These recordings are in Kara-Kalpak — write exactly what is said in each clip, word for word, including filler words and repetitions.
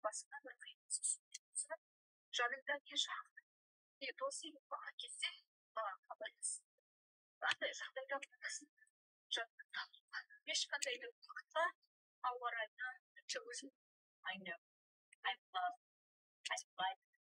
Basına bir qıyın sóz. Janıńda ne jaqın, ne dos edi, maǵan kelse, maǵan xabarlas. Qanday jaǵdayda bolasın, janıńda. Hesh qanday da waqıtqa awı rayına, tipti ózin ayna. I love, I love.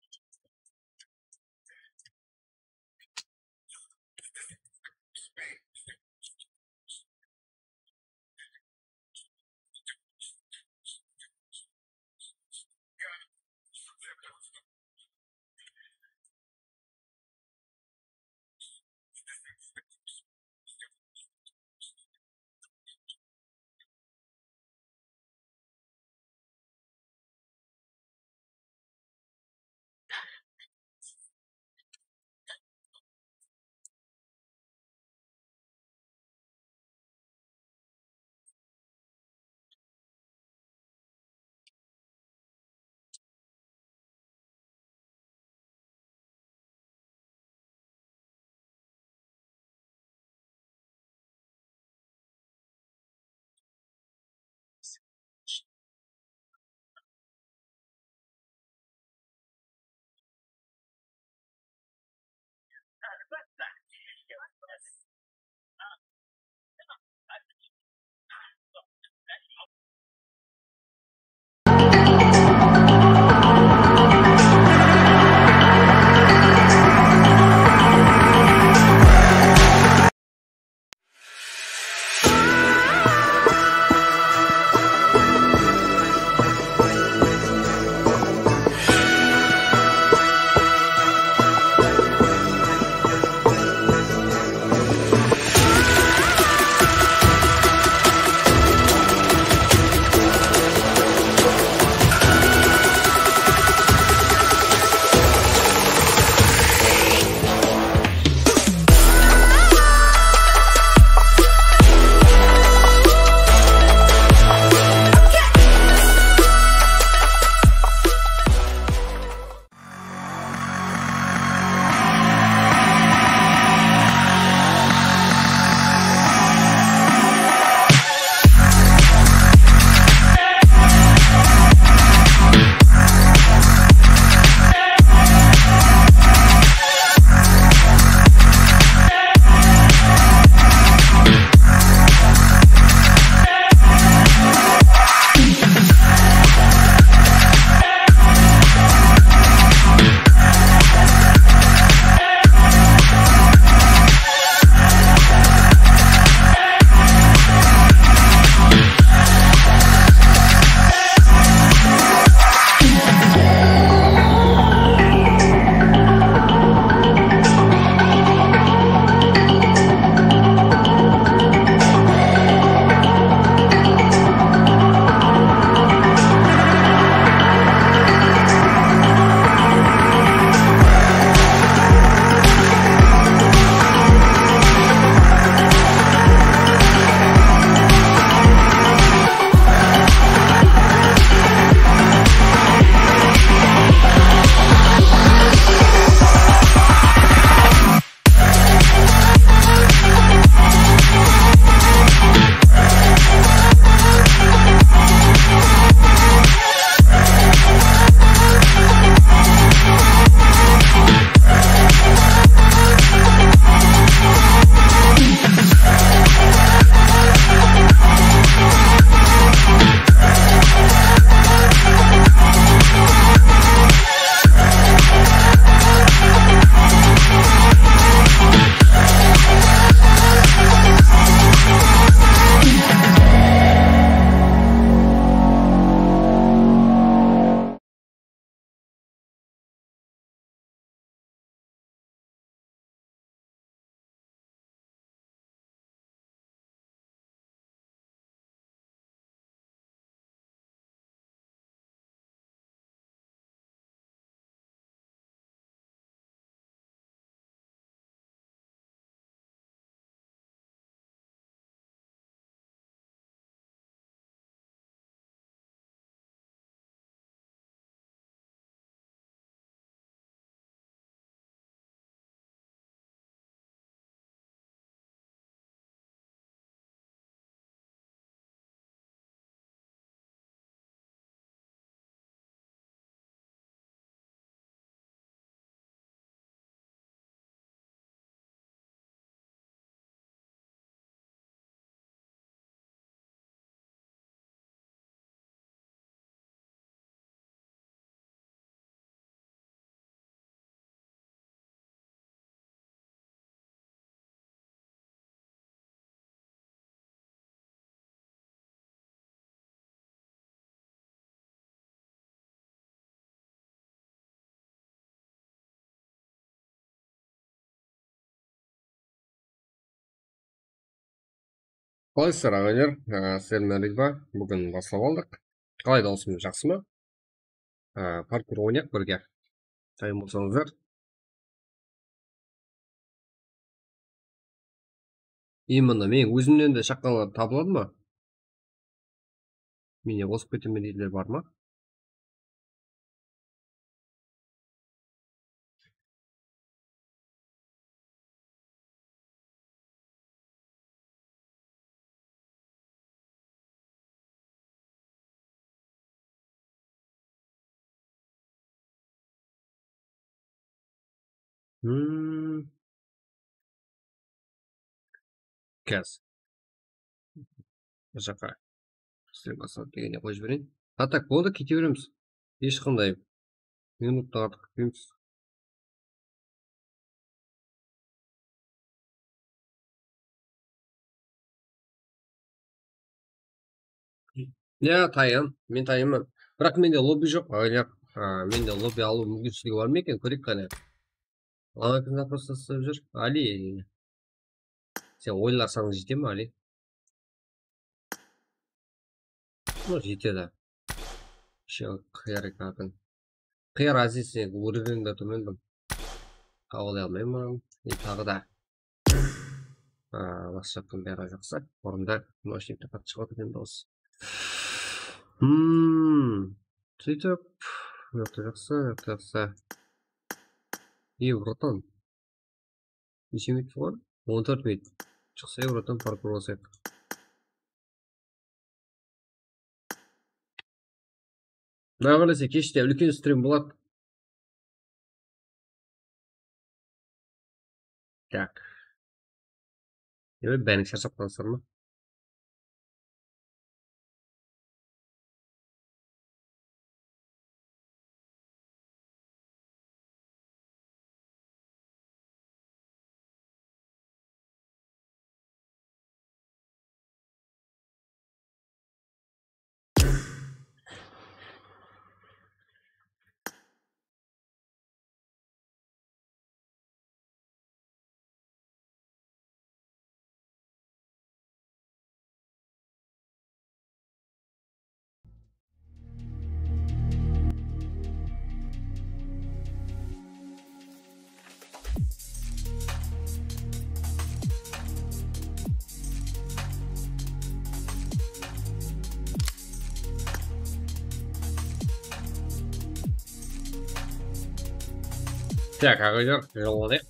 Qalaysızlar, áǵaylar? Á, sizler menen Ridva. Búgin baslap aldıq. Qalay, dawısım jaqsı ma? Á, parkur oynayıq birge. Tayın bolsańızlar. Именно men ózimnen de shaqqanlar tabıladı ma? Mende qosıp ketemen deydiler bar ma? Hmm. Kez. Mına jaqqa. Sizler basladı degenine qoyıp jibereyin. A tak boldı, kete beremiz. Hesh qanday minuttan artıq kútpeymiz. Ya, tayın. Men tayınman. Biraq mende lobby joq, ágaylar. A, mende lobby alıw múmkinshiligi bar ma eken? Kóreyik qáne. Lama kim zaprosta islep júr? Ali. Sen oyınlar sanıń jete me, Ali? Mına jetedi. Shı qıyar eken. Qıyar, Aziz, sen úrovenińde tómen dur. Qabalay almayman. E, taǵı da. A, bas jaqtan beri jaqsı. Burında noshnikte qat shıǵıp eken dawıs. Hmm. Sóytip, mıyaqta jaqsı, mıyaqta jaqsı. E, bratан. Neshe minut bolǵan? On tórt minut. Shıqsayıq, bratан, parkur basayıq. Quday qálese, keshte úlken strim boladı. Tak. Demek, báriń sharshap qalsın ma? Так, aǵaylar, jollanayıq.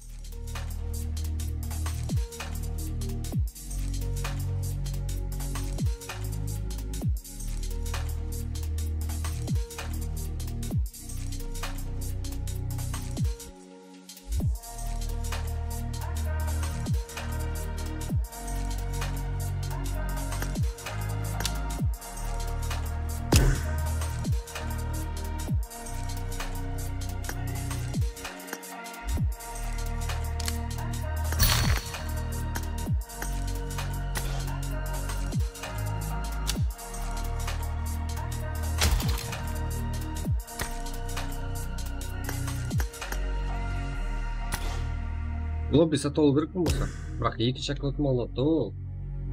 Lobby satıp alıw kerek bolmasa. Biraq eki shaklatma aladı da ol.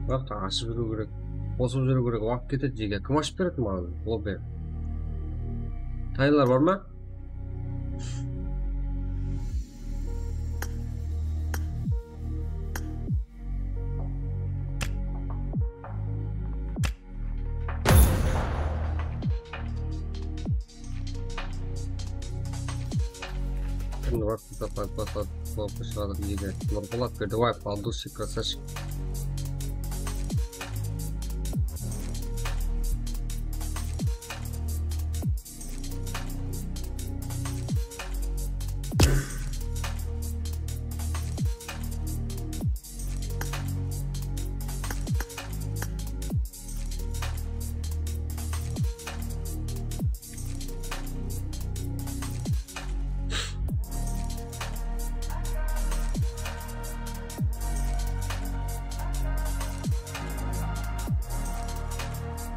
Biraq ta ashıp júriw kerek. Qosıp júriw kerek, waqıt ketedi jege. Kim ashıp beredi maǵan lobby? Tayınlar bar ma? Kimdi waqtında pasport shıǵadı, iyegi Nurbolat Berdibaev, Aldusik, красавчик.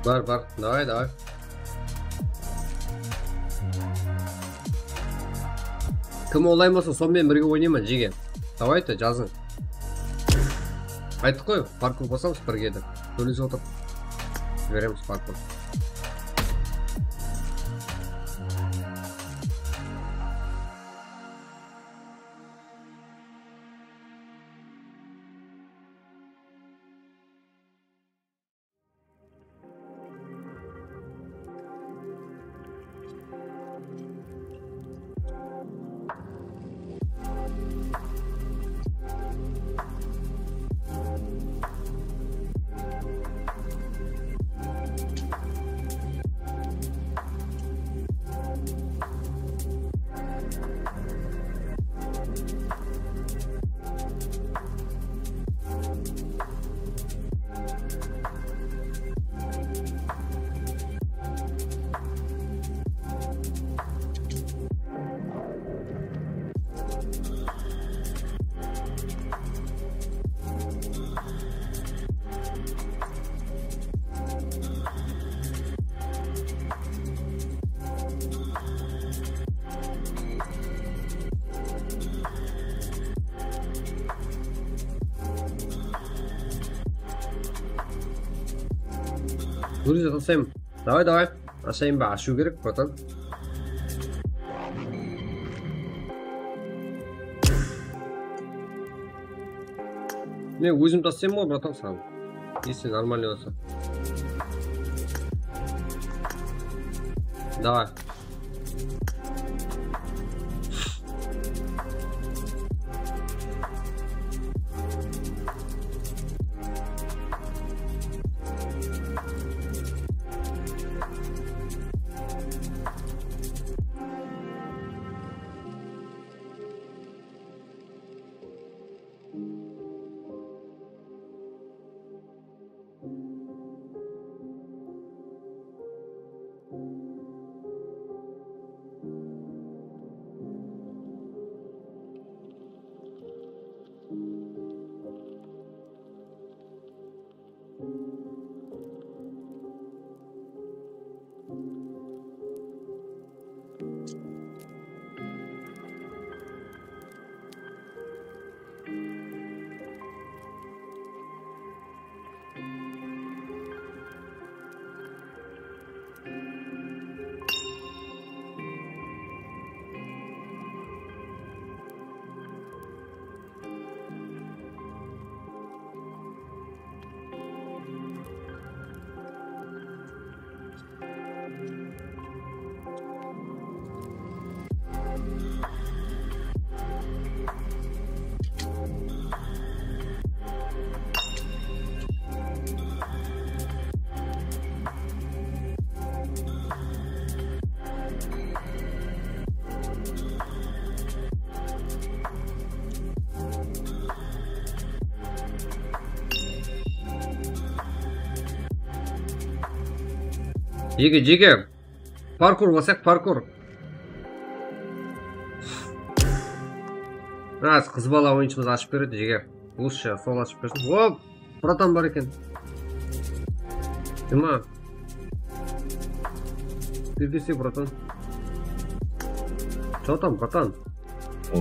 Bar, bar. Davay, davay. Kim onlayn bolsa, sonıń menen birge oynayman, jege. Davayte, jazıń. Ayttıq qoy, parkur basamız birge dep. Sóylesip otırıp jiberemiz parkur. Gruziya taslayman. Davay, davay. Ashayın ba, ashıw kerek, bratan. Men ózim taslayman ǵoy, bratan, saǵan. Если нормально bolsa. Davay. Jege, jege. Parkur basaq, parkur. Biraz qız bala oyınshımız ashıp beredi, jege. Lúsha, sol ashıp bersin. Hop! Bratan bar eken. Dima. Переписи, bratan. Что там, bratan? O.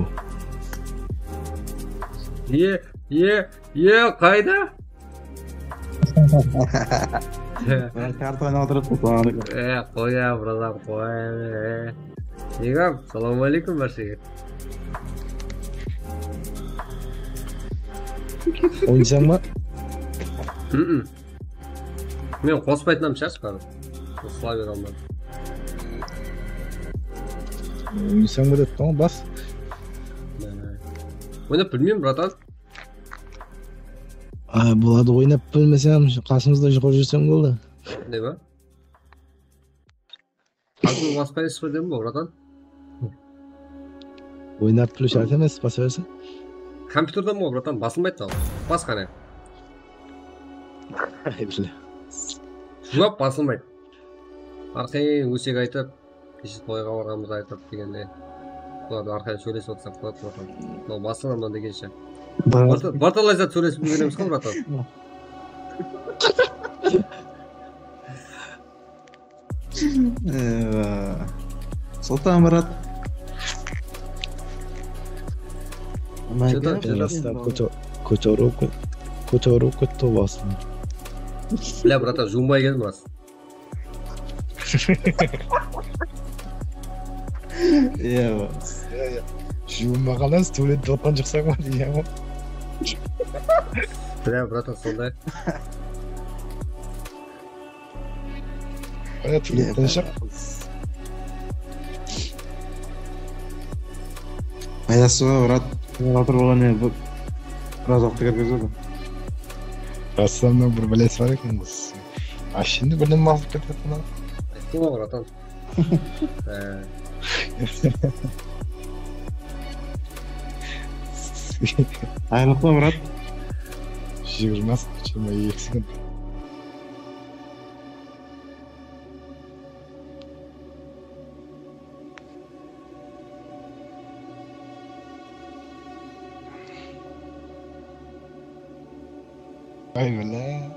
E, e, e, qayda? Men karta oynap otırıp, soǵan. E, qoya, bratan, qoya. Nigam, salam aleykum bárshege. Oynaysań ba? Mm-mm. Men qospaytınam shashqarı. Qosıla bere almadım. Oynaysań ba dep turǵan, bas. Oynap bilmeymen, bratan. A, boladı, oynap bilmesem, qasımızda juqırıp júrseń boldı. Ne ba? Qasımızda baspaysız ba dedim ba, bratan? Oynap biliw shárt emes, basa bersin. Kompyuterden ba, bratan, basılmaydı da. Bas qáne. Ay, bile. Juwap basılmaydı. Arqayın ósek aytıp, keshe toyǵa barǵanımızdı aytıp degende. Bulardı arqayın sóylesip otırsaq boladı, bratan. Mınaw basılaman degenshe. Bratan, bratan, lázat sóylesip úlgeremiz ǵo, bratan. Ewa. Sultanmurat. Что там, что там? Kóte-, kóteriw ke-, kóteriw ketti basın. Бля, братан, juwınbay keldim ras. Iya, ba. Iya, iya. Juwınbaǵan, tualetke otqan shıqsań ba, iya, ba. Bля, bratан, sonday. Aya, tualetken shıq. Ayası ba, brat? Otır bolǵan edi, biraz waqıt kirgizdi. Raslannan bir bálesi bar eken, bız. A, şimdi birden basıp ketedi mına. Ayttım ǵoy, bratан. Ee. Ayırlıqlı, brat. Jigirma, jigirma eki sekund. Ay, bile.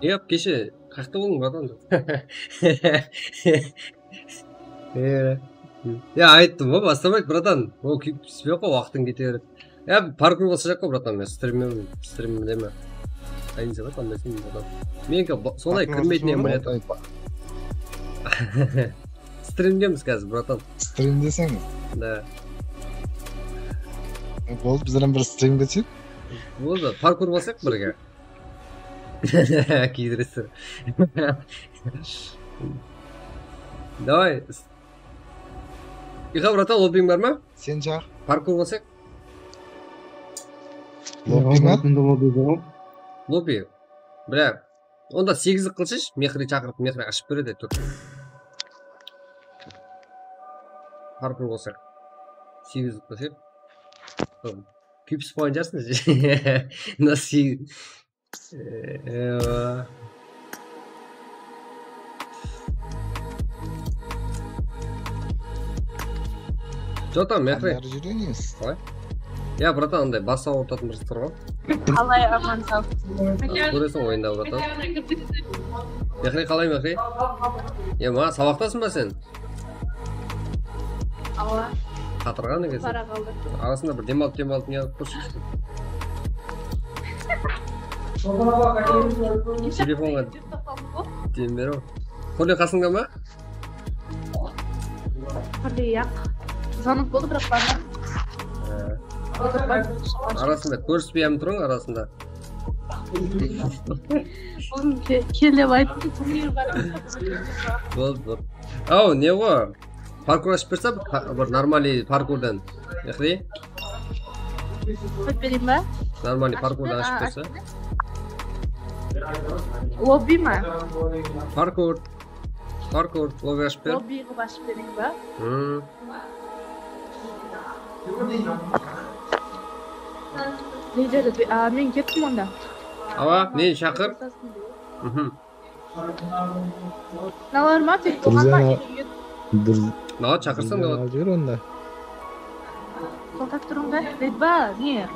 Yap, keshe qayaqta boldıń, bratan? Ee, ya, ayttım ǵoy, bastamayıq, bratan. Ol kúyip túspey-aq, waqtıń kete beredi. Ya, parkur basajaq ǵoy, bratan, men strimim, strimim deme. Qayın sebep, andaysın, bratan. Meniki ba-, solay kirmeytin edi, bratan. Strimdemiz házir, bratan. Strimdeseń? Da. Boldı, bizlerden bir strimge túseyik. Boldı, parkur basayıq birge. Kiydiresizler. Davay. Ixa, bratan, lobbiń bar ma? Sen jaq. Parkur basayıq. Lobbi ma? Lobbi. Bля. Onda segizlik qılshısh, Mehri shaqırıp, Mehri ashıp beredi, tur. Parkur qılsaq. Segizlik qılsaq. Kúyip spawn jasın. Mına segiz. Ee, ewa. Jota, Mehri. Qanday júremiz? Qalay? Ya, bratan, anday bas awırtatın bir zıttır ǵoy. Qalay, aman, saw? Kóreseń oyında, bratan. Mehri, qalay, Mehri? Ya, maǵan sabaqtasıń ba sen? Awa. Qatırǵan ekenseń. Bara qaldı. Arasında bir dem alıp, dem alıp, ne qılıp turshı. Telefonǵa dem berew. Quli qasıńda ma? Quli yaq. Zvanok boldı, biraq barmadım. Ee, arasında kórispey-ám turıń, arasında. Búgin ke-, kel dep ayttım, turnirí bar. Boldı, boldı. Aw, ne ǵo? Parkur ashıp berse, pa-, bir normalniy parkurdan. Mehri? Qoyıp bereyin ba? Normalniy parkurdan ashıp berse. Lobbi ma? Parkur. Parkur, lobbi ashıp ber. Lobbi qılıp ashıp bereyin ba? Hmm. Ne dedi? A, men kettim onda. Awa, meni shaqır. Mhm. Nalar ma, tek bolǵan ma? Nalar, shaqırsań da. Alıp júr onda. Toqtap turıń da. Redba, ne?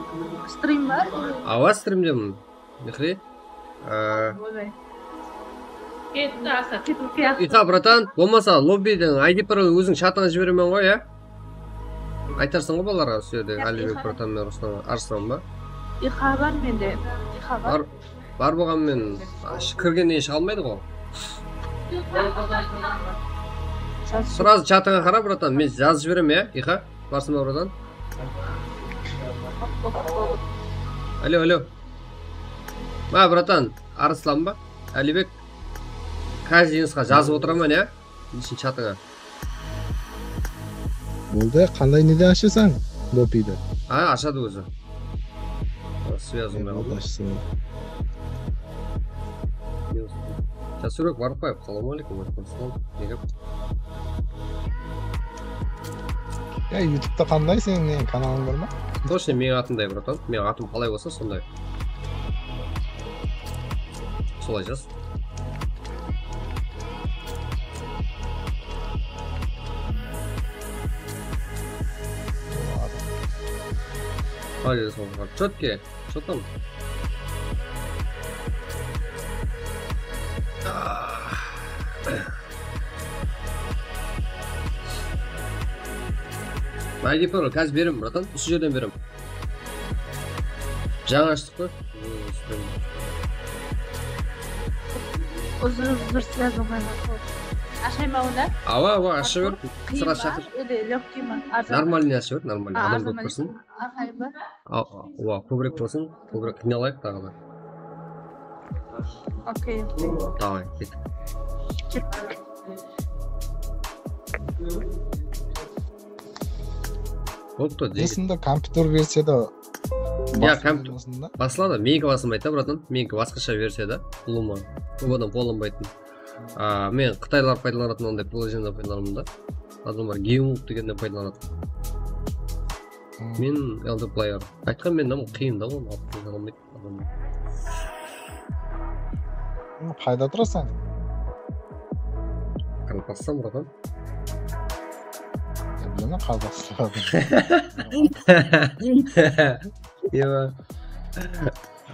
Strim ba? Awa, strimdemen. Mehri. Ee, oybay. Ketti, Asa. Ixa, bratan, bolmasa lobbiden I D parol óziń chatıńa jiberemen ǵoy, ya? Aytarsıń ǵoy balalarǵa, usı jerde Álibek, bratan, men Ruslan, Arıslan ba? Ixa bar mende. Ixa bar. Bar, bar bolǵan men, a, sh-, kirgennen shıǵa almaydı ǵoy. Srazı chatıńa qara, bratan, men jazıp jiberemen, ya, Ixa. Barsıń ba, bratan? Alo, alo. Ma, bratan, Arıslan ba? Álibek. Kazdiy jınısqa jazıp otıraman, ya? Lishniy chatıńa. Boldı, qanday nede ashasań? Lobbiydi. Ha, ashadı ózi. Связь. Jasúrek, barıp qoyıp. Assalawma áleykum, wáleykum assalam. Ne gáp? Ya, YouTubeta qanday seniń ne, kanalıń bar ma? Точно meniń atımday, bratan. Meniń atım qalay bolsa, sonday. Solay jaz. Молодец, Чётко. Что там? I D parol, házir beremen, bratan. Usı jerden beremen. Jańa ashtıq pa? Uzr, uzr, sizler bolǵanlar xosh. Ashayma onı? Awa, awa, asha ber. Qıyın ba? Sıra shaqır. Ele лёгкий ma? Arzan. Normalnıy asha ber, normalnıy. Adam kóp kirsin. Aqayın ba? Awa, kóbirek bolsın, kóbirek qıynalayıq taǵı da. Okey. Davay, kettik. Kettik. Boldı, degen. Esinde kompyuter versiyada. Ya, basladı. Basladı. Meniki basılmaydı da, bratan. Meniki basqasha versiyada. Luma. Kóp adam qollanbaytın. A, men qıtaylar paydalanatın onday prilojeniyeden paydalanamın da. Adamlar Geomove degennen paydalanadı. Men Elder Player. Aytqan men de qıyın da, onı alıp qıya almaydı. Qayda turasań? Qaraqalpaqstan, bratan. Ya, bilemen, Qaraqalpaqstan. Ewa.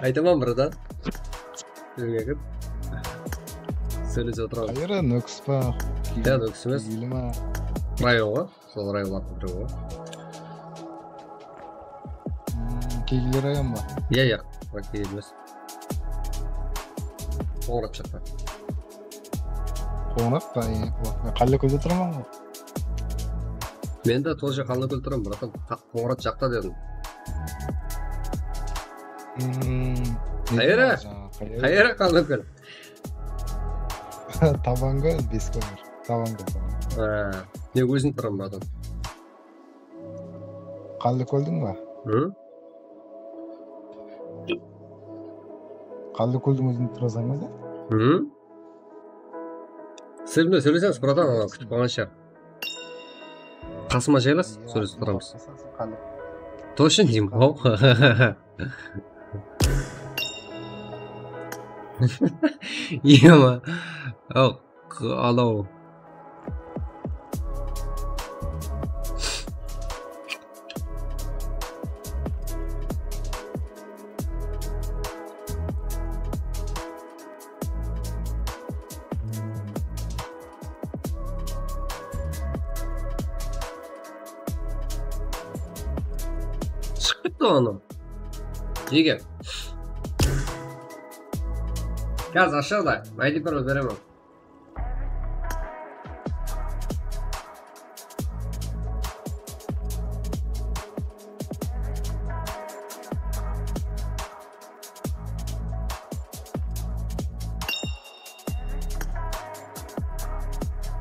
Aytaman, bratan. Bizge kirip sóylesip otıramız. Qayeri, Nókis pa? Ya, Nókis emes. Keyli ma? Rayon ǵoy. Sol rayonlardıń birewi ǵoy. Hmm, Kegeyli rayon ba? Iya, iya. Kegeyli emes. Qońırat jaqta. Qońırat pa? Iya. Qallakólde turaman ǵoy. Men de тоже Qallakól turaman, bratan. Qońırat jaqta dedim. Hmm, qayeri? Qayeri Qallakól? Tabangól, Beskómir. Tabangól, Tabangól. Ha, ne, óziń turaman, bratan? Qallakóldiń ba? Hı? Qallakóldiń ózinde turasań ba sen? Hı? Siz menen sóylesemiz, bratan, anaw kútip qalǵansha. Qasıma jaylas, sóylesip turamız. Точно deymen, haw. Ema. Haw, q-, alaw. Shıǵıp ketti onı. Nege? Gaz ashadı. Maydı bir beremen.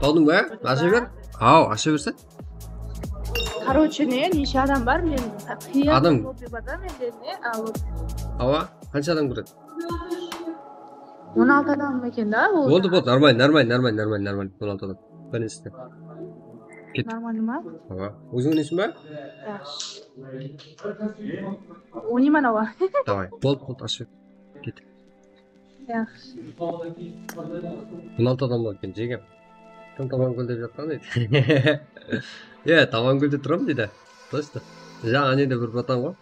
Tawdıń ba? Asha ber. Haw, asha bersin. Короче, ne, neshe adam bar? Men qıyın. Adam. Lobbi bar da mende, ne? A, lobbi. Awa, qansha adam kiredi? On altı adam eken da, ol. Boldı, boldı, нормально, нормально, нормально, нормально, нормально, on altı adam. Birinshisi. Ket. Нормально ma? Awa. Óziń oynaysań ba? Yaqshı. Oynayman, awa. Davay, boldı, boldı, ashıp ket. Yaqshı. On altı adam bar eken, jegem. Kim Tabangól dep jatqan deydi. Iya, Tabangólde turaman deydi. Точно. Jańa nede bir bratan ǵoy.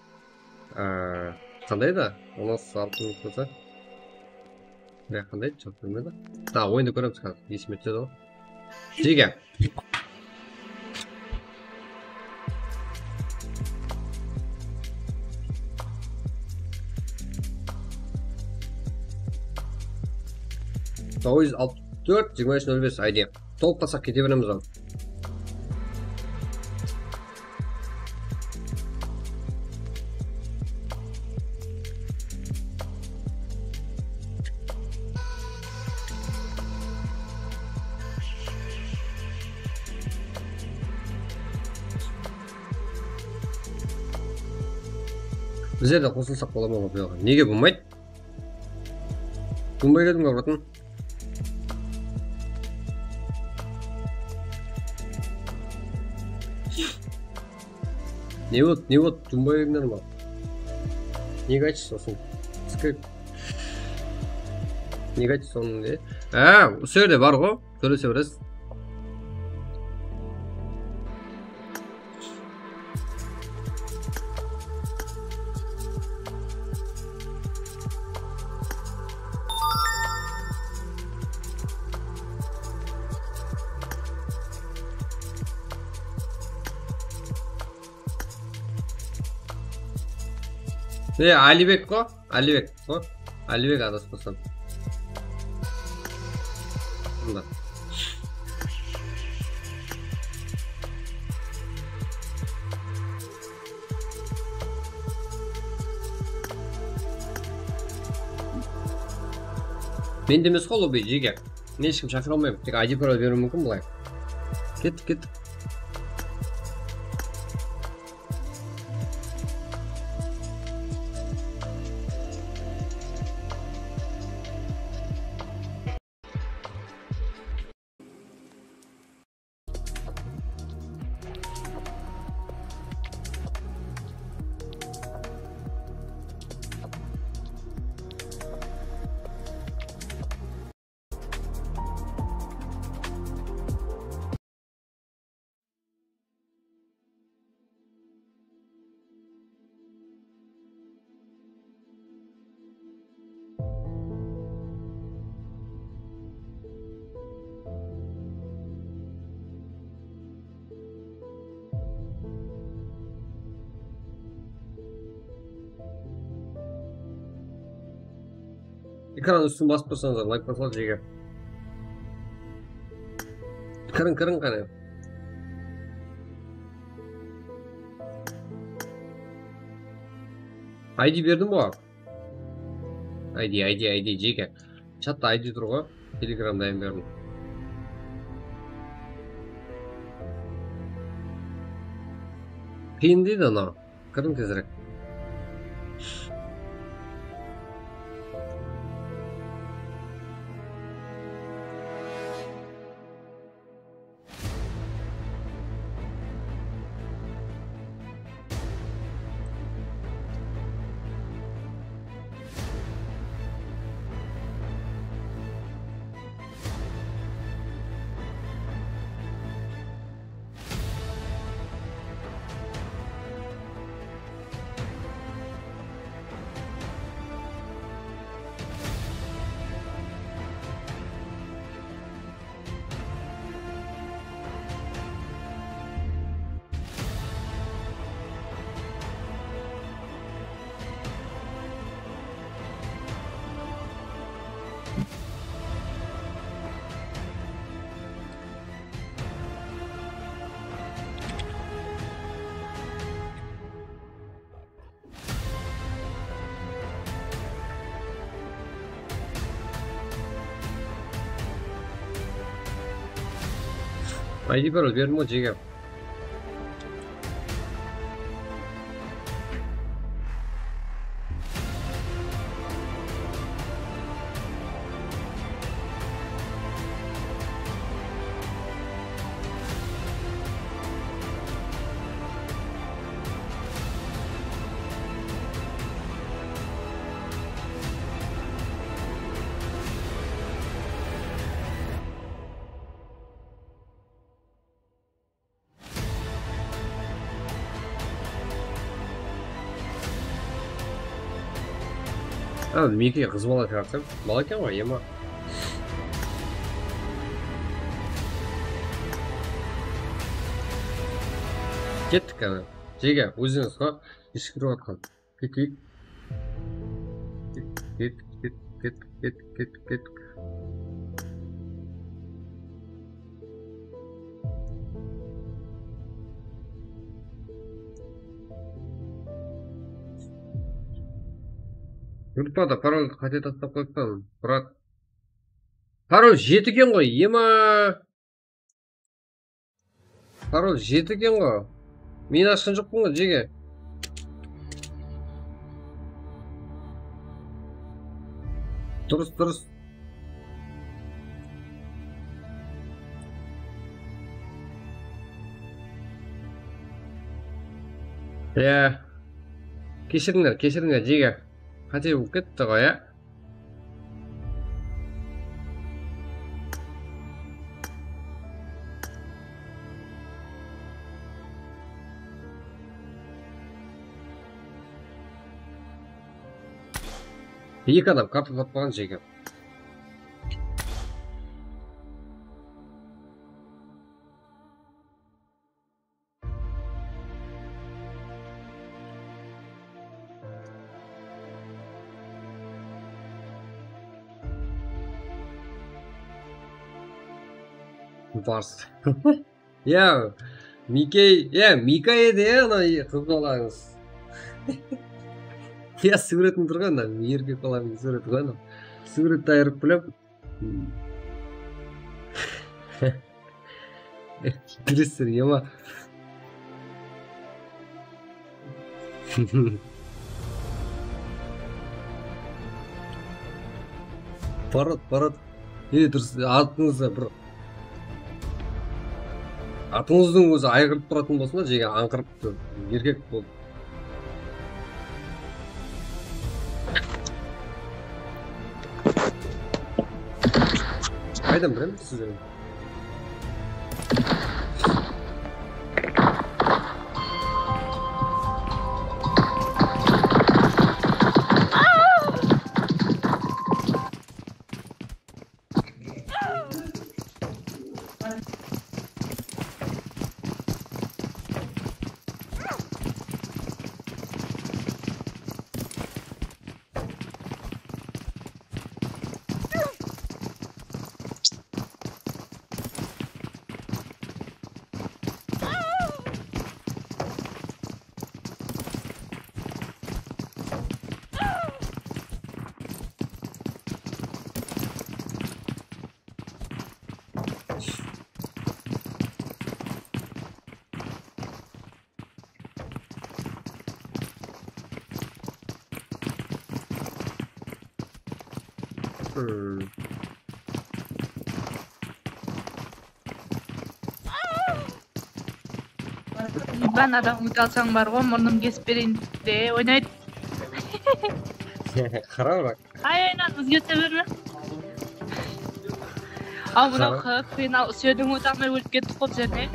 Aa, qanday da? On altı altı minut bolsa. Ya, qanday? Jawap bermedi. Da, oyındı kóremiz házir. Esime túsedi ǵoy. Jege. Toǵız júz alpıs tórt, jigirma úsh nol bes I D. Tolıp qalsaq kete beremiz ǵoy. Bizler de qosılsaq bola ma, oǵan? Nege bolmaydı? Tumbay dedim, bratım. Ne boldı, ne boldı, tumbay dedim, bratım. Nege aytsız sonı? Skip. Nege aytsız sonı, ne? Ha, usı jerde bar ǵoy. Sóylese beresiz. E, Alibek ǵo? Alibek ǵo? Alibek, adaspasam. astında. Mende emes ǵoy lobby, jeke. Men hesh kim shaqıra almayman. Tek I D parol beriwi múmkin bılay. Kettik, kettik. Ekran ústin basıp tursańızlar, layk basıladı, jeke. Kiriń, kiriń qáne. I D berdim ǵoy. I D, I D, I D, jeke. Chatta I D tur ǵoy. Telegramda hám berdim. Qıyın deydi anaw. Kiriń tezirek. I D parol berdim ǵoy, jeke. A, Miki qız bala shıǵarsa, bala eken ǵoy, ema. Kettik ana. Jeke, ózińiz ǵo, eshik urıp atqan. Keteyik. Ket, ket, ket, ket, ket, ket, ket. Gruppada paroldı qáte taslap qoyıppan, Murat. Parol jeti eken ǵoy, ema. Parol jeti eken ǵo. Men ashqan joqpan ǵo, jeke. Durıs, durıs. Ya. Keshirińler, keshirińler, jeke. Qáte bolıp ketti ǵo, ya. Eki adam karta tappaǵan, jeke. Bars. Ya, Mikey, ya, Mika edi, ya, ana qız balańız. Ya, súwretin tur ǵoy, ana, erkek balanıń súwreti ǵoy, ana. Súwretti ayırıp bilem. Durıs, ya ma? Parod, parod. E, durıs, atıńızda bir, atıńızdıń ózi ayqırıp turatın bolsa, jege ańqırıp tur, erkek bol. Qaydan bilemiz sizlerdi? Hmm. Vanadan óte alsań bar ǵoy, murnın kesip bereyin de oynaydı. Qara, bak. Ay, aynan, ózgerte berme. Aw, mınaw qıp, qıynaw, úsediń, óte almay ólip kettik ǵoy bizler, ne?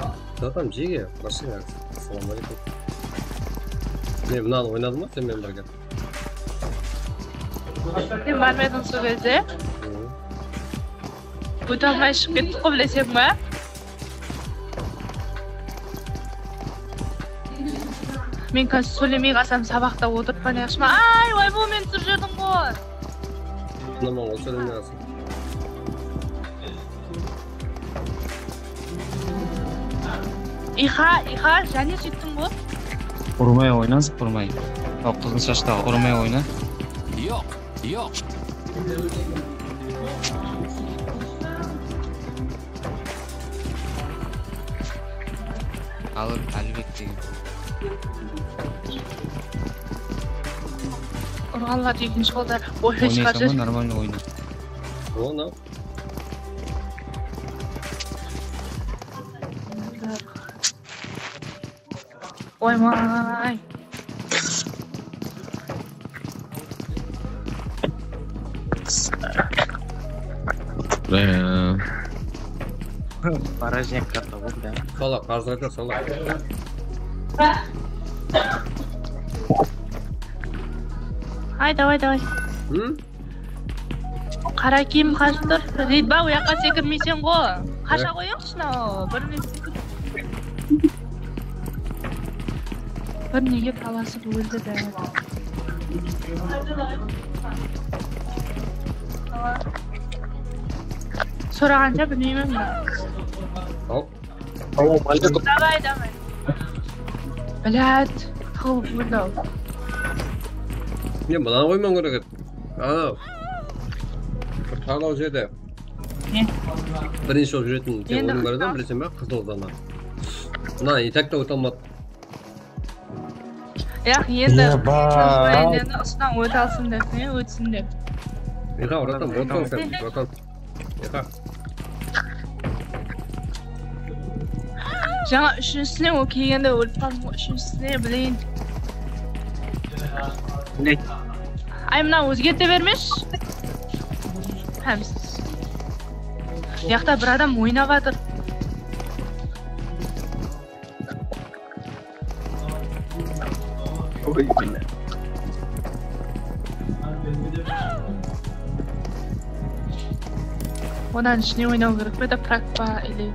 Adam, jege, машина. Assalawma aleykum. Men mınanı oynadım ǵoy sen menen birge. Sen bar ma ediń sol gezde? Óte almay shıǵıp kettik ǵoy, bileseń ba? Men házir sóylemey qalsam, sabaqta otırıp qoyayınshı ma? Ay, oybol, meni túsirip jiberdiń ǵoy. Qınaman ǵoy, sóylemey qalsam. Iyha, iyha, jáne sóyttiń ǵoy. Urmay oyna, zıp urmay. Al, qızıl shashtaǵı, urmay oyna. Yoq, yoq. Alır, Álibek degen. Urǵanlar ekinshi qolda. Oy, hech qanday. Oynaysań ba, normalno oyna. Oynap. Oymay. Поражение karta boldı. Sala, qarız ayta, sala. Ay, davay, davay. Hı? Qara kiyim qashıp tur. Ridba, o jaqqa sekirmeyseń ǵo. Qasha qoyıńshı mınaw. Bir menen sekirip. Bir nege talasıp óldi de. Soraǵansha bilmeymen men. Al. Давай, давай. Блядь, tıǵılıp óldi-aw. Ne, mınanı qoymaw kerek edi. Ana. Bir taǵlaw jerde. Ne? Birinshi bolıp júretin oyın bar edi, bileseń ba? Qızıl zana. Mına, и так ta óte almadı. Yaq, endi usınan óte alsın dep, ne, ótsin dep. Miyxa, bratan, bratan sen, bratan. Miyxa. Jańa úshinshisine ol kelgende ólip qaldım ǵoy, úshinshisine bileyin. Ay, mına ózgerte bermeshi. Hámsiz. Mıyaqta bir adam oynap atır. Onıń ishine oynaw kerek pe, da prak pa, ili?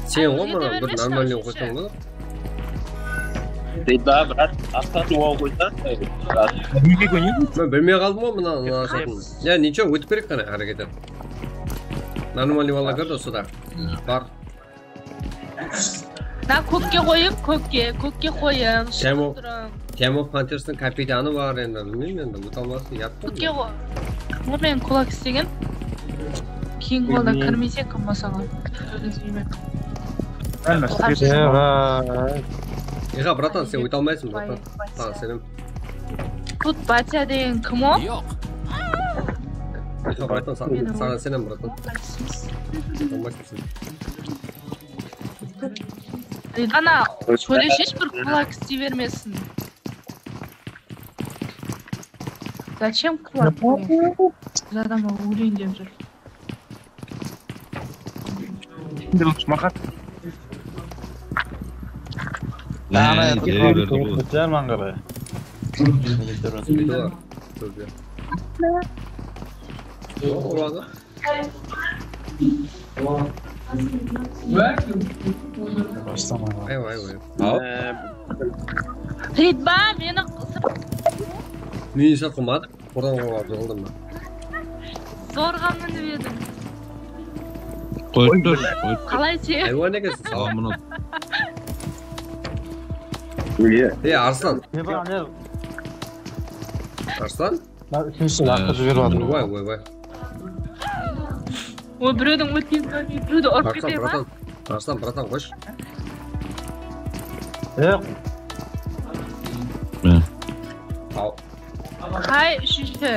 Sen ǵoy, mına bir normalnıy oqısań da. Deydi, brat, atsan oǵan qoysa. Bilmey qaldım ǵoy mına, mına atın. Ya, nicho, ótip kerek qana, háreket et. Нормальный bala kir de, usıda. Bar. Na, kókke qoyıń, kókke, kókke qoyıń. Temo, Temo Panterstıń kapitanı bar endi, bilmeymen endi, óte almasın, yattı. Kókke qoy. Bu men kulak istegen. Keyin goldan kirmeyse, kim bolsa. Iǵa, bratan, sen óte almaysıń, bratan. Saǵan senem. Тут батя degen kim o? Yoq. Iǵa, bratan, sa-, saǵan senem, bratan. Óte almaysıń sen. Ana, sóylesheshi, bir kulak isley bermesin. Зачем kulak? Biz adamǵa óleyin dep júr. Şimdi ushmaqa. Ana, gerek berdi ǵoy. Jarman qaray. Yoq, uradı. Aywa, aywa. Al. Ritba, meni qısır. Meni saqlamadı. Buradan qoyıp aldım ba? Zorǵa minip edim. Qoyıp tur, qoyıp tur. Qalay sen? Aywa, ne kelsin? Al, mına. Ey, Arslan. Ne bar, ne? Arslan? Mına úshinshi laqtı jiberip atır. Vay, vay, vay. Ol birewdiń ótken, birewdi urıp ketedi ma? Arslan, bratan, qoysh. Yoq. Al. Qay úshinshi?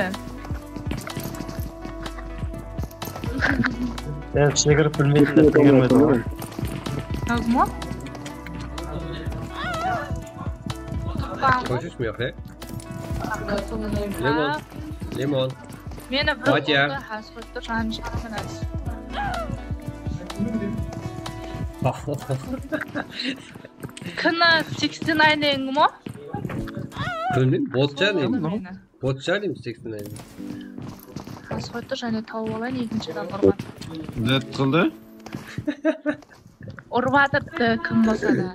Yoq, sekirip bilmeydi, sekirmedi ǵoy. Nazmo? Qoyshısh, men yoq, e? Limon. Limon. Meni bir urdı, has qoyıp tur, janım shıǵarman házir. Kına seksten aynayın mo? Bilmeymen, botcha ne? Botcha ne seksten aynayın. Has qoyıp tur, jáne tawıp alayın, ekinshi adam urman. Zat qıldı? Urıp atırdı, kim bolsa da.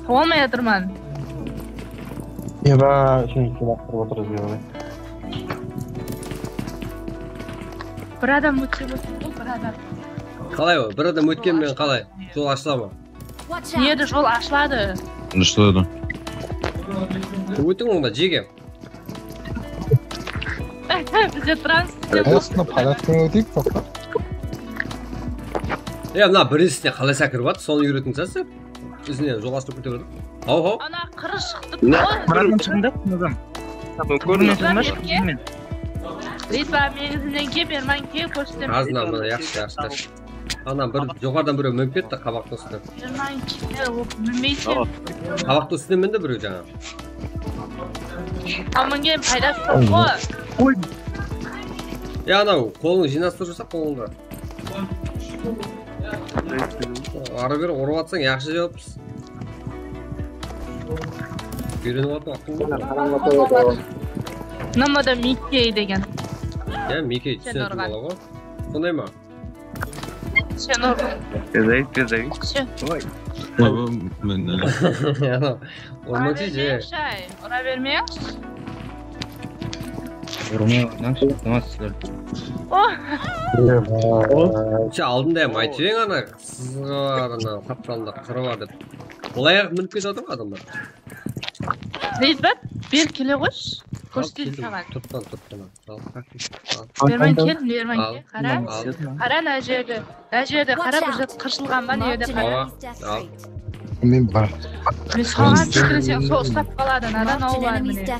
Tawalmay atırman. Eba, úshinshi laqtırıp atır, eba. Bir adam ótse, ótse, bir adam. Qalay o? Bir adam ótken menen qalay? Jol ashıla ma? Niyede jol ashıladı? Ashıladı. Ótiń onda, jege. Bizde trans. Ayasına paylaşmaya deyip, toqta. Ya, mına birinshisi qalay sekirip atır, sonı úyrettiń sen. Izinen jol astırıp kete berdik. Haw, haw. Ana, qırı shıqtı. Mınadan shıǵıń da, mınadan. Kórdim. Ritba, meniń izimnen ke, berman ke, kórsetem. Azınan, mına, yaqshı, yaqshı. Ana, bir joqarıdan birew minip ketti qabaqtıń ústine. Bilmeymen. Qabaqtıń ústine mindi birew jańa. A, mingen paydası joq ǵoy. Oy. Ya, anaw qolıńdı jıynastırıp júrseń, qolıńdı. Ara beri urıp atsań, yaqshı jawapsız. Úyrenip atır, aqıń bar. Mınamada Mikkey degen. Ya, Mikkey túsinetın bala ǵoy. Sonday ma? Sen ur. Tezayıp, tezayıp. Sen. Oy. Oy, men, e, urma tez, e. Ura bermeń, shay, ura bermeń. Urma, nasıl, nasıl sizler? Oh. Sha aldında em aytıp eń, ana sızıǵı bar, ana qaptalında qırı bar dep. Bılay-aq minip ketip atır ǵoy adamlar. Ritba, beri kele ǵoyshı. Kórseteyin saǵan. Turttan, turttan. Al, al. Berman, kel, Berman, kel, qara. Al. Qara, mına jerde. Mına jerde, qara, bir zat qırshılǵan ba, mına jerde, qara. Al, al. Men bar. Men saǵan sekirip, sen sol uslap qaladı, nadan awlar mine.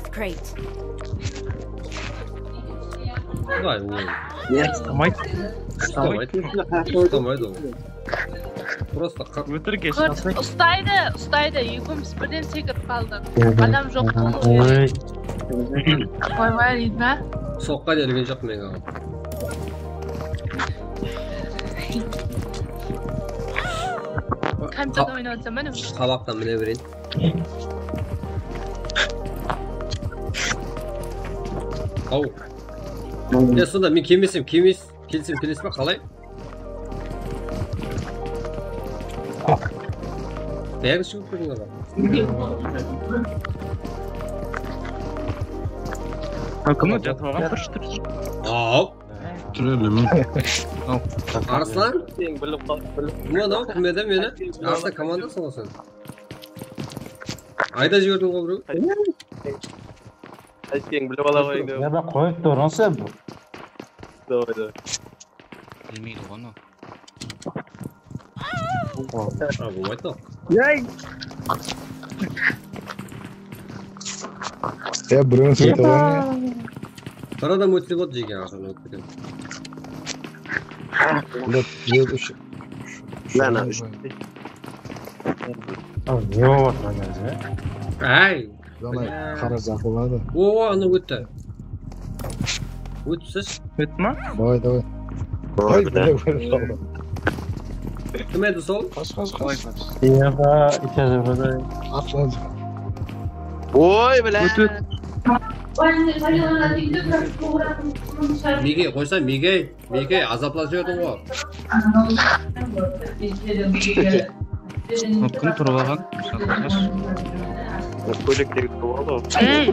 Vay, vay. Uslamaydı. Uslamaydı. Uslamaydı ol. Просто qırq. Ótirge shashı. Ustaydı, ustaydı. Ekewimiz birden sekirip qaldıq. Adam joq boldı. Oy. Oy, oy, Ritba. Soqqa da ilgen joq menge. Kompyuterden oynap atırsań ba ne? Qabaqtan mine bereyin. Aw. Ya, sonda men kelmesem, kelmes-, kelsem, kelesiz ba, qalay? Bári shıǵıp kórdiń aǵa. Kim o, jatıp alǵan? Turshı, turshı. Aw. Túreli men. Arıslan? Sen bilip qal, bilip. Ulan-aw, kim edi meni? Arıslan komandasıń ǵoy sen. Ayda jiberdiń ǵoy birew. Áytken bilip ala qoyıń dep. Ya da qoyıp tur, nasıl bu? Davay, davay. Bilmeydi ǵoy anau. Ha, bolmaydı. Yay! Ya, birew sóytip alay. Bir adam ótse boldı, jegen arqadan ótip ketedi. Bunda, bunda úsh. Mına, mına úsh. Al, ne bolıp atır házir? Ay! Janay, qara jaqınladı. O, o, anaw ótti. Ótipsiz. Ótti ma? Davay, davay. Davay, davay. Kim edi sol? Qash, qash, qash. Iyada, iyada. Aqlan. Oy, bile. Ót, ót. Migey, qoysa, Migey. Meke, azaplasıp júrdiń ǵoy. Kim turıp alǵan? Kóylek tegip turıp aldı ǵoy. Ey!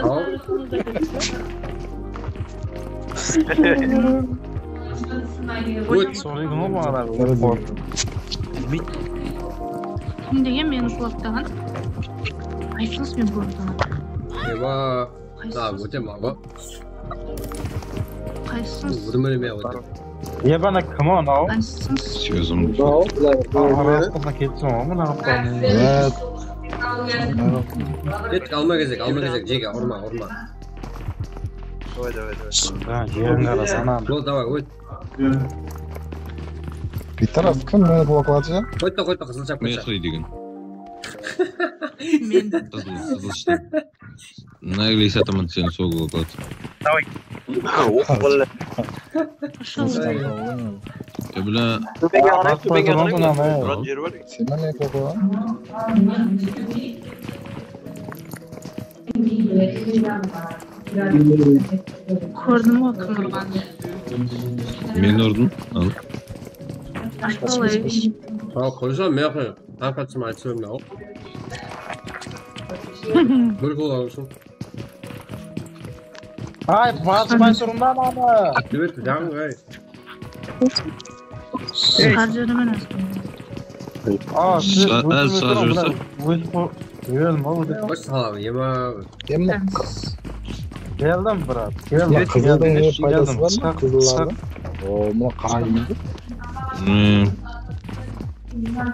Al. Ót. Soraydım ǵoy maǵan abi. Kim degen meni qulaqtaǵan? Qaysıńız meni qulaqtaǵan? Eba. Qaysıńız? Ha, óte maǵan. Qaysıńız? Ебана, come on, ау. Qaysıńız? Sózim. Arasına ketsin, ау, mına. Ket, alma gezek, alma gezek, jege, urma, urma. Davay, davay, davay. Ha, jerińdi alasań, ha. Bol, davay, ót. Biytaraf, kim meni blokladı? Qoydı, qoydı, qızılshap. Men qoy degen. Men. Qızıl, qızıl shtam. Nagle sataman seni sol blokladı. Davay. Oq, bala. Ushıl. Ya, bile. Túbege qaray, túbege qaray. Murad, jeri bar. Sen meni blokladıń. Kórdim ǵoy kim urǵanın. Men urdım, al. Qalay? Al, qoysa, men qoy. Tarqatsın, aytıp berme, al. Bir gol alsın. Ay, basıp aytırma mani. Jibet, jań, ay. Shıǵar júrmen. Aa, siz ótip turıń, mına, ótip qo-, júrme, ótip. Bosh salam, ema. Ema. Keldim, brat. Keldim. Mına qızıldıń ne paydası bar ma? Qızıllardıń. O, mına qara endi.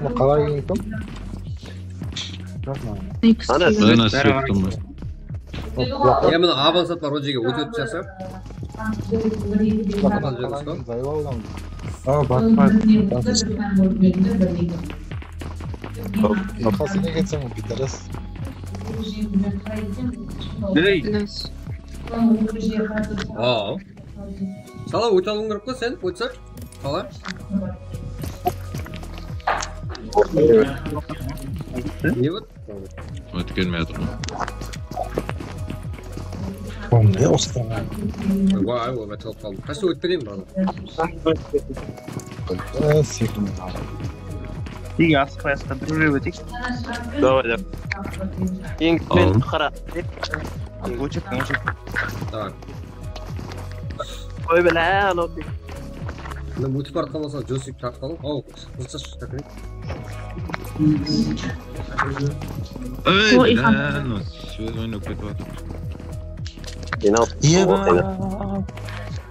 Mına qara endi kim? Ana, ana, sóyttim. Ya, mına avansat bar, ol jerge ótip jaqsı. Qapal jerge usta. Aa, bas, bas, bas. Qasına ketseń, pidaras. Ey. Aa. Sala, óte alıwıń kerek ǵoy sen, ótse. Qala? Ne bol? Ótip kelmey atırman. Onday usta. Vay, vay, vay, talap qaldım. Qaysı ótip bereyin baǵda? Ee, sekund. Nege asıqpay asıqpay bir óteyik. Davay, davay. Endi men qara. Ótip, ótip. Davay. Qoy bile, anaw. Mına ótip baratqan bolsa, joystik tartıp alıń. Aw, qızılshaq shaqırayın. Ey, o, Ilham. Lan, sóz oynap ketip atır. Jıynap. Eba.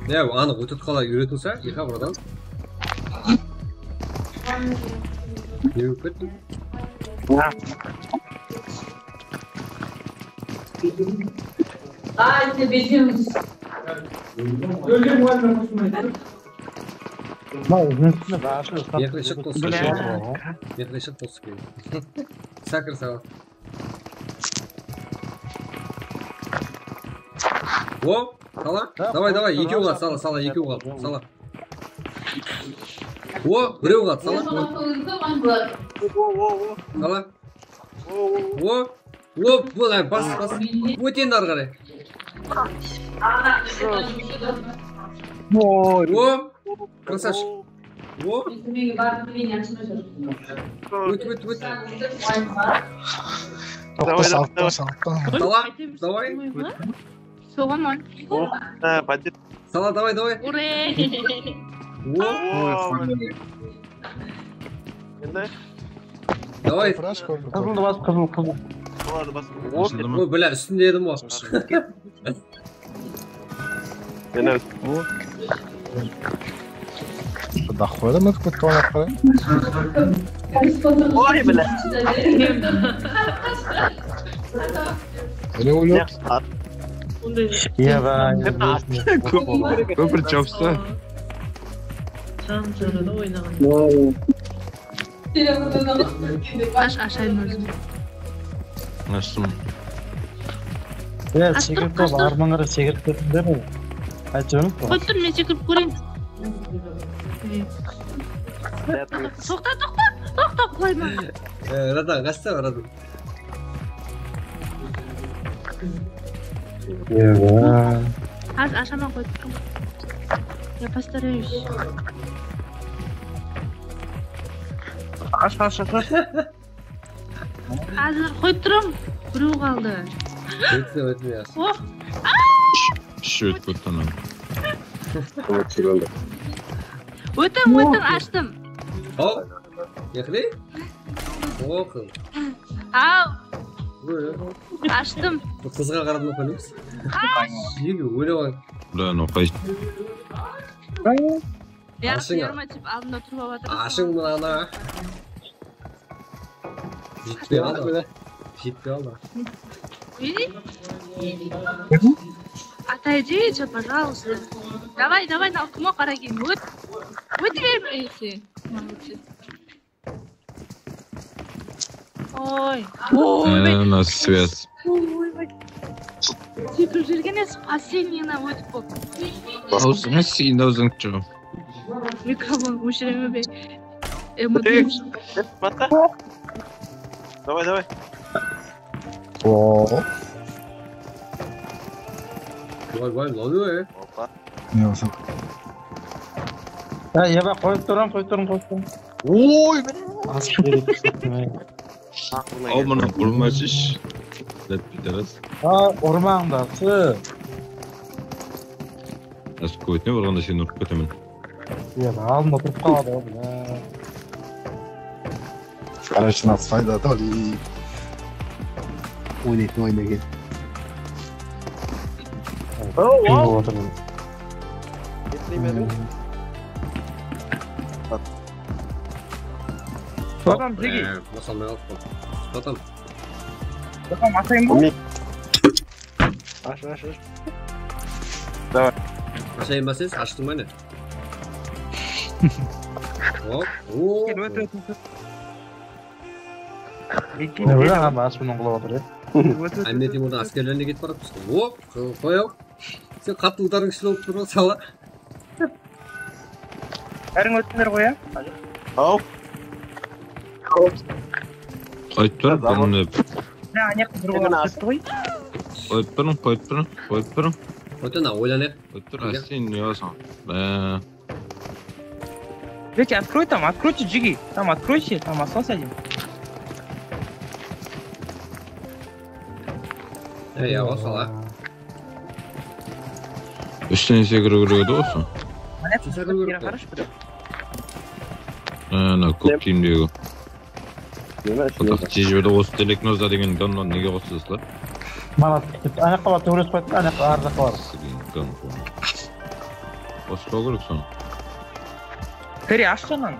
Ya, anıq ótip qala úyretilse, Ilham, bratан. Ne bolıp ketti? Ay, tebesemiz. Mehri shıp bolsın. Mehri shıp bolsın. Sakır, sağ ol. O, sala. Davay, davay, ekew qal, sala, sala, ekew qal, sala. O, birew qal, sala. Sala. O, o, bul, bas, bas. Ót endi arı qaray. Oy. O, krasavchik. O. Ót, ót, ót. Toqta, salıqta, salıqta. Davay, davay. Soǵaman. O, ha, pajir. Sala, davay, davay. Ure. O, Endi davay. Qızıldı bas, qızıl, qızıl. Bulardı bas. O, bla, ústinde edim ǵoy. Endi Daqıp qoydı ma, kútip oynap qarayın. Oy, bla. Ele ólep. Iya ba. Kópir chopsa. Tam jaradı oynaǵan. Ash, ashayın ózim. Nasıl? Ya, Astır, sekirip kop, astır. Armanǵara sekirip ketinder. Aytıp júrmiz. Qoyıp tur, men sekirip kóreyin. Toqta, toqta, toqta, qılayma. E, Radan, qasta, Radan. Házir ashaman, qoyıp turıń. Ya, постараюсь. Ash, ash, ash, ash. Házir qoyıp turıń. Birew qaldı. Ótse, ótse, ya. Oh, Shit, ótti anam. ótiń, ótiń, ashtım. Al. Yaqli? O, qız. Al, Buyur. ashtım. Bu qızǵa qaradım oqıymiz. Jege, óyle qoy. Bla, noqay. Ya, Ashıń. Ferma tip aldında turıp alıp atır. Ashıń mınanı. Jetpey qaldı. Jetpey qaldı. Видишь? Отойдите, пожалуйста. Давай, давай, Nalkımo, qara keyin. Ót. Óte ber, ese. Oy. Oy, Ee, nasıl связь? Oy, bak. Sekirip júrgen edi, спасениена ótip bolıp. Auzıńa sıyın, auzıń, чё? Mikrofon óshireme be? Emoji. Mata. Davay, davay. Oo. Vay, vay, ne oluyor ya? Opa. Ne bolsa? Ya, ya bak, qoyıp turıń, qoyıp turıń, qoyıp turıń. Oy, Asıp berip. Al mına urma shish. Dep pitaras. Ha, urmań da, sı. Asıp kóbetine barǵanda seni urıp ketemen. Ya, aldında turıp qaladı ǵoy, bla. Qarashına sayda toli. Oynaytın oynagen. Oh, Kúlip wow. Otırman. Yetleymedim. Adam jegi. Basalmay qaldı. Batam. Adam atayın ba? Ash, ash, ash. Ashayın ba sen? Ashtıń ba ne? Hop. Oo. Kel, ót, ót, ót. Ne bileyim, ama asmınan qulap atır ya. Ót, ót, Ámine ót, Timurdıń ót. Áskerlerine ketip baratırmız. Hop, qoy-aw. Sen qattı udardıń ishinde bolıp turıń, sala. Báriń óttińler ǵoy, ya? Aw. Qoyıp tur, Tamam. búrine. Ya, ne qıdırıp Endi alıp qoy. nasıl? Qoyıp turıń, qoyıp turıń, qoyıp turıń. Qoy, tona, oylanayıq. Qoyıp tur, ásten ne qılasań? Bá. Блядь, открой там, откройте, Джиги. Там откройте, там остался один. Ey, awa sala. Úshten sekiriw kerek edi ǵoy usı. Mana Sekiriw kerek edi. Qarash, bro. Ana, kók kiyimdegi. Neme? Qataq tez jiberde, osı Deleknoza degen gonnan nege qostı, doslar? Mana, anaqqa bar, tóresip qayttım, anaqqa, arı jaqqa bar. Gon. Qospaw kerek sonı. Kire, ash sonı.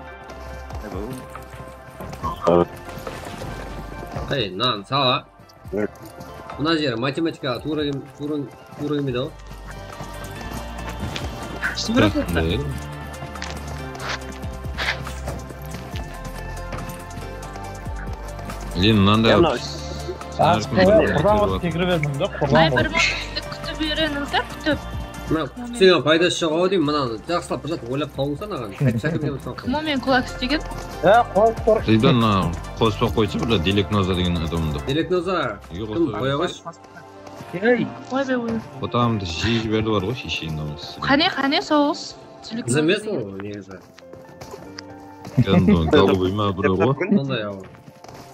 Ey, nan, sala. Mına jeri matematikaǵa tuwra kel-, tuwra, tuwra kelmeydi-aw. Endi mınanday Ya, qılıp mına Asıp qoya, qurdan qılıp sekirip berdim de, qurdan Ay, bir qılıp. minuttık kútip úyrenińiz de, kútip. Mına kútseń paydası joq-aw deymen, mınanı jaqsılap bir zat oylap qawıńsan aǵan. Qaytsa kirgen soń. Kim o meni kulak islegen? Ya, qoyıp tur. Sıydan mına qospa qoysa, bir Deleknoza degen adamdı. Deleknoza. Nege Kim qospa? qoya qoysh. Ey, Qoy be, qoy. Otamdı jiy jiberdi bar ǵoy, shesheniń namusın. Qáne, qáne, soǵıs. Qız emes ol negizi. Endi golubıy ma birew ǵoy. Sonday awa.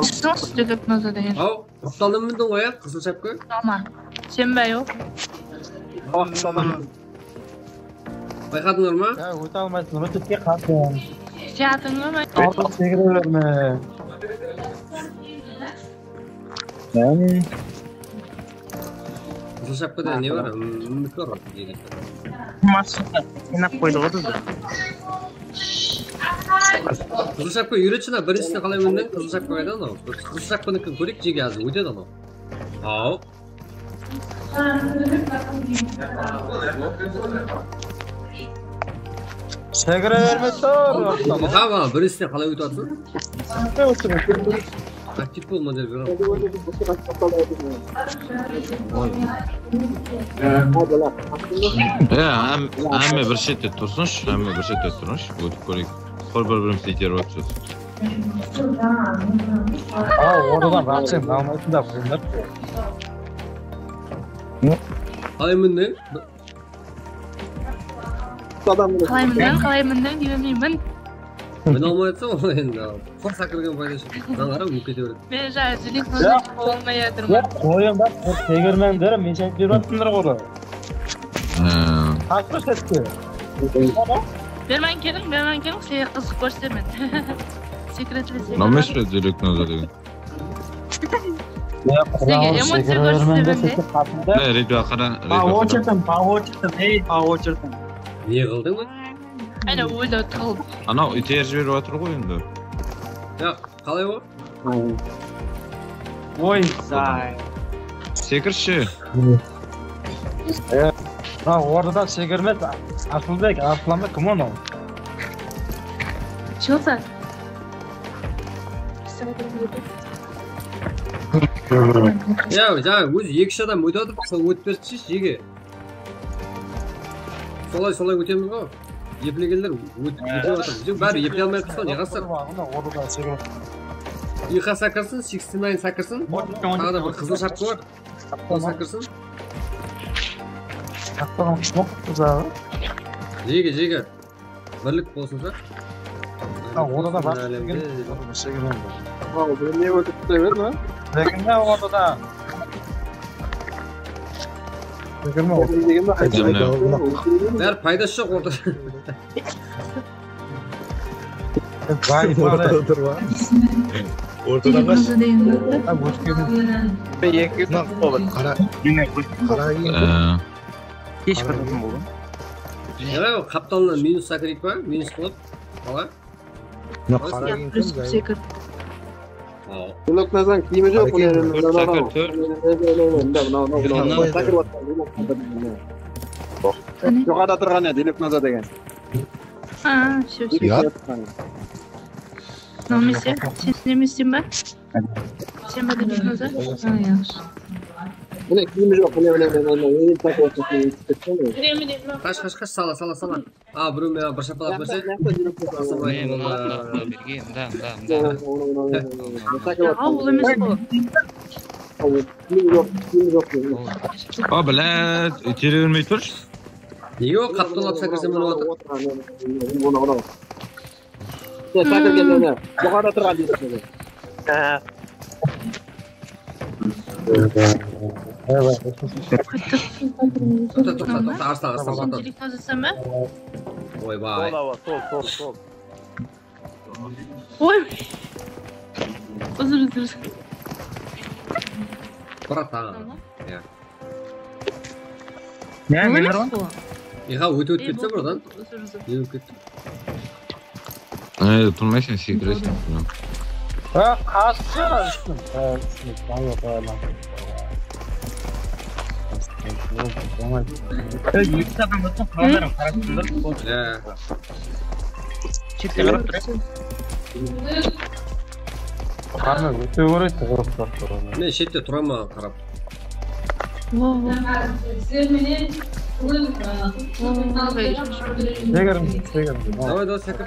Ushıńız degen. Aw, qaptaldan mindiń ǵoy, ya, qızıl shapka. Ama, sen ba, yoq? Bayqadıńlar ma? Ya, óte almaysın, óte ketke qatı. Tiyatıń ba? Arqa segire berme. Jáne. Qızıl shapkada ne bar? Mimik bar ǵoy. Masshıqta qıynap qoydı ǵoy bizdi. Qızıl shapka, úyretshi ana, birinshisine qalay mindiń? Qızıl shapka qayda anaw? Qızıl shapkanıkin kóreyik, jege, házir ótedi anaw. Aw. Segire berme tur. Tamam, birinshisine qalay ótip atırsań? Aktiv bol, model bir. Ya, hám-, hámme bir shette tursınshı, hámme bir shette turınshı, ótip kóreyik. Qol bir-birimizdi iyterip atırmız. A, oradan Ramsen almaysın da, bunlar. Qalay mindiń? Qalay mindiń, qalay mindiń, deybermeymen. Mine almay atsa, ol endi. Qor sakirgen payda shıqtı. Mınalar úlip kete beredi. Men jańa júrek bola almay atırman. Yoq, qoyıń da, qor segermeń der, men shayıp berip atırman ǵoy. Há. Qasqa sette. Berman keliń, berman keliń, sizge qızıq kórsetemen. Sekretli sekret. Name shu Direk Nazar degen. Sizge emotsiya kórsetemen de. Ne, Ridva, qara, Ridva, qara. По очередям, по очередям, ey, по очередям. Ne qıldıń? Áne, óldi, tıǵıl. Anaw iter jiberip atır ǵoy endi. Ya, qalay o? Oy, say. Sekirshi. E, mına ortada sekirmez, Asılbek, Aslanbek, kim onıń? Chılsa. Ya, jańa ózi eki-úsh adam ótip atır, sol ótip beripshi, jege. Solay, solay ótemiz ǵoy. Eplegenler ót-, ótip atır. Biz bári eple almay atırmız ǵoy, ne qasır? Mına ortada sekirmez. I H sakirsın, sixty nine sakirsın. Taǵı da bir qızıl shapka bar. Sol sakirsın. Qaqpaǵan joq qız aǵa. Jege, jege. Birlik bolsın sa. Ha, orada bar. Álemde. Al, bir ne ótip kete berdi ma? Lekin de ortada. Lekin de ortada. Bári paydası joq ortada. Ortada tur ba? Ortadan qash. Eki qara. Qara. Hesh bir boldı. Yara, qaptalına minus sakireyik pa? Minus qılıp. Ala. Mına qara kiyim kim? Sekir. Al. Diloknazan kiyimi joq. Mına, mına, mına. Mına, mına, mına. Joqarıda turǵan edi, Diloknaza degen. Ha, shu, shu. Yat. Nomese, sen emesseń ba? Sen ba, Diloknaza? Ha, yaqshı. Mine, kiyimi joq, mine, mine, mine, mine. Qash, qash, qash, sala, sala, sala. A, birew maǵan bir shapalaq berse. Men mına birge, mında, mında, mında. Aw, ol emes ǵo. A, блядь, itere bermey turshı. Nege ol qaptalap sakirsem minip atır? Joqarıda turǵan deydi. Toqta, toqta, toqta, Arslan, Arslan, toqta. Oybay. Sol, awa, sol, sol, sol. Oy. Uzr, uzr. Brat, taǵı. Tamam. Ya. Ne, ne bar? Iha, ótip, ótip ketse buradan. Uzr, uzr. Ne ótip ketti? Ay, turmaysań, sekireseń. Ha, qasqa. Ey, eki adam bolsa, qalanlarım qarap turlar. Ya. Shetke qarap tur. Qanı óte beredi, orıs tarafı. Men shette turaman qarap. Shegerińiz, shegerińiz. Давай, давай, sekir.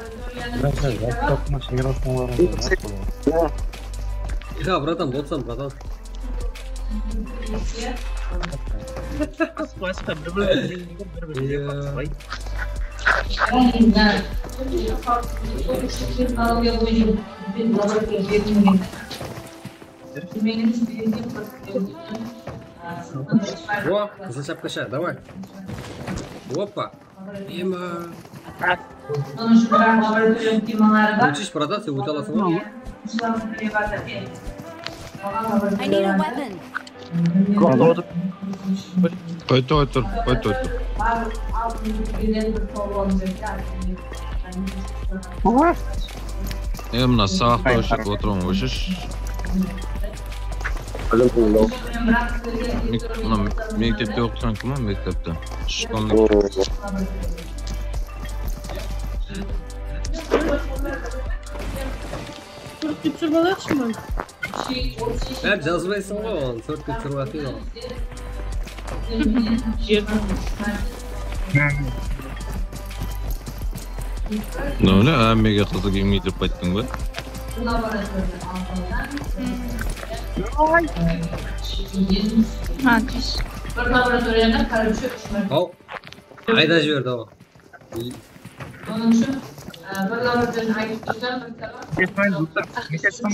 Тихо, братан, болсам, братан. Basqa, basqa, bir-birine, bir-birine basqa. O, qızıl shapkasha, давай. Опа. Ema. Úshinshi, bratан, sen óte alasań ba? I need a weapon. Qoy, qoy, tur, qoy, qoy, tur. E, mına saǵaqta óshirip otırıń, óshirshi. Mek-, mına mektepte oqıtqan kim, mektepte? Shkolnik. Tórtke túsirip alayıqshı ma? Hep jazbaysań ǵoy onı, tórtke túsirip atayıq onı. Mınaw ne, hámmege qızı kelmeydi dep qayttıń ba? Ha, tús. Aw, qayda jiberdi aw? Onıń ushın, e, bir laboratoriyani aytıp tursam, bir sabaq. Ketpeń, ótpeysiz ba?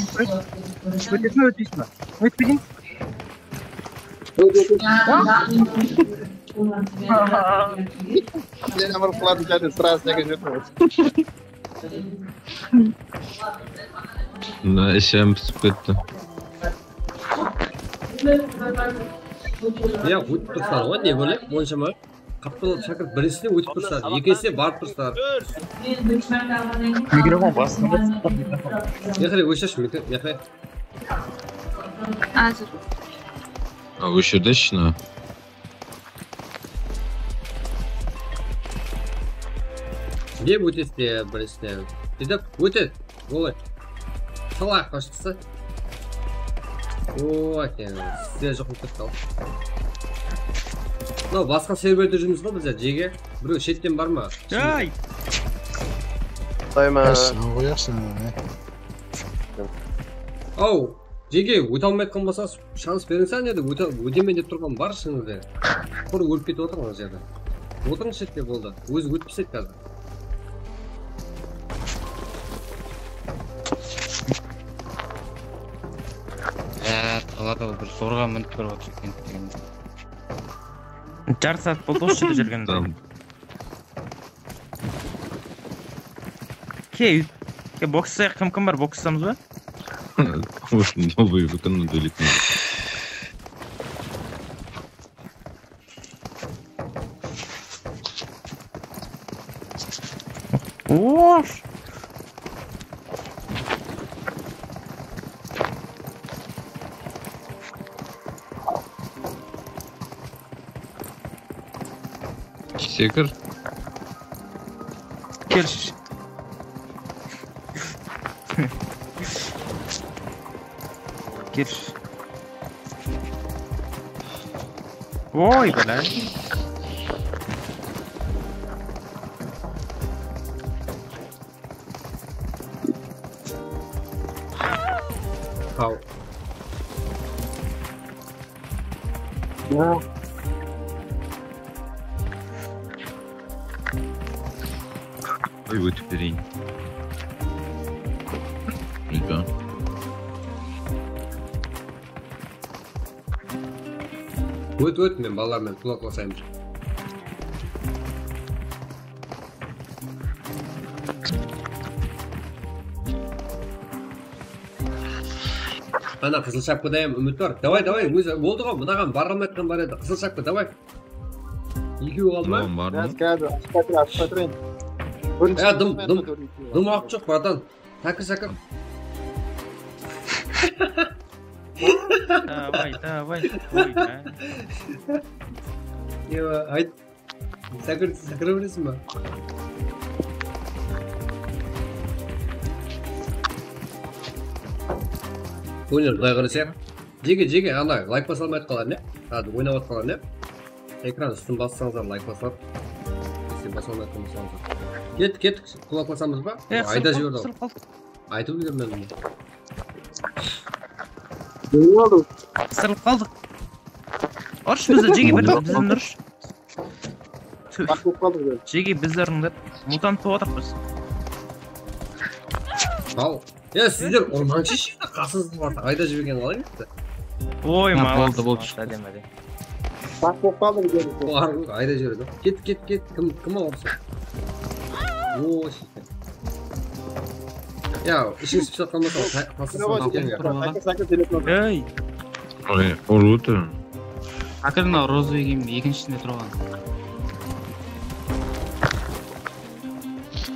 Ótpeysiz ba? Ótpeysiz. Seni bir qıladı jáne, sırası jege júrdi. Mına ishim pisip ketti. Ya, ótip tursań ǵoy, ne bólek, onsha ma? Qaptalap shákirt birinsine ótip tursadı, ekesine barıp tursadı. Mikrofon basında. Mehre, óshirshi mikro-, Mehre. Házir. A, óshirdeshi shına. Ne ótedi de birinsine? Dedep ótedi. Olay. Sala qashqısı. O, eken. Sizler joq bolıp ketti al. Mınaw basqa serverde júrmiz ǵoy bizler, jege. Birew shetten bar ma? Ay! Qoyma. Yaxshı, qoyaqshı. Aw, jege, óte almay atqan bolsańız, shans berińshe, áne de, óte, ótemen dep turǵan bar shınıńızda. Qur ólip ketip otır mına jerde. Otırıń shette, boldı. Ózi ótip tastaydı házir. Á, talada bir zorǵa minip turıp atır eken degende. Jartı saat boldı usı jerde júrgende. Tamam. Ke, ke, bokslayıq, kim, kim bar, bokslamız ba? Новый выкон на две литра. Of! Sekir. Kelshi. Kelshi. Oy, bala. Haw. Oy, ótip bereyin. Úlken. Ót, ót, men balalar menen qulaqlasayın. Ana, qızıl shapkada hám úmit bar. Davay, davay, ózi boldı ǵoy, mınaǵan bara almay atqan bar edi. Qızıl shapka, davay. Ekewi qaldı ma? Tamam, bardı. Házir, házir, ashıp atır, ashıp atır endi. Ya, dım, dım, dım waqıt joq, bratan. Sakır, sakır. Davay, davay, qoy da. Ewa, ayt. Sakır, sakıra beresiz ba? Oynar, Quday qálese. Jege, jege, ana, layk basa almay atqanlar ne? Házir oynap atqanlar ne? Ekran ústin bassańızlar, layk basılar. Sen basa almay atqan bolsańızlar. Kettik, kettik. Qulaq basamız ba? E, ayda jiberdi. Qısırıp qaldıq. Aytıp úlgermedim. Ne boldı? Qısırıp qaldıq. Urshı bizdi, jege, bir, bizden urshı. Baq bolıp qaldıq biz. Jege, bizler mınaday mutant bolıp atırmız. Al. Ya sizler urmanshı shıǵdı, qasıńızda barsa ayda jibergen qalay etti? Oy, ha, boldı, boldı. Baq bolıp qaldı bizler. Olar ayda jiberedi. Ket, ket, ket. Kim, kim al ursa? O, shit. Ya, ishińiz pisip atqan bolsa, ta-, taslasam. Ey! Oy, urıp tur. Akır mınaw rozovıy kiyim ekinshisinde turǵan.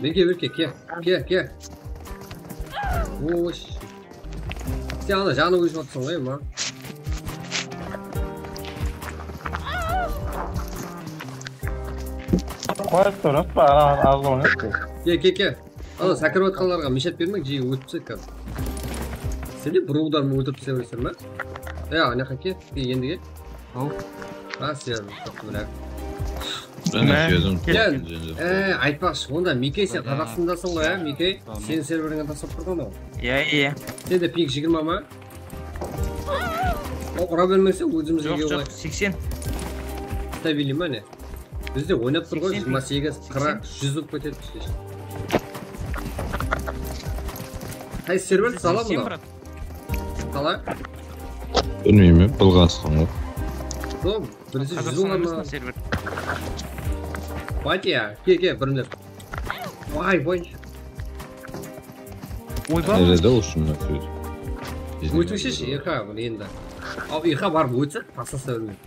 Berke, Berke, ke, ke, ke. Oy. Sen ana janı óship atırsań ǵoy, ma. Qoyıp tur, rasta, ana, az oynaydı. Ke, ke, ke. Ana, sákirip atqanlarǵa mishat bermeń, jege ótip tásle. Sen de bir udarmen óltirip taslay bereseń be? Ya, ana, ke, ke, endi ke. Al. Ha, sen, toqta, mine. Mine, sózim. Sen, e, aytpaqshı, onda Mikey, sen Qazaqstandasań ǵoy, ya, Mikey? Seniń serverińe taslap turǵan ol. Iya, iya. Sende ping jigirma ma? O, ura bermese, ózimizge. Joq, joq, seksen. Stabilniy ma ne? Bizde oynap tur ǵoy, jigirma segiz, qırq, júz bolıp ketedi bizde. Qaysı server? Sala mına. Qala? Bilmeymen, bılǵasqan ǵoy. Dom, birisi júz on server. Batiya, ke, ke, birinler. Vay, vay. Oyba. Nerede olsun, ótińshi, Erka, bunı endi. Al, Erka barıp ótse, taslasa bilmeydi.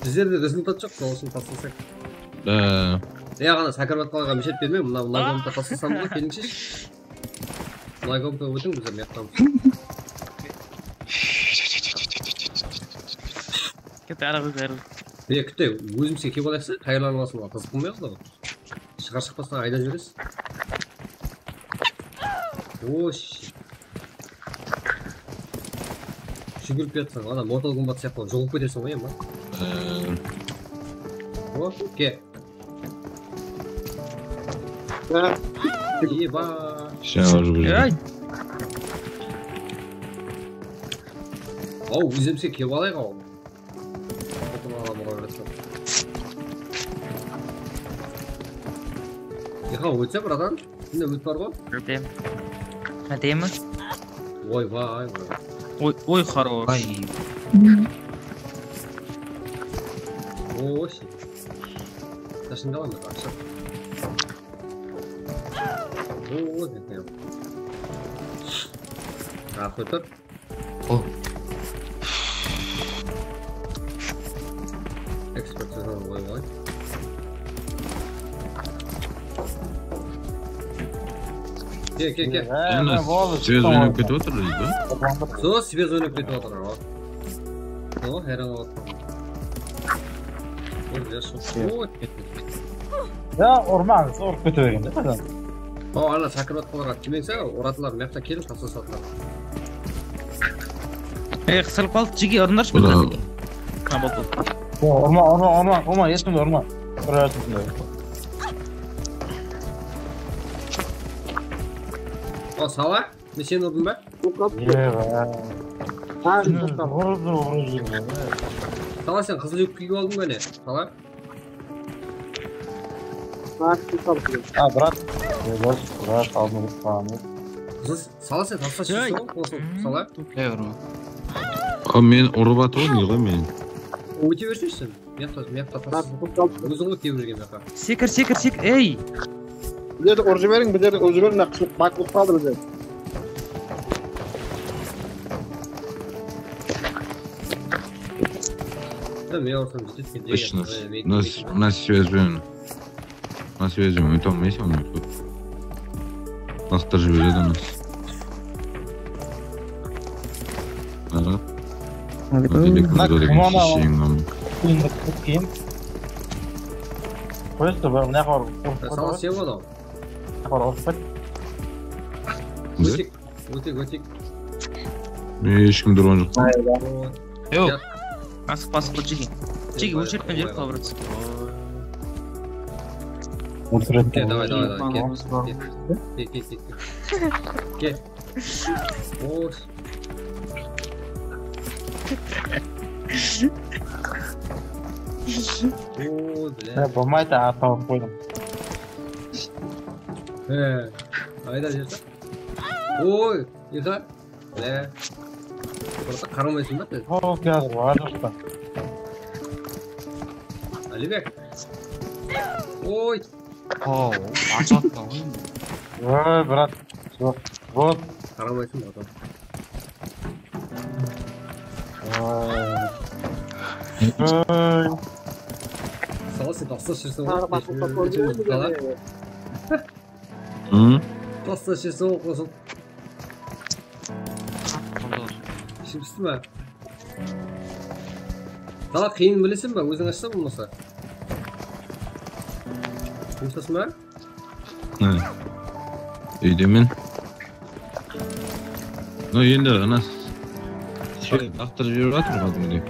Bizlerde rezultat joq, sol ushın taslasaq. Ya, ǵana sákirip atqanlarǵa mishat bermeń, mına, mına komnata taslasam da, kelińshi. Mına komnata ótiń, bizler mıyaqtamız. Ket, arı, arı. Mine, kúte, ózimizge kelip alayıqshı, tayarlanıp alsın, qızıq bolmay qaldı ǵoy. Shıǵar shıqpastan aydap jiberesiz. O, shit. Júgirip kiyatsań, ana Mortal Kombat sıyaqlı jolıp keteseń ǵoy, ema. O, ke. Eba. Sen urıp júr. Aw, ózimizge kelip alayıq, aw. Erka, ótse, bratan. Mine, ótip bar ǵoy. Óteyim. Óteyim. Oy, vay, vay. Oy, oy, хорош. Ay. O, shit. Qashanda alamız, aqsha. O, ne. Aq, ótip. O. Ekspert sezon oynayın. Ke, ke, ke. Yana svez oynap ketip atır deydi. Sol svez oynap ketip atır, awa. O, hayran qalıp atırman. Ol jası. O, kettik. Ya, urmańız, urıp kete bergen de adam. O, ana, sákirip atqanlarǵa timeńseń, uratular, mıyaqta kelip, taslasatlar. Ey, qısırıp qaldı, jege, urındarshı bir zat. Ha, boldı, boldı. Ya, urma, urma, urma, urma, hesh kimdi urma. Urasın shunday. O, sala? Men seni urdım ba? Yoq, yoq. Ye, ba. Ha, toqta. Urdı, urdı. Sala, sen qızıl júp kiyip aldıń ba ne? Sala? Ha, kiyip aldım. Ha, brat. Brat, brat, aldım, aldım. Qızıl, sala sen tasta shıqsa, qosıl, sala. Ey, urma. A, men urıp atır ǵoy, ne ǵoy men? Óte bersene sen. Mıyaqta, mıyaqta tas. Óziń ǵoy kebirgen mıyaqqa. Sekir, sekir, sekir, ey! Bizlerdi urıp jiberiń, bizlerdi urıp jiberiń, mına qısıq bak bolıp qaldı bizler. Ya, men ursam jetedi. Точно. Mına, mına svez benen. Mına svez benen óte almaysań, onı kóp. Laqtırıp jiberedi anası. Ara. Mına kúmana. Qoyıptı, bir mına qor. Sala sen bol. Mına qor, urıp ket. Ósek. Óteyik, óteyik. Hesh kim durǵan joq. Yoq. Asıq basıq bul jege. Jege, óshirtpen jiberiń, brat. Óshirtpen. Ke, davay, davay, davay, ke. Ke, ke, ke, ke. Ke. Oy. Oy, bile. Bolmaydı, atılıp qoydım. He, ayda júrse. Oy, Ixa. Bile. Burada qaramaysań ba sen? Hop, yazıq, arjaqta. Alibek. Oy. Hop, arjaqta. Oy, brat. Joq, joq. Qaramaysań ba adam? Oy. Oy. Sal sen tastap júrseń ǵoy. Hı? Tastap júrseń ǵoy, qosıl. Ishim pıstı ma? Qala qıyın bileseń ba? Óziń ashsań bolmasa. Jumıstasıń ba? Há. Úydemen. No, endi ana laqtırıp jiberip atır qádimgidey.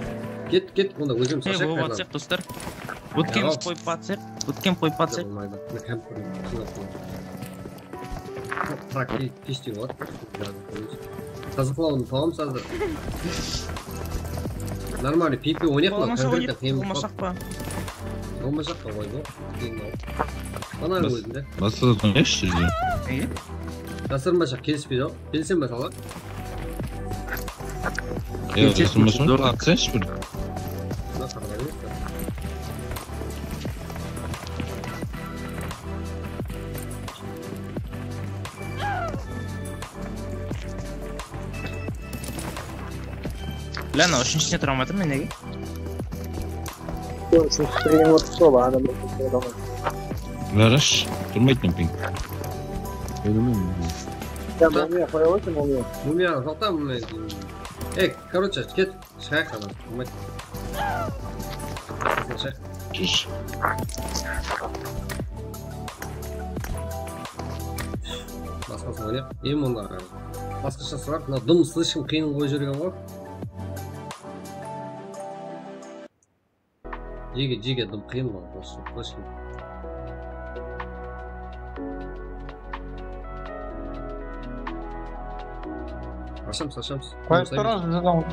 Ket, ket, onda ózim sasha. Ey, qoyıp atsaq, dostlar. Ótken qoyıp atsaq. Ótken qoyıp atsaq. Bolmaydı. Men kompyuterdi sınap qoydım. Tak, ke-, keshte boladı. Tazaqlawın tabamız házir. Normalnıy, P P oynayıq pa? Bolmasa oynayıq, bolmasaq pa? Bolmasaq pa, oy, bu. Qıyın ol. Ana ózinde. Bas-, basqa zat oynayıqshı, júrgen. Nege? Jasırınbasha kelispeydi-aw. Kelisemba sala? Yoq, jasırınbasha oynayıq, atsańshı bir. Mına qaramaydı. Lan, úshinshine tura almay atırman, nege? Yoq, sen stream otırsa, olar adam. Garash, turmaydı ping. Bilmeymen. Ya, Mumiya, qoya qoysın, Mumiya. Mumiya, toqta, Mumiya. Ey, короче, ket. Shıǵayıq, ana, bolmaydı. Shıǵayıq. Tús. Basqasın oynayıq. Em, onda basqasha suraq. Mına dım слишком qıyın qoyıp jibergen ǵoy. Jege, jege, dım qıyın ǵoy, просто, слишком. Ashamız, ashamız. Qoyıp turıńız, bizden.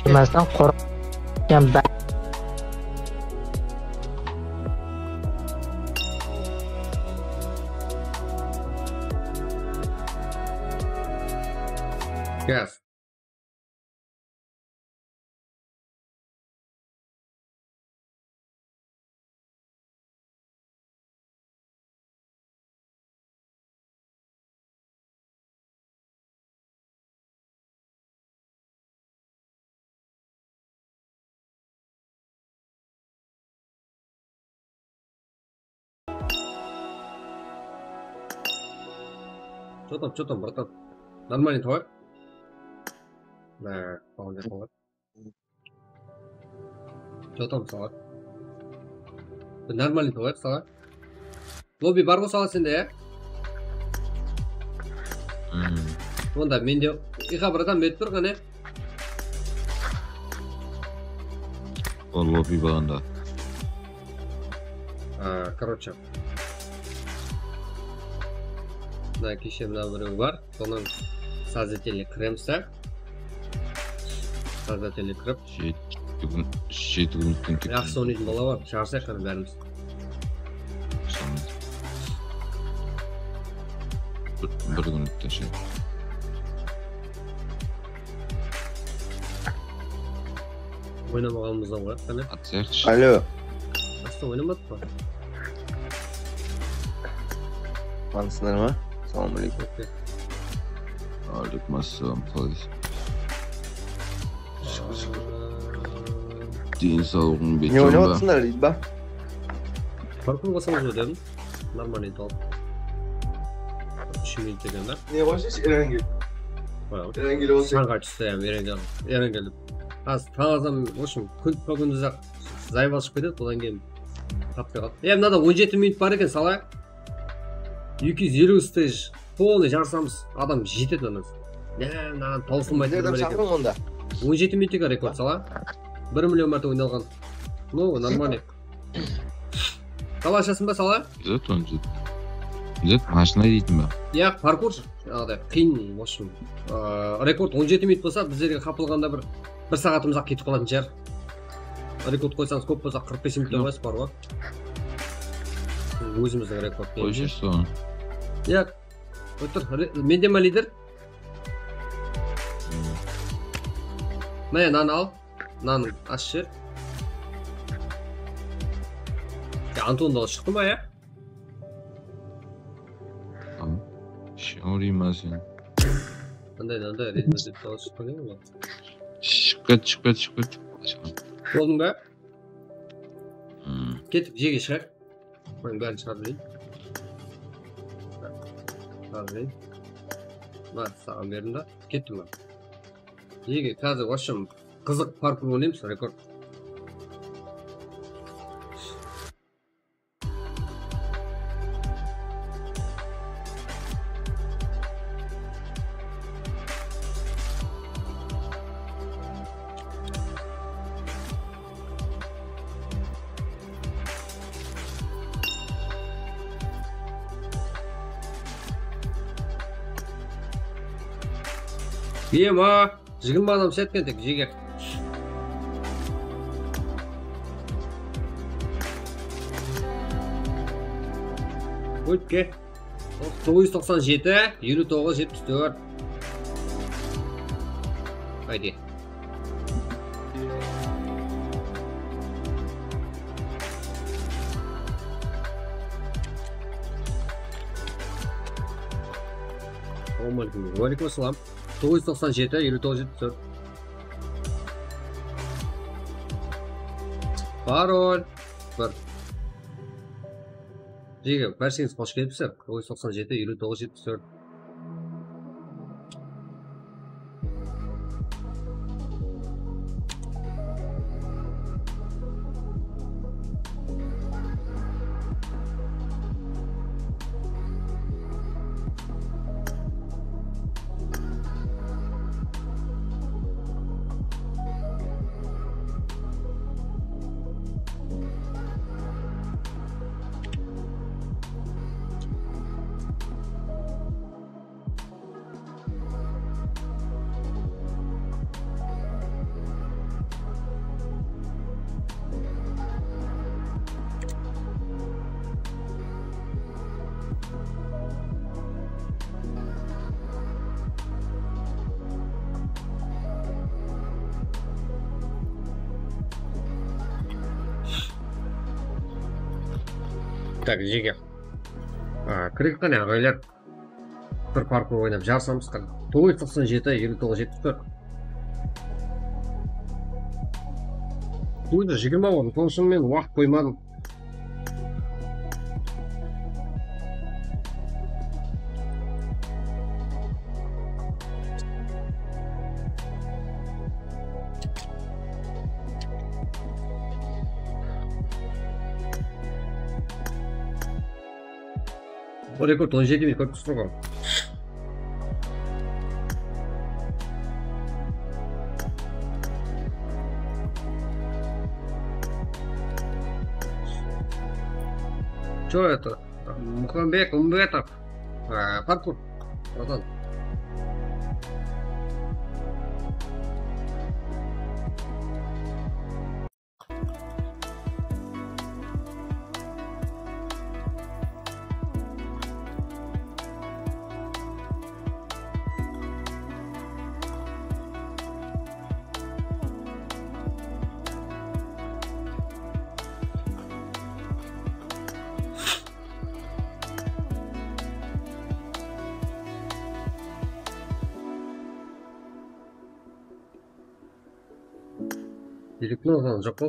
Bilmesem, qorq-, Gaz. Что там, что там, братан? Нормальный товар? Да, вполне товар. Что там, сала? Нормальный товар, сала. Lobby bar ǵo, sala, sende, ya? Hmm. Onda mende, Ixa, bratан, berip tur, qáne. Ol lobby bar onda. A, короче. Mına keshe mına birew bar. Sonıń Sozdateline kiremiz, á? Sozdateline kirip. Jeti kún, jeti kún ótken ketken. Jaqsı oynaytın bala bar, jarısayıq qáne bárimiz. Sonı. Bir, bir kún ótken. Oynamaǵanımızdan qoyaq, qáne. Atsayıqshı. Alo. Rasta oynamadıq pa? Tanısızlar ma? Salam aleykum. Okey. Aleykum assalam, qalaysız? Densawlıǵıń beti. Ne oynap atırsańlar, deydi ba? Parkur basańız ba dedim. Нормальный tol. Úsh minut degen da. Ne qoysa, Erengel. Erengel bolsa. Sanǵa tústi, ya, Erengel. Erengel. Házir tań azan, в общем, kún, kúndizaq zayıp ashıp ketedi, odan keyin tapmay qaldı. E, mınada on jeti minut bar eken, sala. Eki júz eliw stage. Polnıy jarısamız. Adam jetedi mınadan. Ne, mınadan tawsılmaydı. Bizde adam shaqırıń onda. On jeti minut eken rekord, sala. Bir million márte oynalǵan. Ну, нормально. Sala ashasın ba, sala? Bizde on jeti. Bizde mashina deytin ba? Yaq, parkur. Jańaǵıday qıyın, в общем. Aa, rekord on jeti minut bolsa, bizlerge qapılǵanda bir, bir saatımız-aq ketip qalatın shıǵar. Rekord qoysańız, kóp bolsa, qırq bes minuttan qoyasız, bar ǵoy. Ózimizdiń rekord. Qoyshı sonı. Yaq. Otır. Re-, mende ma lider? Mine, mınanı al. Mınanı ashshı. Ya, Anton da shıqtı ma, ya? Tamam. Shıǵarayın ba sen? Qanday, mınanday, ret, ret, ret, shıqtı ma? Shıǵıp ket, shıǵıp ket, shıǵıp ket. Boldıń ba? Hmm. Ketip, jerge shıǵayıq. Mınań bárin shıǵarıp jibereyin. Shıǵarıp jibereyin. Mına, saǵan berdim da. Kettim men. Ege, házir, в общем, qızıq parkur oynaymız, rekord. Ema, jigirma adam seytken tek jege. Ótke. Toǵız júz toqsan jeti, eliw toǵız, jetpis tórt. Qayde. Assalamu aleykum. Wa aleykum assalam. Toǵız júz toqsan jeti, eliw toǵız, jetpis tórt. Parol. Bir. Jege, bársheniz xosh kelipsizler. Toǵız júz toqsan jeti, eliw toǵız, jetpis tórt. Tak, jege. A, kireyik qáne, aǵaylar. Bir parkur oynap jarısamız. Toǵız júz toqsan jeti, eliw toǵız, jetpis tórt. Bul jigirma orın. Sonıń ushın men waqıt qoymadım. Ol rekord on jeti minut kórip turıpsız ǵoy. Чё это? Мухамбек Умбетов. А, паркур. Братан. Direkten alǵan joq qo.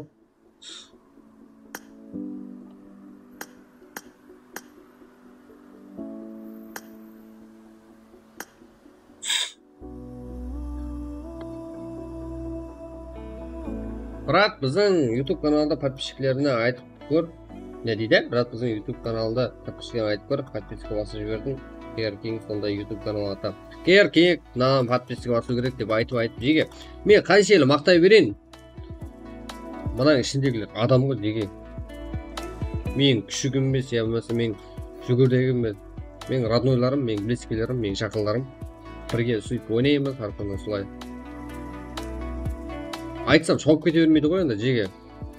Brat, biziń YouTube kanalda podpischiklerine aytıp kór. Ne deydi? Brat, biziń YouTube kanalda podpischiklerine aytıp kór. Podpiska basıp jiberdim. Eger keyin sonday YouTube kanal ata. Eger keyin mınadan podpiska basıw kerek dep aytıp aytıp jege. Men qanshelli maqtay bereyin. Mınań ishindegiler adam ǵoy, jege. Meniń kúshigim be, ya bolmasa meniń júgirdegim be, meniń rodnoylarım, meniń bliskiylerim, meniń jaqınlarım. Birge súytip oynaymız, hár kúni usılay. Aytsam, shawıp kete bermeydi ǵoy endi, jege.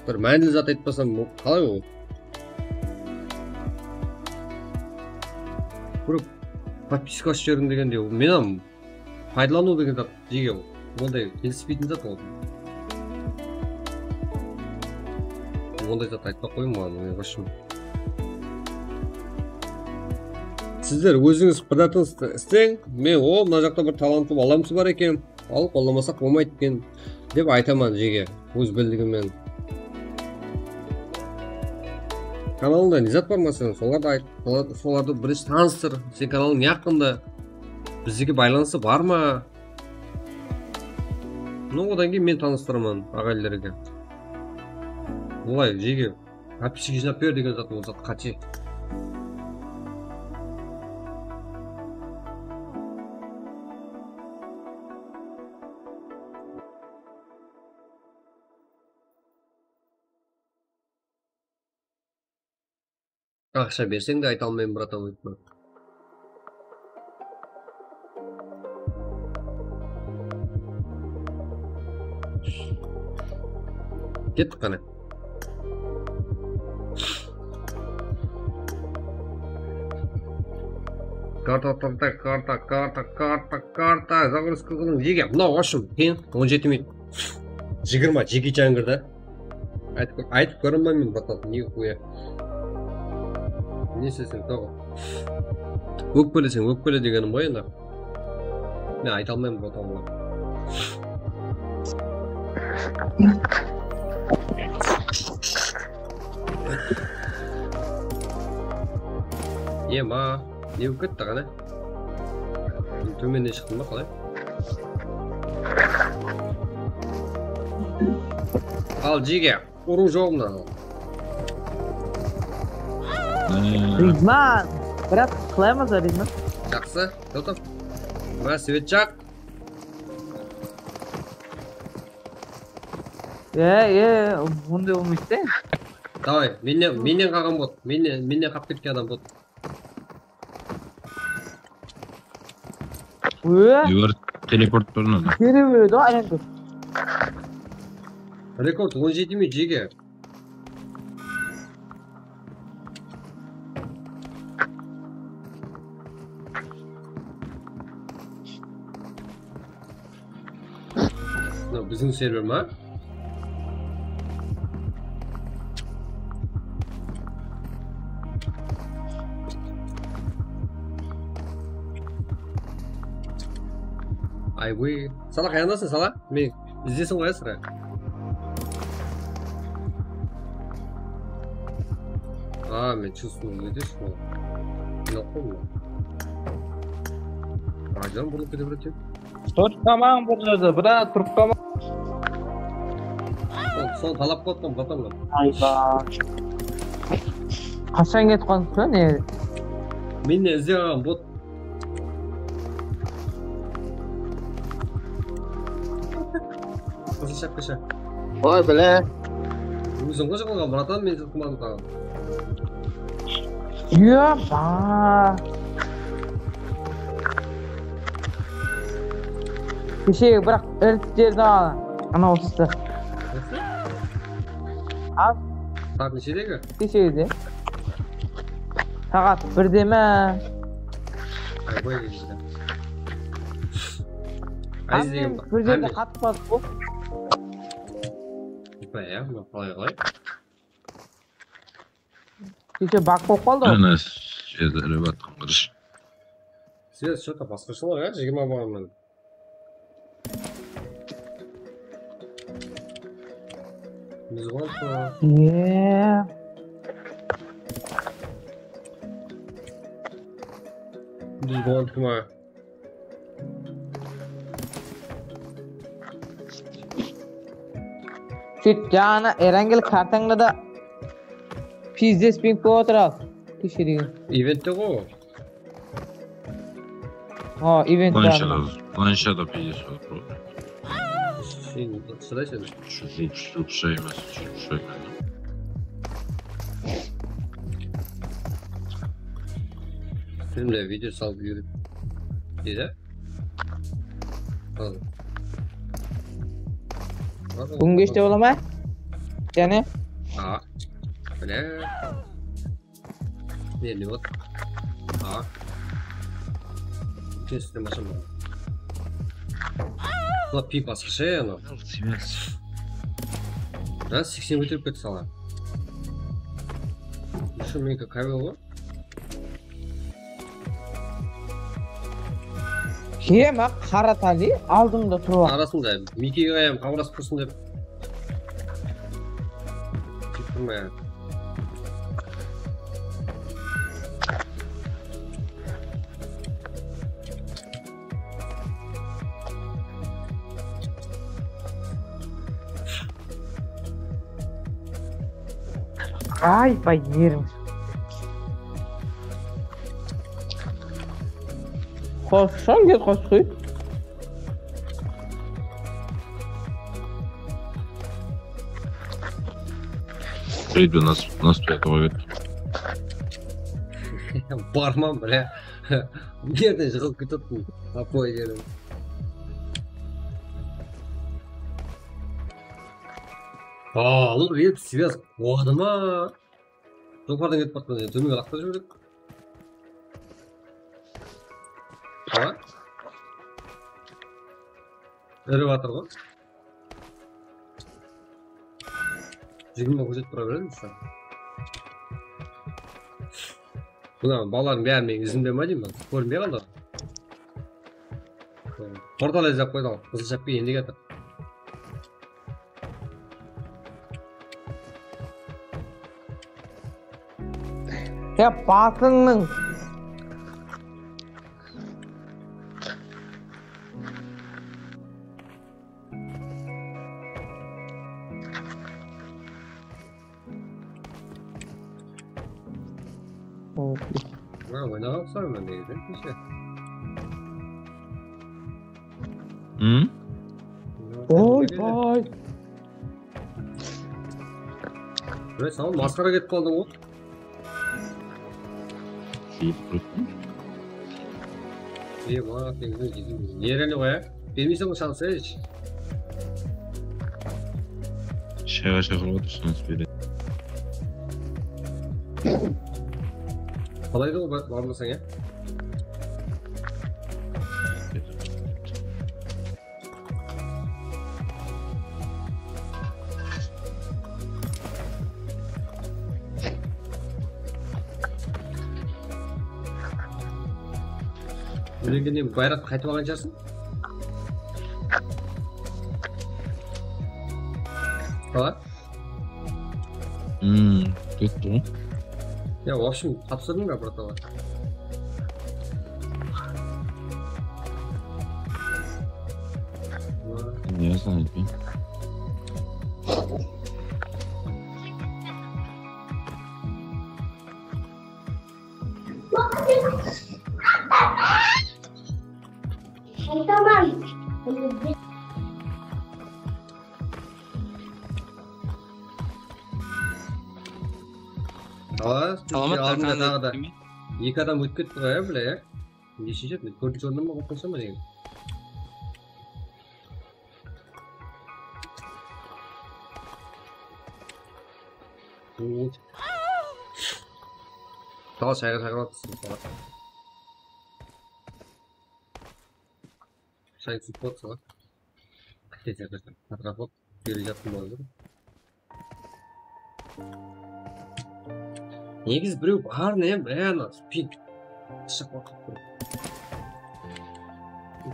Bir mánili zat aytpasam, qalay ol? Bir podpiska ashıp jiberiń degende, men hám paydalanıw degen zat, jege, ol. Onday kelispeytin zat ol. Onday zat aytpay-aq qoyıń maǵan, men, в общем. Sizler ózińiz pıdatın isleń, men, o, mına jaqta bir talantlı balamız bar eken, al, qollamasaq bolmaydı eken, dep aytaman, jege, óz bildigimnen. Kanalıńda ne zat bar ma seniń? Solardı ayt, solar-, solardı birinshi tanıstır. Sen kanalıń ne haqqında? Bizdegi baylanısı bar ma? No, odan keyin men tanıstıraman aǵayinlerge. Olay, jege, подписчик jıynap ber degen zat, ol zat qáte. Aqsha berseń de ayta almayman, bratan, oytma. Kettik qáne. Karta, karta, karta, karta, karta, karta. Загрузка qılıń, jege. Mınaw, в общем, keyin on jeti minut. Jigirma, Джеки Чан kirdi. Aytıp, aytıp kóremen men, bratan, nihuya. Ne isleseń, toǵı. Ókpeleseń, ókpele degenim ǵoy endi. Men ayta almayman, bratan, oǵan. Ema, ne bolıp ketti, qáne? Tómennen shıqtım ba, qalay? Al, jege, urıw joǵı mınadan. Rizman, brat, qalaymız, Rizman? Jaqsı, Dotov. Mına, svet jaq. E, e, onday bolmaydı da. Davay, mennen, mennen qalǵan bot. Mennen, mennen qap ketken adam bot. Ö! Ever teleport turın. Kere beredi ǵoy, aylanıp. Rekord on jeti minut, jege. Mınaw biziń server ma? Ay, bu Sala, qayandasıń, Sala? Men izlesem qoyasız ǵa. A, men чувствую, ne deysiz bul? Jıynap qoy bunı. Radiodan burılıp kete beredi. Turıp qalmań bir jerde, brat, turıp qalmań. Sol, sol talap qoyıppan, bratanlar. Ayba. Qashan ketip qaldıńız ba, ne? Men de izlep alǵan bot. Qızılshaq kasha. Oy, bile. Óziń ǵoy jıǵılǵan, bratan, men jıqılmadım taǵam. Yoba. Keshegi, biraq, ilk jerdi al. Ana, usı. Al. Saat neshedegi? Keshegide. Saat birde me? Ay, qoy, endi. Ay, izlegen bir jerde qatıp qaldı ǵoy. Epa, ya, mına qalay, qalay? Keshe bak bolıp qaldı ǵoy. Ana, jerde ilip atqan qırısh. Svet, что-то basqashalar, ya, jigirma bolǵanman. Biz bolǵan kúni. Eee. Biz bolǵan kúni. Sóyt, jańa Erangel kartańda da pizdes ping bolıp atır al. Keshe degen. Eventte ǵo. Ha, event bar. Planshada, planshada pizdes bar. Sen shıdaysań. Jup, jup, jup, shaymas, jup, shaymas. Filmler video salıp júredi. Deydi. Al. Búgin keshte bola ma? Jáne? Ha. Bile. Ne, ne bot? Ha. Kesin basam. Bula pip basqıshı ya, anau. Ha, seksen kóterip ketti sala. Usı meniki kabel ǵoy. Kem, a, qara tali aldımda turıp. Arasında Mikeyge ayam xabarlasıp tursın dep. Jep turmay. Ay, bay, yerim. Xoshshaw, ket, qosh qoy. Ey, bu nas-, nasıl bir edi? Barman, bile. Nereden jıǵılıp ketetuǵın? Apoy, yerim. Aa, alıp ret, svez qoyadı ma? Joqarıdan ketip atqan, tómenge laqtırıp jiberedi. Ha? Elevator ǵoy. Jigirma kózet tura beredi, mısal. Mına balalardıń bári meniń izimde ma deymen, kórinbey qaldı. Portal izlep qoydı, qızıl shapka endi keldi. Ya, basıńnıń. Ha, oynaǵan uqsayman negizinde, keshe. Hı? Oy, bay. Ey, saǵan masqara ketip qaldıń ǵoy. Júrip turıptım. Ey, maǵan teńizden jezim. Nereli ǵoy, a? Bermeyseń ǵoy, shans, ey. Shayǵa shaqırıp atır, shans beredi. Qalay edi ǵoy, bar-, barmasań, ya? Úylengennen bayraqtı qaytıp alǵan shıǵarsıń. Qala? Hmm, ketti ǵoy. Ya, в общем, tapsırdıń ba, bratala? Ne yazıǵan eken? Aytaman. Aa, salamatlıq, aldında arqańda taǵı da eki adam ótip ketti ǵoy, ya, bile, ya. Neshinshi, men tórtinshi orınnan ba, oltinshi ma degen? Tal shayǵa shaqırıp atır. Shaydı isip qoyıpsız ǵoy. Qáte, qáte, qáte. Atrafı beri jattım boldı. Negizi birew bar ne, reально, spin. Shıǵıp atır.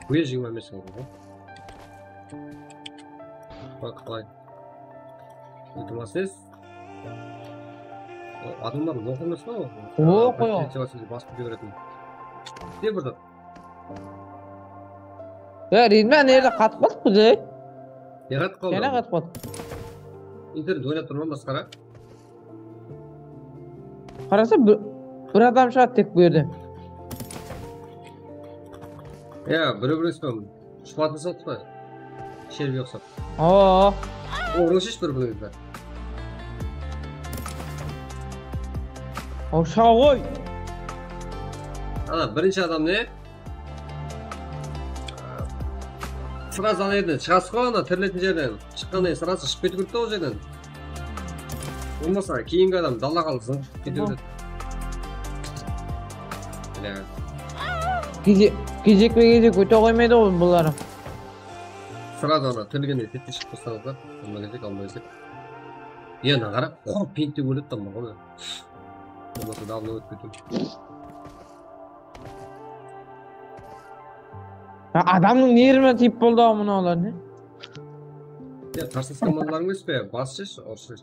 Kóz jigirma bes boldı ǵoy. Baq, qalay. Iltimas. O, adamlar loq emes pa o? O, qoy. Basıp kete beretin. Ne burada? Ya, Ridman, nerde qatıp qaldıptı de? Ne qatıp qaldı? Jáne qatıp qaldı. Internet oynap turman, masqara. Qarasa, bir, bir adam shıǵadı tek bu jerde. Ya, birew-birew spam. Shıpatın sattı ma? Sherge uqsap. Oo. Ońınan shesh bir-birińizdi. Awsha ǵoy. Ana, birinshi adam ne? Sırası ana jerden shıǵasız ǵoy, ana tiriletin jerden. Shıqqannan keyin sırası shıǵıp ketiw kerek ta ol jerden. Bolmasa keyingi adam dala qaldı, zıńqıp kete beredi. Bile. Geze-, gezekpe-gezek óte qoymaydı ǵoy bular. Sırası ana tirilgende tette shıǵıp tursańız da, alma gezek, alma gezek. Yana qara, qurıp pinte óledi da ǵoy. Bolmasa davno ótip ketiw. Ha, adamnıń nervine tiyip boldı-aw mınalar, ne? Ya, qarsı komandalar emes pe? Basshı, urıshı.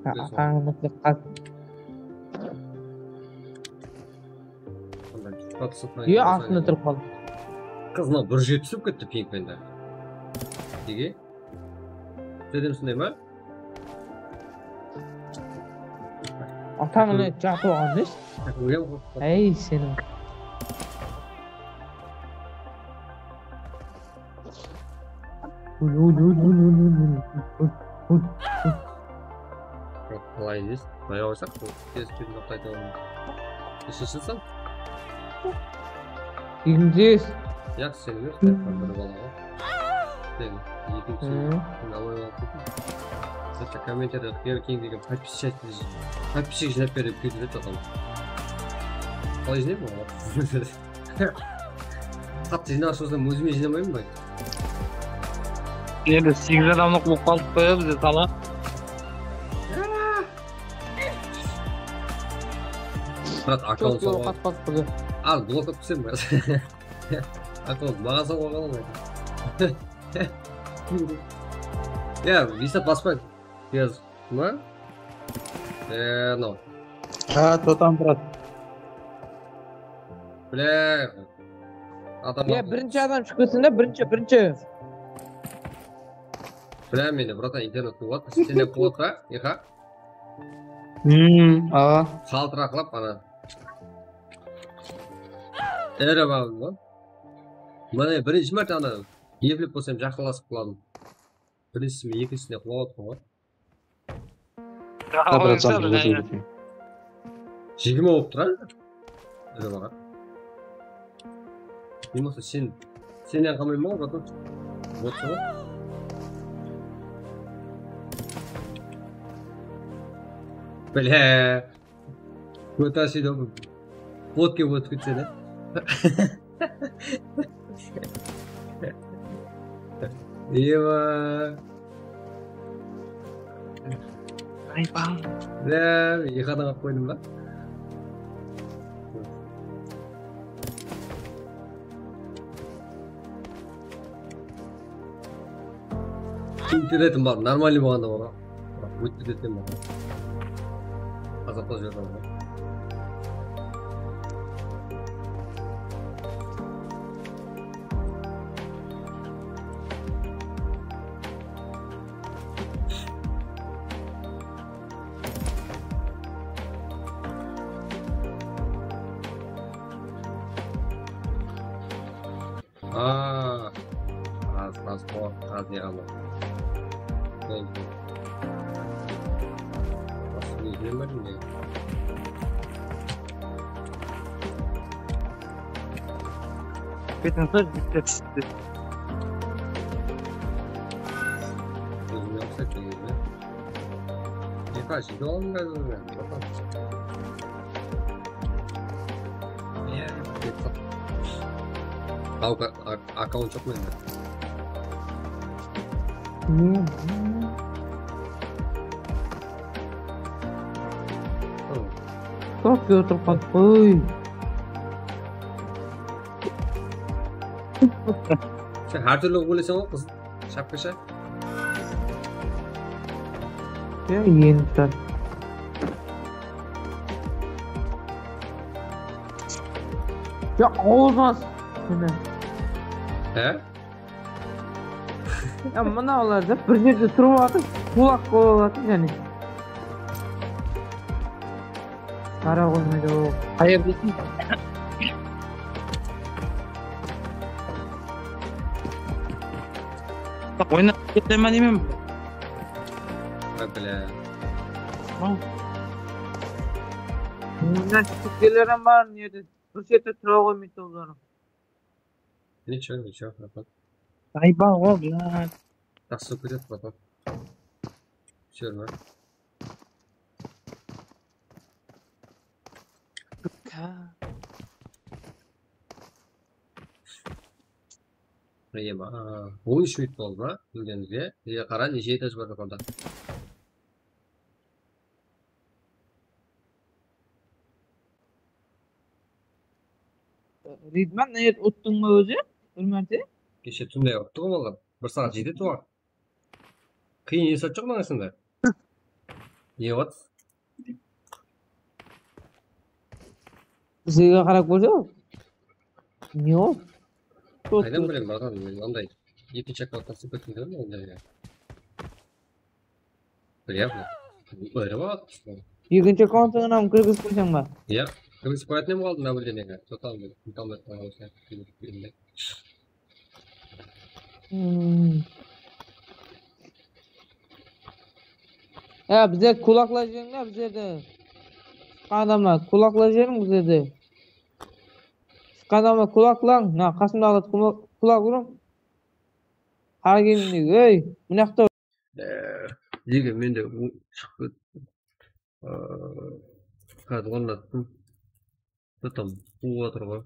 Ha, ańlıqlıq qal. Yo, astında turıp qaldı. Qız, mına bir júz túsip ketti pingpende. Nege? Dedim, sonday ma? Atań mine jatıp alǵan emes. Óy, seniń. Ul, ul, ul. Qalay deysiz? Bayaw aysaq, tez tez qayta. Esesizsen? Ekinci. Yaq, sen emes, bir bala ǵoy. Sen ekinshi. Sen alay alıp kettiń. Zatta kommentariyada Qıyar Keń degen podpisчик, podpisчик jıynap ber dep kúydiredi adam. Qalay jıynayman oǵan? Qattı jıynawshı bolsam, ózime jıynamayman ba? Endi segiz adamlıq bolıp qaldıq pa ya bizde tala? Brat, akkaunt sawǵa. Al, blok alıp ketsem ba? Akkaunt maǵan sawǵa qaladı. Ya, Visat, baspa. Yaz. Ma? Eee, no. Ha, totam, brat. Bile. Adam. Ya, birinshi adam shıqıp ketsin de, birinshi, birinshi. Bile, mende, bratan, internet quwat. Sende quwat pa? Eha. Hmm, awa. Qaltıraqlap, ana. Ere baǵın ǵoy. Mine, birinshi márte ana eplep bolsam, jaqınlasıp qaladım. Birinshisi menen ekinshisine qulap atırman ǵoy. Jigirma bolıp tur, a? Ere baǵa. Bolmasa sen, sennen qalmayman ǵoy, bratan. Bolsa ǵoy. Bile. Kótasiydi, botke ótip ketse de. Ewa. Ayba. Ya, eki adam alıp qoydım ba? Internetim bar, normalnıy bolǵanda bar. Biraq ótip ketetin bar. Azapta júrgen bar. Aa, az, az, o, az ne qaldı. Boldı. Basıp ne bermedim ne? Ketin sóz bitti, bitti. Ózime uqsaydı, ózime. Epa, jide alınbay. Akaunt joq mende. Kópke otırıp qaldık qoy. Sen hár túrli qılıp oylaysań ǵoy, qız. Shapkasha. Ya, endi tat. Ya, awzıma s-, mine. He? Ya, mınalar da bir jerde turıp atır, qulaq bolıp atır, jáne. Qara qoymaydı o. Qayerdesin? Oynap keteme deymen. Bile. Mına tikkeler hám bar, nede? Bir jerde tura qoymaydı olar. Nicho, nicho, raxmat. Ayba ǵo, brat. Jaqsı kóredi, raxmat. Júrme. Ka. Ema, on úsh minut boldı ma? Bilgenimizge. Ege, qara, neshe etaj bar joqarıda. Ridman, ne etip uttıń ba ózi? Bir márte? Keshe túnde uttı ǵo ballar. Bir saat jedi tuwar. Qıyın esap joq mańa sonda. Ne qıladı? Bizlerge qarap kórse. Ne o? Qaydan bilem, bratан, men anday ekinshi akkaunt tasıp kettim dedim onday. Bilem. Öyle bak. Ekinshi akkauntıńnan kirgizip qoysam ba? Ya, kirgizip qoyatın em qaldım, Nabil demege. Total bir, total bir. Hmm. Ya, bizler kulaklar jiberiń da, bizlerde. Shıqqan adamlar, kulaklar jiberiń bizlerde. Shıqqan adamlar, kulaklar, mına qasımdaǵılar kulak urıń. Qara kelindegi, ey, mına jaqta. Ee, degen mende u-, shıǵıp ketti. Ee, házir ornattım. Zaten quwıp atır ǵoy.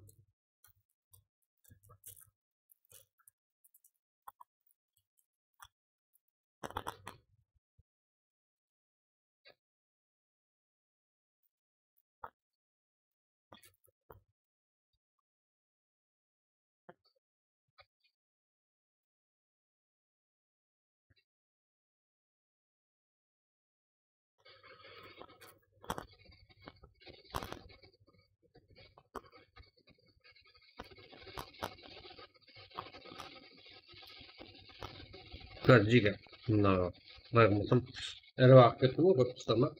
Gaz jege. Mına, layıǵın bolsam. Iri aǵıp kettim ǵoy, kóp qıstama.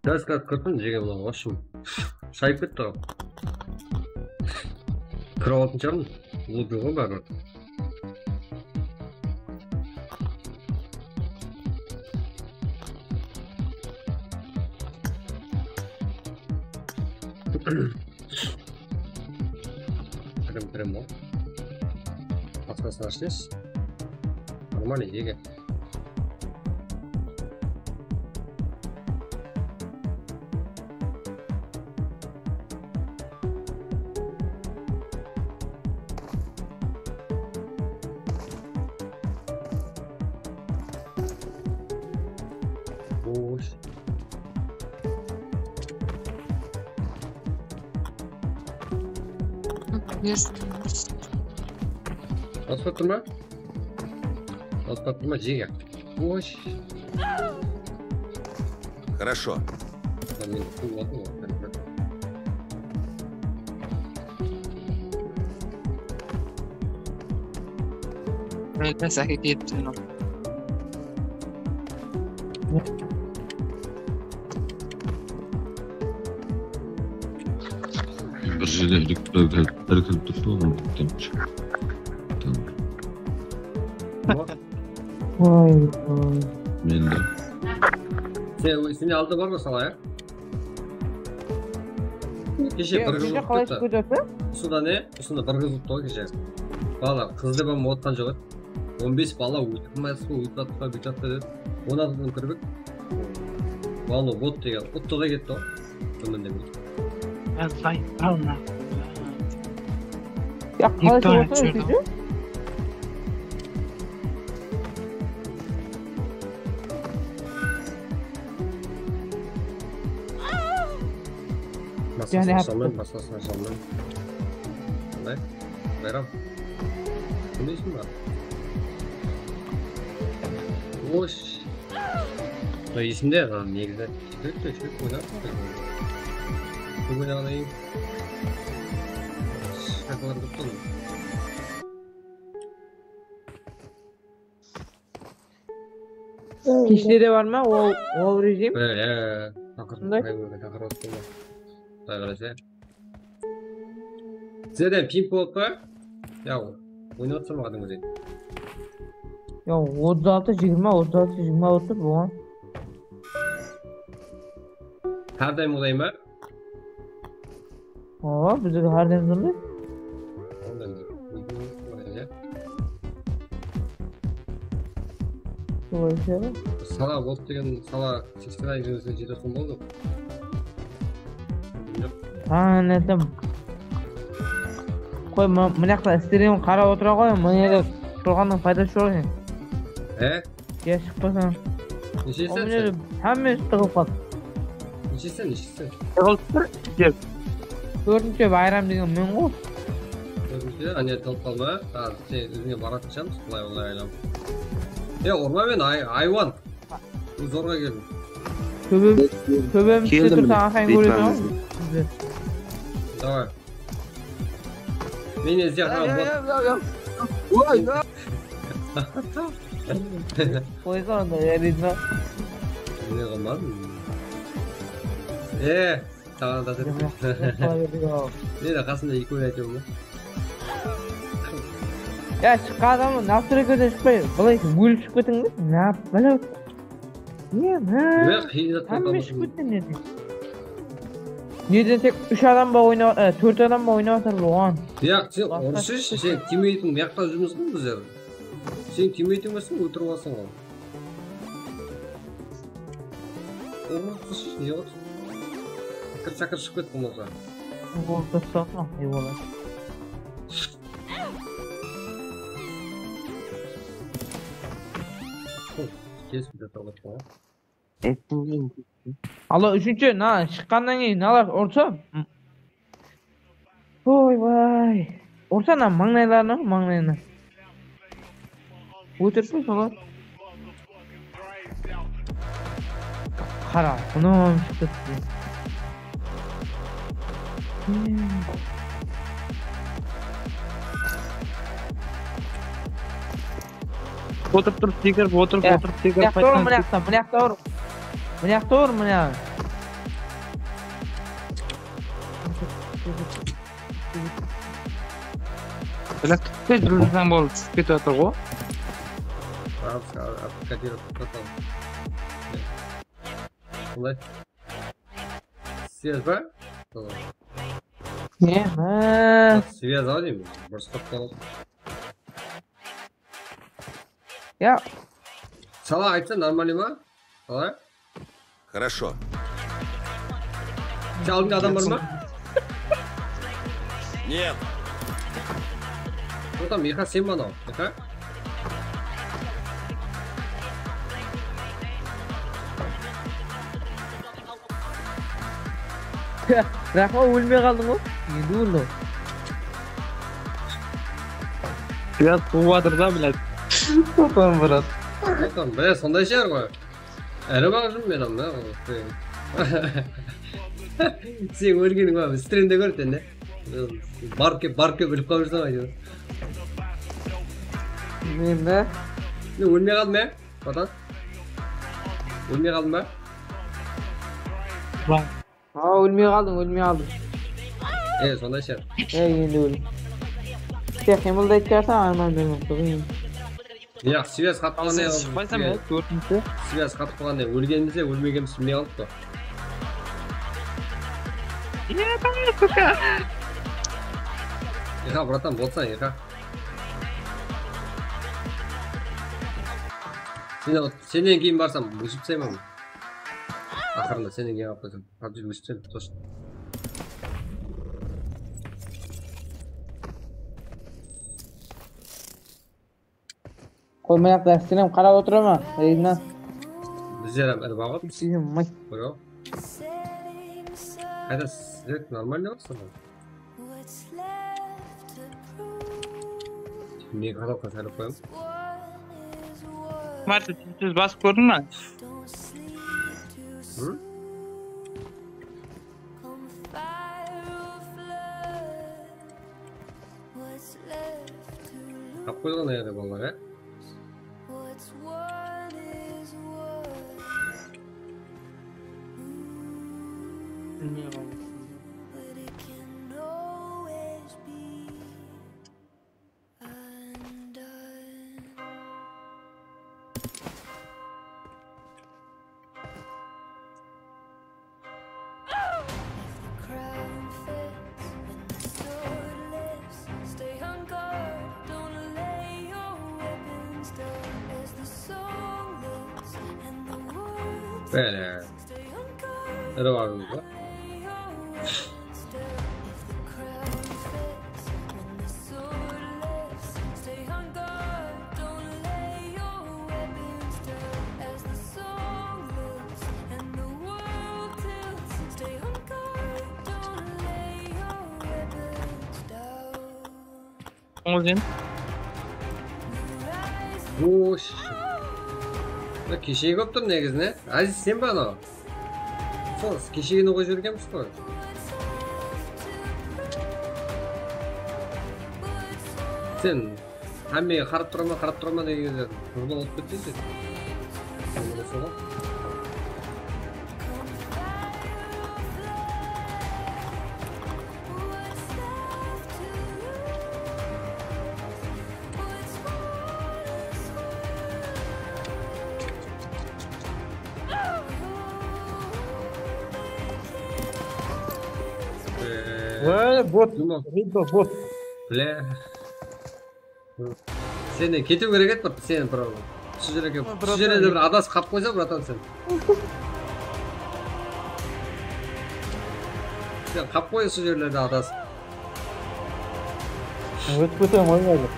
Gaz kát kirdim, jegen mına, в общем, shayıp ketti ǵoy. Kirip alsın shıǵarmın, lobby ǵoy báribir. Прям, прям, о. Басқасын ашсайсыз. Нормально, ege. Bosh. Basıp atır ma? Basıp atır ma, jege? Bosh. Хорошо. Lan men qıwladım ǵoy. Sen sahip etsin. Bir jerde iriklep, iriklep turıptı, onı bitirmiş. Tamam. Oy, oy. Mende. Sen, sende aldı bar ma, sala, ya? Keshe bir qız ulıp ketti. Usında ne? Usında bir qız ulıptı ǵoy keshe. Bala, qız dep hám otqan joq edi. On bes bala óltirip atırmız ba, óltirip atırmız ba, buytırıp atırmız ba dep. On altıdan kirip, bala bot degen uttı da ketti ǵoy. Kúmindemey. Azbay, alma. Ya, qalay Виктория, sorasań чё sóytip? Basqasına salmayman, basqasına salmayman. Qanday? Bayram. Bilmeysiz ba? Osh. Mına esimde, ha, negizi. Kútip, kútip, oynap. Kútip oynaǵannan keyin. Shaqalar kútip turdım. Keshte de bar ma ol, ol rejim? He, he. Taqır, Qanday? Taqır, taqır. Quday qálese. Sizlerden ping pong ba? Ya, oynap atırma qádiń ózi. Ya, otız altı jigirma, otız altı jigirma otır buǵan. Hár dayım qılay ma? Awa, bizde hár dayım sonday. Onday bir. Solay ise. Sala bot degen sala seksen ay júrse jete sum boldı. Tańladım. Qoy, mı- mına jaqta strim qarap otıra qoy, mına jerde turǵannan paydası joq eken. He? Ya shıqpasań. Neshesi O mına sen? jerde hámmesi tıǵılıp qaldı. Neshesi, neshesi? Tıǵılıp tur, jep. Tórtinshi bayram degen men ǵoy. Kórdińiz be? Áne, tıǵılıp qalma. Házir sen ózińe baratın shıǵarmız, qılay, qılay aylanıp. E, urma meni, ay- aywan. Zorǵa keldim. Tóbem- Tóbemizde Keldim tursań mine, aqayın kóredi buytpamız. Bizde. Davay. Men izlep atırman, bot. Oy, no. Qoysa onda, ya, deydi ma? Ne qılmadım? E, saǵan da dedim. Men de qasımda ekewin aytıwım. Ya, shıqqan adam nastroykadan shıqpay, bılay ólip shıǵıp ketiń be? Ne, bala. Ne, ha? Ne qıyın zattan Hámme tabasań. Shıqıp ketken neden? Neden tek úsh adam ba oynap, e, tórt adam ba oynap atır buǵan? Yaq, sen Basqa urıshıshı, shıqıp sen ketken. teammateing mıyaqta júrmiz ǵoy bizler. Sen teammateing emes ǵoy, óltirip alsań ǵoy. Urıshıshı, ne qılırsın? Kir shakir shıqıp ketken bolsa. Ol dúrıs atma, ne bolar? Kes bir de tabatpa. Ala úshinshi, na, shıqqannan keyin nalar ursa. Oybay. Ursa na mańlaylarına, mańlayına. Ótirsin solar. Qara, bunam shıqtı. Otırıp turıp sekerip, otırıp, Ya, otırıp sekerip mına jaqta ur, qaytqan. mına jaqta, mına jaqta ur. Mına jaqta ur, mına. Bilek, tez júrseń boldı, túsip ketip atır ǵo. Al, al, al, Kadirov, toqtań. Qılay? Svez ba? Ne? Ha. Svez al deymen. Bir sıqıp qaldı. Ya. Sala aytsa, normalnıy ma? Qalay? Хорошо. Sen aldıńda adam bar ma? Нет. Otam, Mixa, sen ma anaw? Mixa? Raxma, ólmey qaldıń ǵoy. Endi óldiń. Biraz tuwıp atır da, блядь. Otam, brat. Otam, bile, sonday shıǵar ǵoy. Iri baǵıjım men, ama. Sen ólgeniń ba, biz strimde kórip endi. Barıp kelip, barıp kelip bilip qalıp júrseń, áytewir. Men be? Ne, ólmey qaldım ya, bratan? Ólmey qaldım ba? Ha, ólmey qaldıń, ólmey qaldıń. E, sonday shıǵar. E, endi ól. Sen qıymıldayıp kiyatsań, arman bermekte qıyın. Yaq, svez qatıp qalǵanday. Shıqpaysań ya, tórtinshi. Svez qatıp qalǵanday, ólgenimiz de, ólmegenimiz bilmey qalıptı. Ixa, bratan, bolsań, Ixa. Sennen keyin barsam, óship taslayman. Aqırında sennen keyin alıp qoysam. Abdul óship taslayman, toshın. Qoy, mına jaqta ástinen qarap otıraman, Reynna. Bizler hám ir baǵıp. Suyunmay. Qoyıw. Qayda sizler normalno basqanda? Meni qaraw qasarıp qoyam. Martin, siz basıp kórdiń ma? Hı? Tap qoyǵan edi balalar, á? Bele. Ere barıńız ba? Ońız endi. Bosh. Mına keshegi bolıp tur negizine. Aziz, sen be anaw? Sol keshegini qoyıp jibergenbiz ǵoy. Sen hámmege qarap turaman, qarap turaman degen gezde qızba bolıp ketpeyseń. Sol ǵoy. Vay, bot. Kim o? Ridva, bot. Bile. Sennen ketiw kerek edi, bir sen bir usı jerlerge, usı jerlerde bir adasıp qap qoysa, bratan, sen. Sen qap qoy usı jerlerde adasıp. Ótip ketemen ǵoy házir.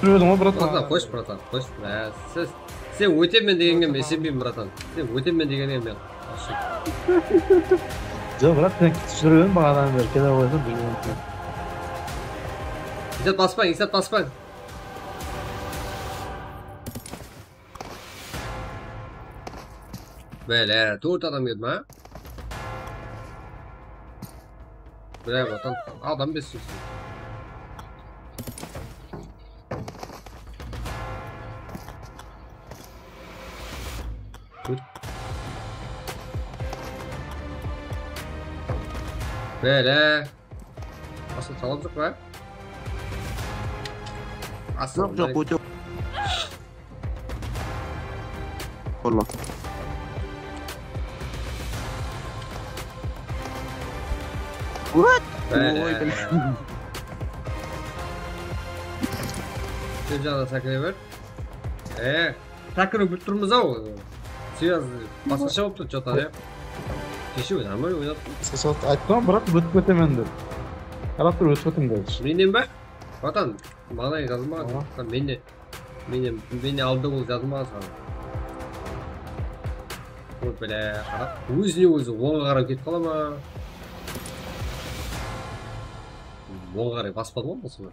Túsirdim ǵoy, bratan. Bratan, qoysh, bratan, qoysh. Á, siz Sen ótemen degenge men isenbeymen, bratan. Sen ótemen degenge men. Joq, biraq sen kútip júrgen baǵadan beri kele qoysań, bilmeymen. Izzat, baspań, Izzat, baspań. Bele, tórt adam keldi ma? Bile, bratan, adam bes júz. Bele. Asıl talap joq pa? Asıl joq, joq, óte. Urma. What? Bele. Oy, bile. Sen jaǵda sákire ber. E, sákirip turmız-aw. Sıyaz basqasha bolıp tur, что-то, ya. Keshe nормально oynap. Basqasha ayttım, biraq ótip ketemen dep. Qarap tur, ótip ketiń, короче. Mennen be? Bratan, maǵan jazılmaǵan. Aha. Mende, mende, mende aldı ol jazılmaǵan saǵan. Oy, bile, qarap, ózine ózi ońǵa qarap ketip qala ma? Ońǵa qaray baspadı ǵoy, basıma.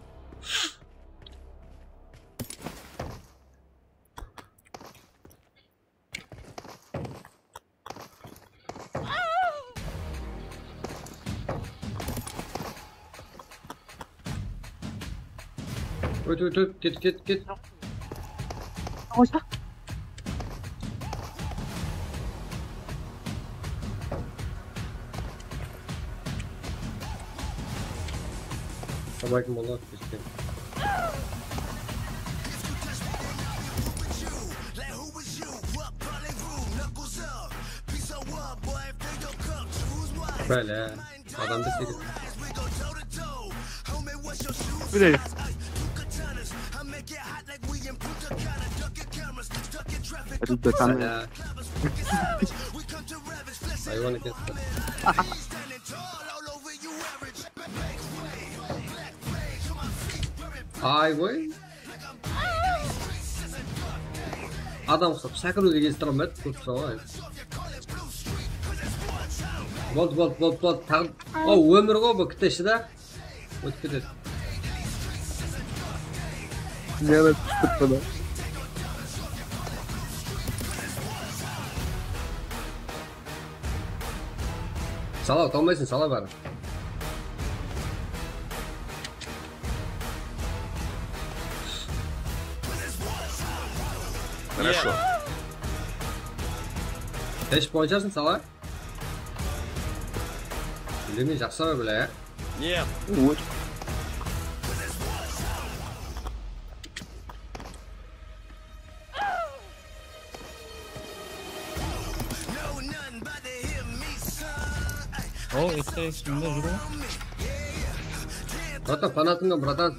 Ót, ót, ót, ket, ket, ket. Oysa. Samaytın bolar. Bele, adam da sekiz. Bile. Ribetami. Haywan ekensiz. Ay, oy. Adam uqsap, sákiriwdi kelistire almaydı, kóp uqsap, ay. Boldı, boldı, boldı, boldı. Taǵı, o, ómir ǵoy, bu, kiteshi da. Ótip ketedi. Yana túsip turdı. Sala, uta almaysań, sala bári. Хорошо. Hesh boyınsharsın, sala. Bilmeymen, jaqsı bile, ya. Нет. Вот. O, ette üstünde júr. Bratan, fanatıńnan, bratan.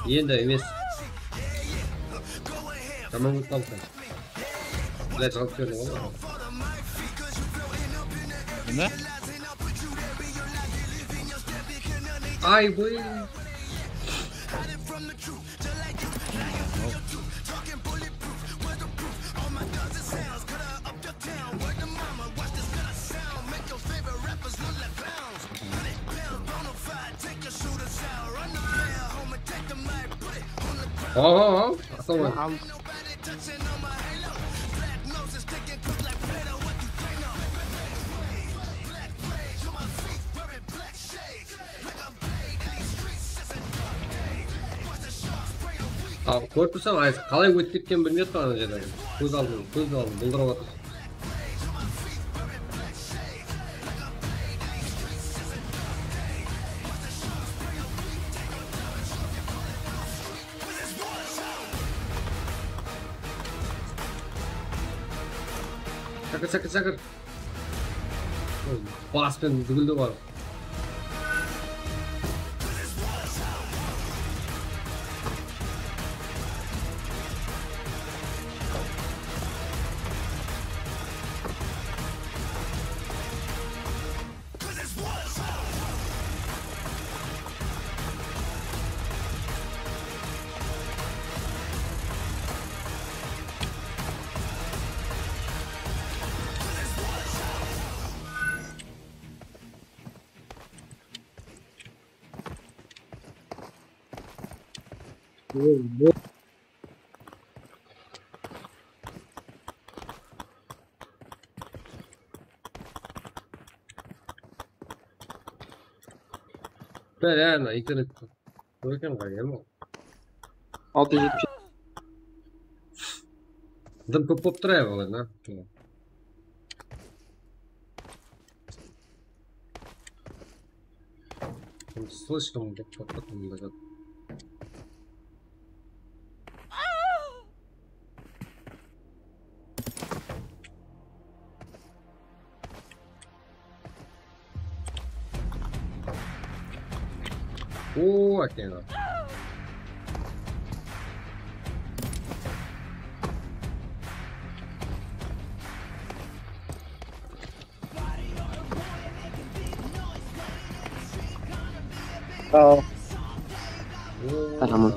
Endi emes. Jaman kóp qaldı. Блядь, jalp berdim ǵoy. Ne? Ay, bıy. Aha, aha. Asaman. Al. Al, kórip tursań, ay, qalay ótip ketkenin bilmey atırman ana jerden. Kóz aldım, kóz aldım, bıldırıp atır. Shakır, shakır, shakır. Bas penen dúgildi bar. Реально, интернет. Kórkem ǵoy, em. Altı júz jetpis. Dım kóp bolıp tur, ya, bala, na. Слишком kóp bolıp tur, bunda zat. Oo, ákeń. Sağ ol. Tamam.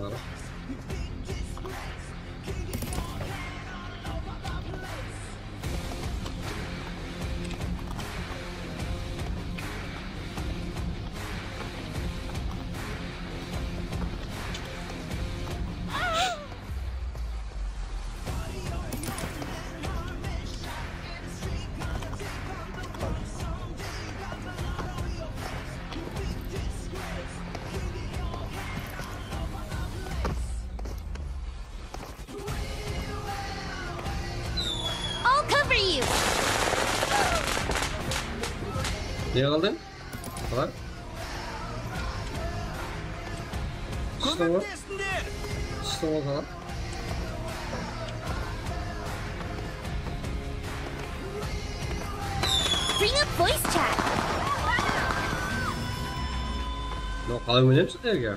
I'll cover you. Ne qaldı? Qalay? Tústiń ǵoy. Tústiń ǵoy, qalay? Bring up voice chat. Mınaw qalay oynayman sizlerge?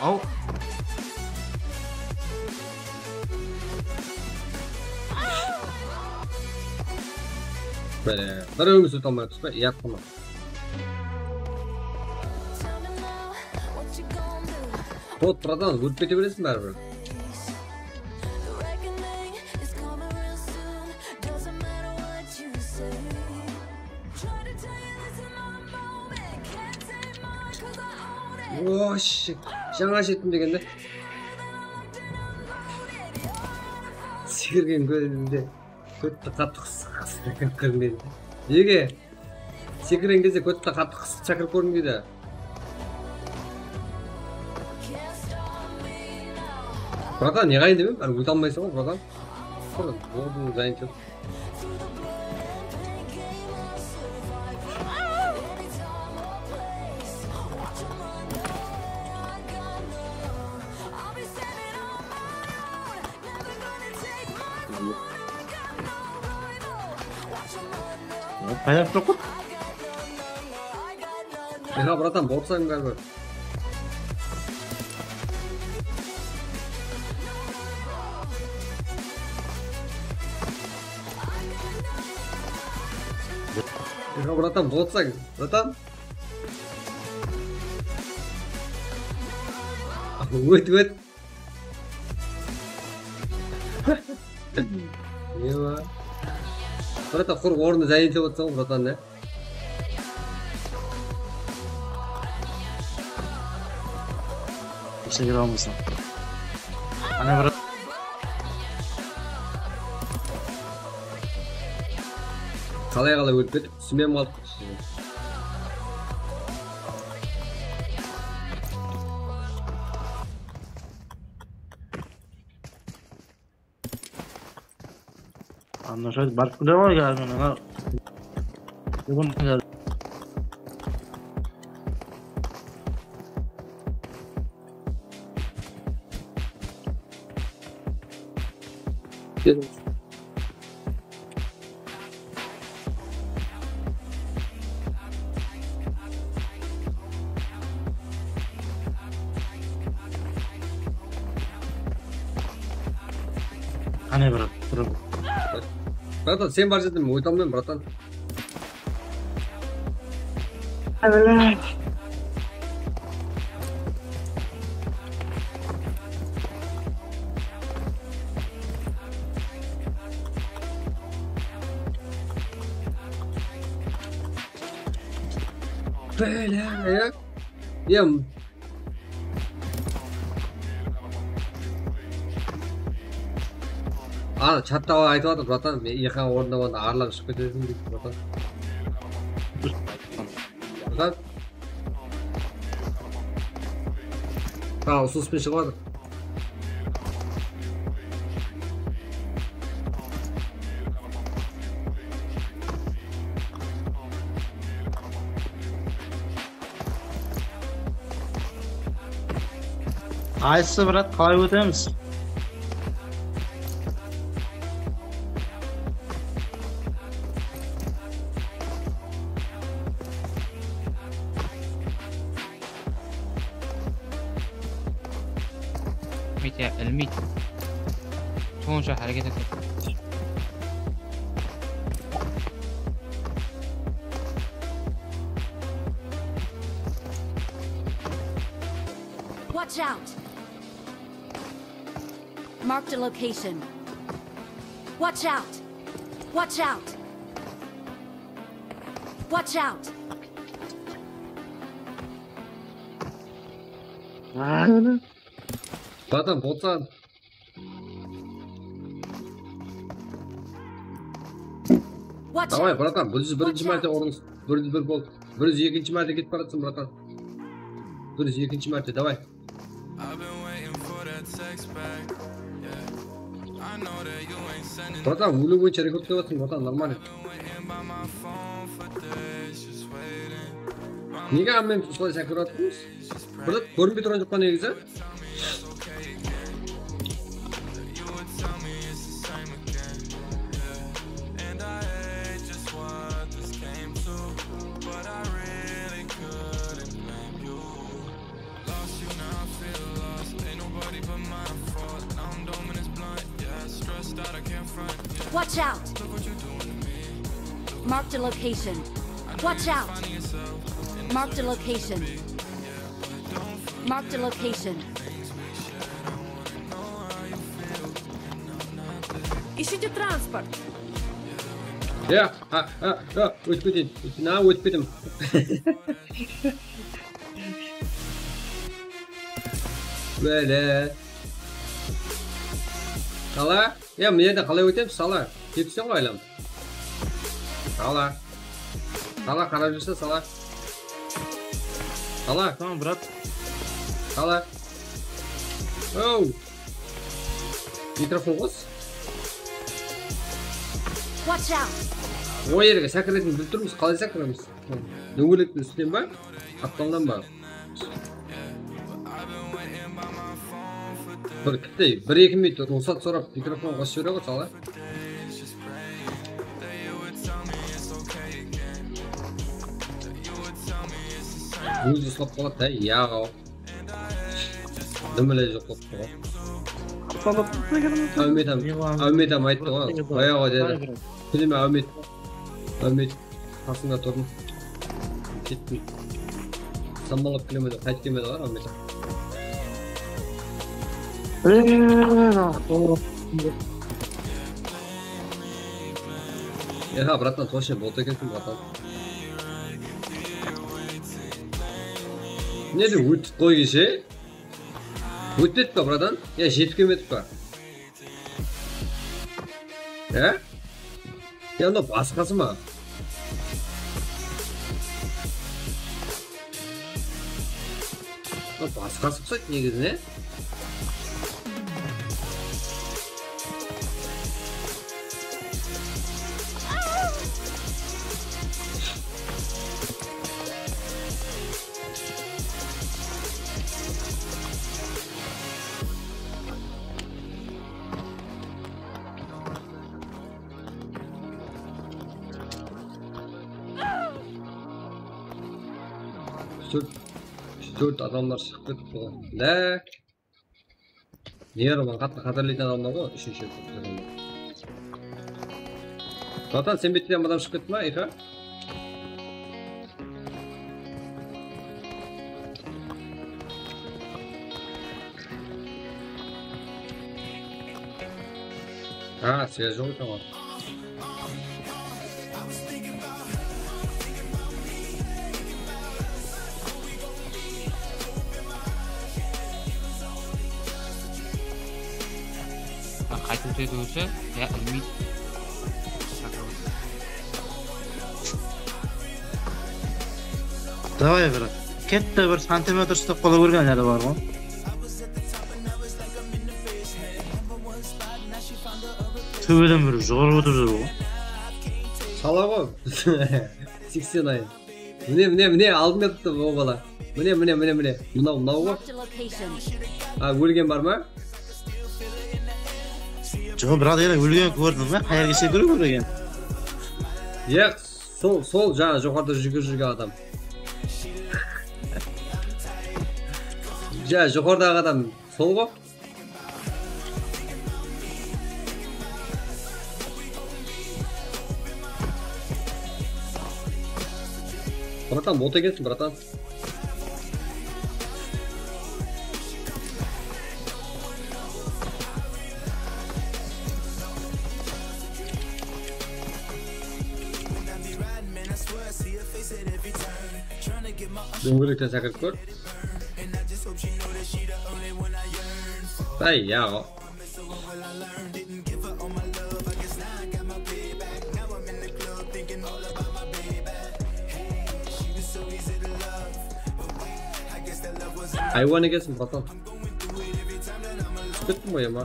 Au. Bele, bir ómir súyte almay atırız ba? Yat qana. Tot, bratan, ólip kete beresiń báribir. Osh, jańa jettim degende. Sekirgen kózinde kótti qattı qıs, qıs kórmedi. Nege? Sekirgen kózinde kótti qattı qıs, sekirip kórmedi. Bratan, ne qayın demem? Bári óte almaysań ǵoy, bratan. Bir ordıń jayın. Hayat joq. Ya, bratan, bolsań báribir. Ya, bratan, bolsań, bratan. Ót, ót. Ne bar? Bratan, qur ornı zayın etip otsań, bratan, ne? Heshe kire almaysań. Ana, brat. Qalay-qalay ólip ketip, túsimem qaldı. Anlaşıldı, barıp kire ǵoy, gármen, ana. Bugün Qáne, brat, tur. Bratan, sen bar jerden men óte almayman, bratan. Bele, ya. Em. Ana, chatta aytıp atır, bratan, men ekan ornında onda arlap shıǵıp keteseń, deydi, bratan. Bratan. Ha, usınıspın shıǵıp atır. Aysı, brat, qalay ótemiz? Mitya, ilmit. Sonsha háreket etedi. Watch out! Marked a location. Watch out! Watch out! Watch out! Bratan, bolsa. Давай, bratan, bir júz birinshi márte orın, bir júz bir bol. Bir júz ekinshi márte ketip baratsań, bratan. Bir júz ekinshi márte, давай. Bratan, óliw boyınsha rekord dep atırmız, bratan, нормально. Nege men usılay sákirip atırmız? Brat, kórinbey turǵan joq pa negizi? Watch out! Marked a location. Watch out! Marked a location. Marked a location. Ищите транспорт. Ya, ha, ha, ha, ótip keteyin. Na, ótip keteyin. Bele. Qala? Ya, mına jerden qalay ótemiz, Sala? Ketseń ǵoy, aylanıp. Sala. Sala, qarap júrse, Sala. Sala. Tamam, brat. Sala. Ow. Mikrofon qos. Watch out! O jerge sákiretin bilip turmız, qalay sákiremiz? Dóńgelektiń ústinen ba? Qaptaldan ba? Bir, kittey, bir-eki minut ruxsat sorap, mikrofon qosıp jibere ǵoy, Sala. Ózi uslap qaladı da, yaǵaw. Dúmile joq bolıp tur ǵoy. Áwmet ham, Áwmet ham ayttı ǵoy, qoya ǵoy dedi. Kúnime Áwmet, Áwmet qasında turdım. Kettim. Samalap keleme dep, qaytıp kelmedi ǵoy, Áwmet. Ya, bratan, точно bot ekenseń, bratan. Ne de ótip qoy keshe. Ótpedik pa, bratan? Ya, jetip kelmedik pa? Ya? Ya, mına basqası ma? Mına basqası uqsaydı negizine. Tórt, tórt adamlar shıǵıp ketipti ǵoy. Lá. Nervın qattı qáterleytin adamlar ǵoy, úshinshi. Bratan, sen betten adam shıǵıp ketti ma, Ixa? Ha, sez joq eken ǵoy. Qaytıp ótedi ózi, ya, bilmeydi. Davay, brat. Kette bir santimetr uslap qala bergen jári bar ǵoy. Tóbeden bir joqarı ótip júr ǵoy. Sala ǵoy. Seksen ay. Mine, mine, mine, aldında turıptı bul bala. Mine, mine, mine, mine. Mınaw, mınaw ǵoy. Marked a location. A, ólgen bar ma? Joq, brat, ele ólgen kórdiń be? Qayerge sekirip ólgen? Yaq, sol, sol jańa joqarıda júgirip júrgen adam. Ja, joqarıdaǵı adam sol ǵoy. Bratan, bot ekensiń, bratan. Dóńgelekten sákirip kór. Ay, ya. Haywan ekensiń, bratan. Túsip kettim ǵoy, ama.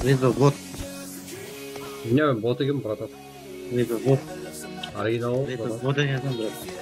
Repo bot. Ne bot eken, bratan? Repo bot. Original, repo bot eken, bratan.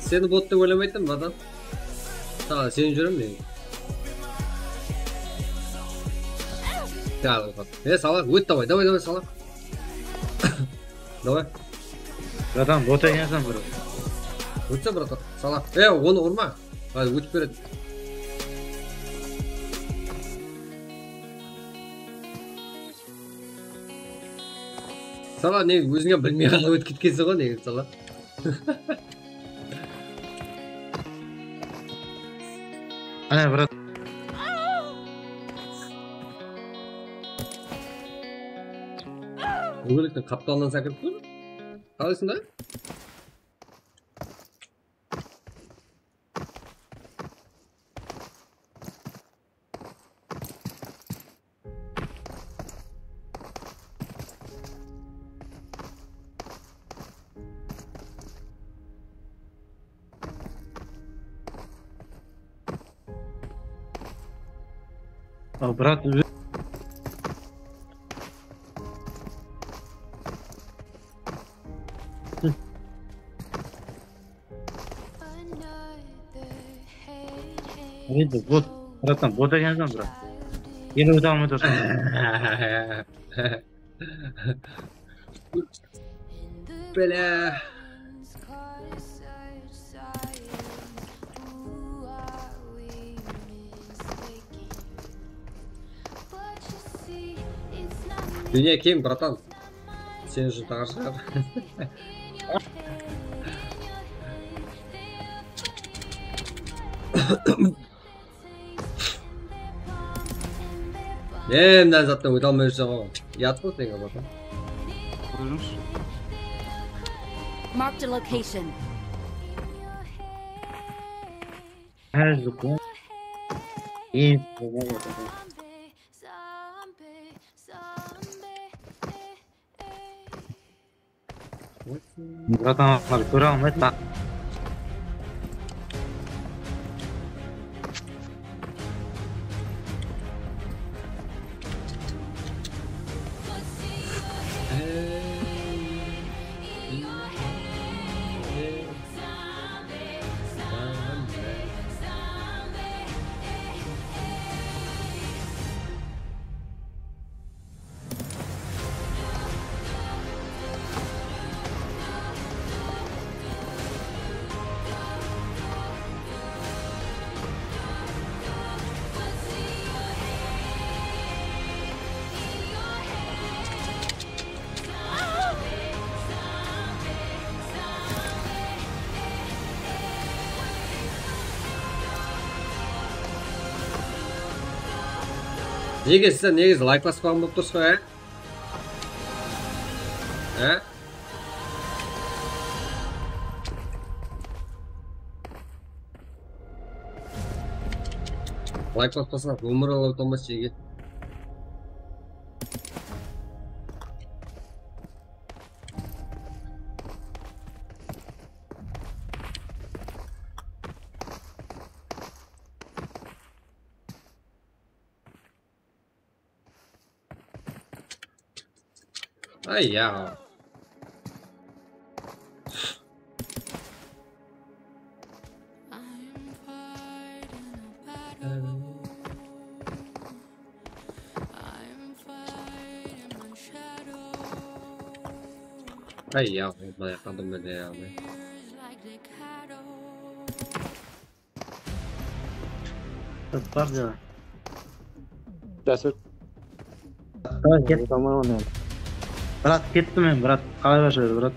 Seni bot dep oylamaytın, bratan. Saǵan sen júrem men. Gel, e, salaq, ót, davay, davay, davay, salaq. Davay. Bratan, bot ekenseń, bro. Ótse, bratan, salaq. E, onı urma. Házir ótip beredi. Sala ne, óziń-aq bilmey qalǵan ótip ketkenseń ǵoy, nege sala? Áne, brat. Ógeliktiń qaptalınan sákirip tur. Qalaysıń da? Al, brat, Endi bot, bratan, bot ekenseń, brat. Ele óte almay tursań. Bele. Dúnya keń, bratan. Sen ushın taǵar shıǵar. Ne, mına zattan óte almay júrseń ǵoy. Uyat ǵoy seniń, bratan. Buyırıńız. Marked a location. Házir ǵoy. Bratan, olar kóre almaydı. Nege sizler negizi layk baspaǵan bolıp tursız ǵoy, á? Á? Layk baspasań, ómir ala olmas jege. Ay ya. Ay ya, bayaqtadan beri ya. Bar ja. Jasur. Brat, ket-, brat, kettim men, brat. Qalay bashar, brat?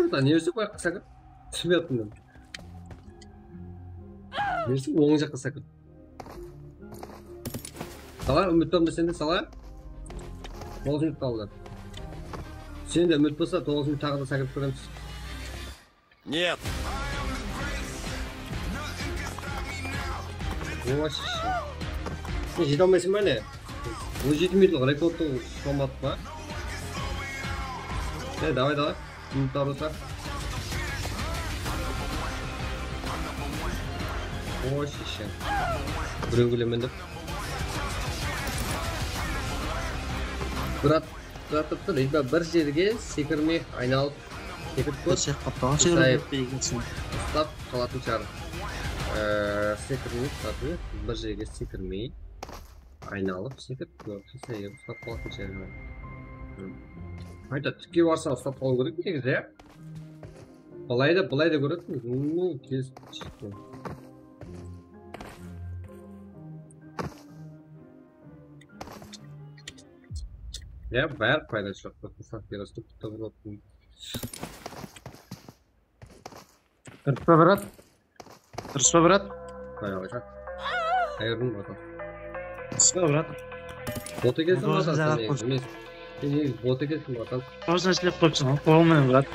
Aa, ne bolsa, bu jaqqa sakır. Túsinbey atırman. Ne bolsa, oń jaqqa sakır. Sala, úmit bolmasa sende, sala. Toǵız minut qaldı. Sende úmit bolsa, toǵız minut taǵı da sakırıp kóremiz. Нет. Вообще. Ne, jete almaysań ba ne? On jeti minutlık rekordtı ushırmadık pa? Ne, davay, davay. Minutlar bolsa. Вообще. Birew kúlemen dep. Brat, brat, brat, bir jerge sekirmey aynalıp Sekirip kór. Sek qaptaǵan Husayın. Sekirip kór. Uslap qalatın shıǵar. Ee, sekirmey, tabi, bir jerge sekirmey, aynalıp sekirip kór. Husayın uslap qalatın shıǵar. Hı. Qayta tikke barsa uslap qalıw kerek negizi, ya? Bılay da, bılay da kóretuǵın. Hı, kes shıqtı. Ya, báribir paydası joq. Durıs pa, brat? Durıs pa, brat? Qayerden, brat? Durıs pa, brat? Bot ekensiń, brat, sen negizi. Sen negizi bot ekensiń, brat. Можно islep qoyıpsın, qolım menen, brat.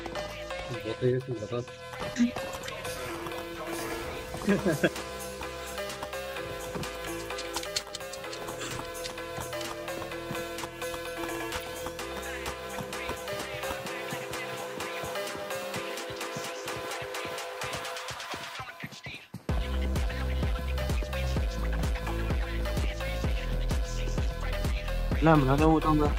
Bot ekensiń, brat. Mına, mına da otańda.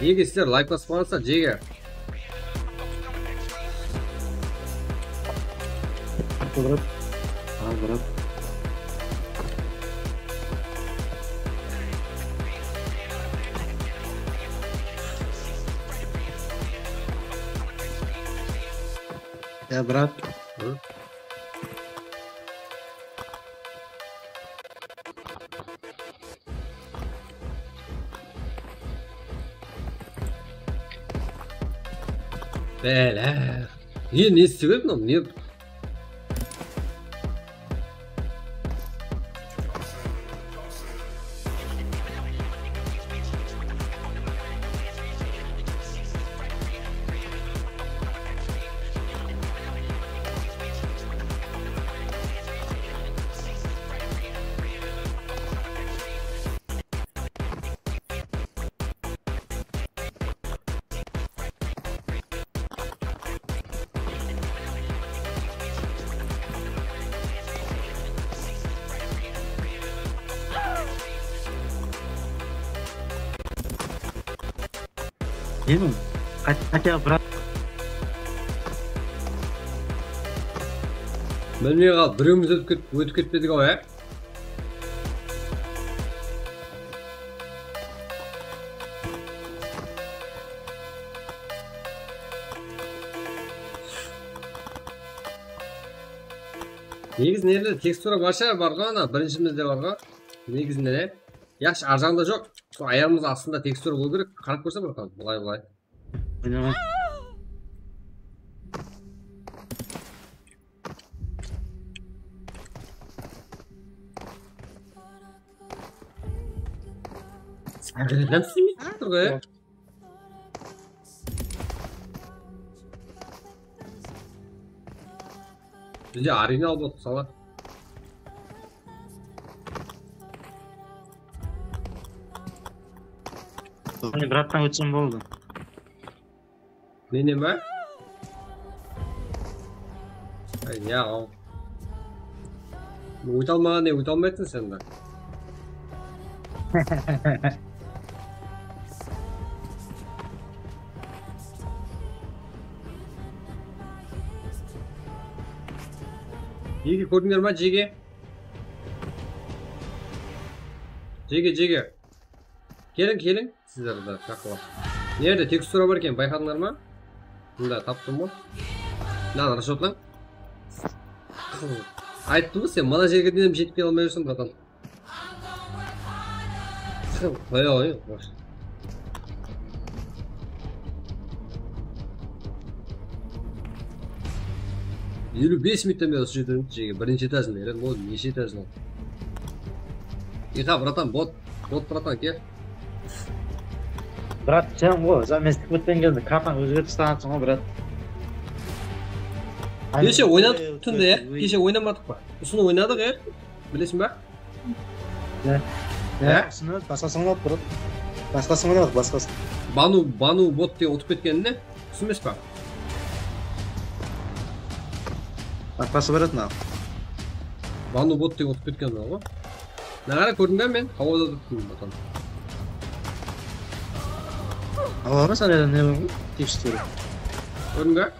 Jege, sizler layk basıp qoyıńızlar, jege. Brat. Al, brat. Ya, brat. Hı? Bala. Ne, ne sebep mınaw? Ne? Хотя, brat. Bilmey qaldı, birewimiz ótip ket-, ótip ketpedik-aw, ya? Negizi nerede tekstura barsa bar ǵo, ana birinshimizde bar ǵo. Negizinde ne? Yaqshı, arjaǵında joq. Sol ayarımız astında tekstura bolıw kerek. Qarap kórse, bratан, bılay, bılay. Oynama. Sen qıynansın, turǵa. Bizde original boldı, sala. Mine, brattan ótsem boldı. Menen ba? Ay, ya, al. Óte almaǵan ne, óte almaysań sen de. Jege, kórdińler ma, jege? Jege, jege. Keliń, keliń. Sizler de, shaqlap. Nerede tekstura bar eken, bayqadıńlar ma? Mında taptım ǵoy. Mınanı rashotlap. Ayttım ǵoy, sen mına jerge de jetip kele almay júrseń, bratан. Qoya qoyıń, bosh. Eliw bes minuttan beri usı jerde, jege, birinshi etajında, ya, ol neshe etajında? Iqa, bratан, bot, bot, bratан, kel. Brat, sen ǵo, sen men tikip ótken gezde kartań ózgertip taslaǵansıń ǵo, brat. Keshe oynadık túnde, ya? Keshe oynamadıq pa? Usını oynadık, ya? Bilesiń ba? Ne? Ne? Usını basqasın alıp turıp. Basqasın alıp, basqasın. Banu, Banu bot degen utıp ketkenine túsinbes pa? Basqası baratın al. Banu bot degen utıp ketken ǵo. Mına qara, kórdiń be, men hawada turıppan, bratан. Hawada mınadan ne bar ǵo? Tepsiteri. Kórdiń be?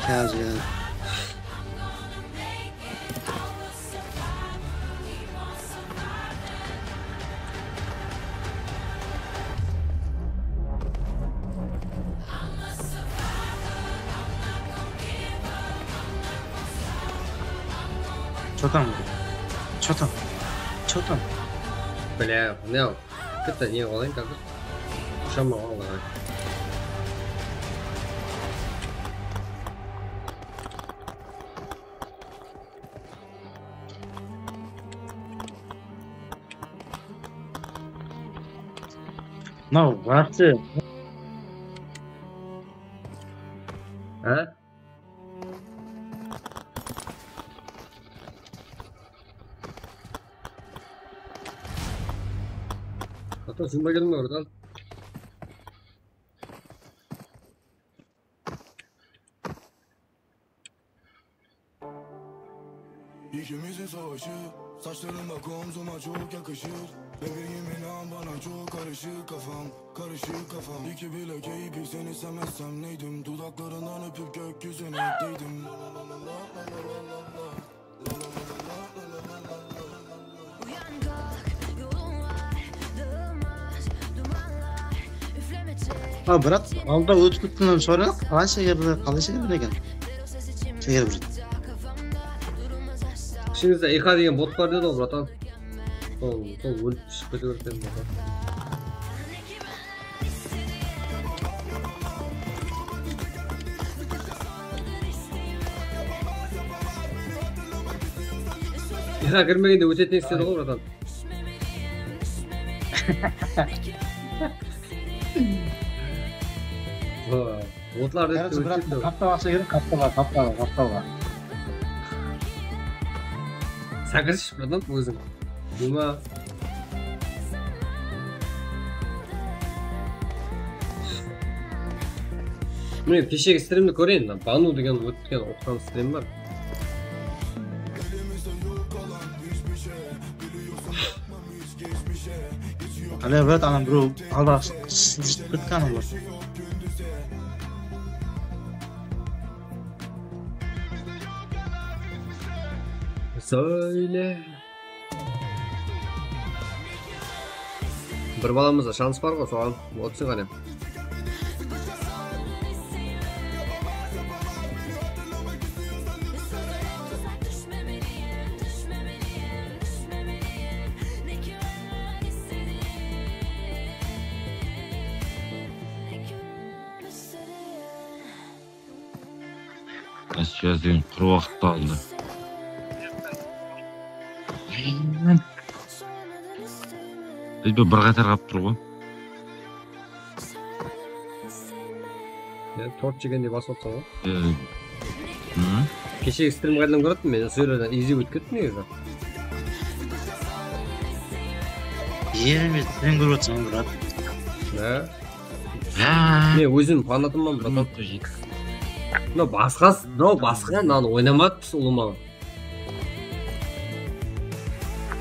Házir. Что там? Что там? Что там? Бля, не, это не, олай как? Что мы, олай? Mınaw, waqtı. Á? Ata, jumba keldiń be, bratан? İkimizin savaşı, saçlarına komzuma çok yakışır. Bebeğim inan bana, çok karışık kafam, karışık kafam. İki bile keyfi, seni sevmezsem neydim? Dudaklarından öpüp gökyüzüne değdim. A, brat, alda ótip ketkennen sora qalay shegerdi, qalay shegerdi eken? Shegerip júr. Ishimizde Iqa degen bot bar dedi ǵoy, bratан. Sol, sol ólip shıǵıp kete beredi, bratан. Iqa kirmegende ótetin istedi ǵoy, bratан. Otlar dep. Qarasa, bratан, qaptaǵa aqsha kerek, qaptaǵa, qaptaǵa, qaptaǵa. Sen kirshi, bratан, óziń. Nima? Men keshegi strimdi kóreyin, Banu degen ótken oqıǵan strim bar. Qále, brat, ana birew aldaǵı shıǵıp ketken analar. Sóyle. Bir balamızda shans bar ǵo, soǵan otsın qáne. Siyaz degen qurı waqıttı aldı. Biz bir, bir qatar qalıp tur ǵoy. Ya, tort jegendey basıp atsań ǵoy. Ya. Hı? Keshegi strim qaydan kórettim men, usı jerlerden izi ótip ketti negizinen. Jerimiz strim kórip atsań, brat. Ha? Ha. Men ózim fanatımman, brat. Mınaw basqa, mınaw basqa, mınanı oynamadı, pis ulıwma.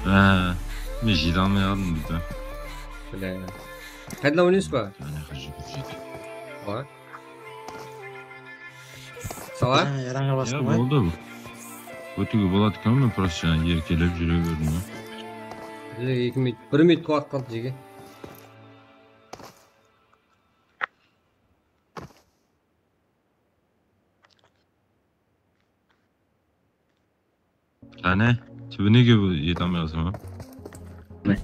Ha, men jete almay qaldım bizde. Bile. Qaydan oynaysız ba? Jáne qáne júrip júrip. Oy. Sala? Jáne yaranǵa bastım ǵoy. Boldı. Ótiwge boladı eken, men prosta jańa erkelep júre berdim ǵoy. Bizde eki minut, bir minut waqıt qaldı, jeke. Qáne, túbine kelip jete almay qalsań ba? Ne?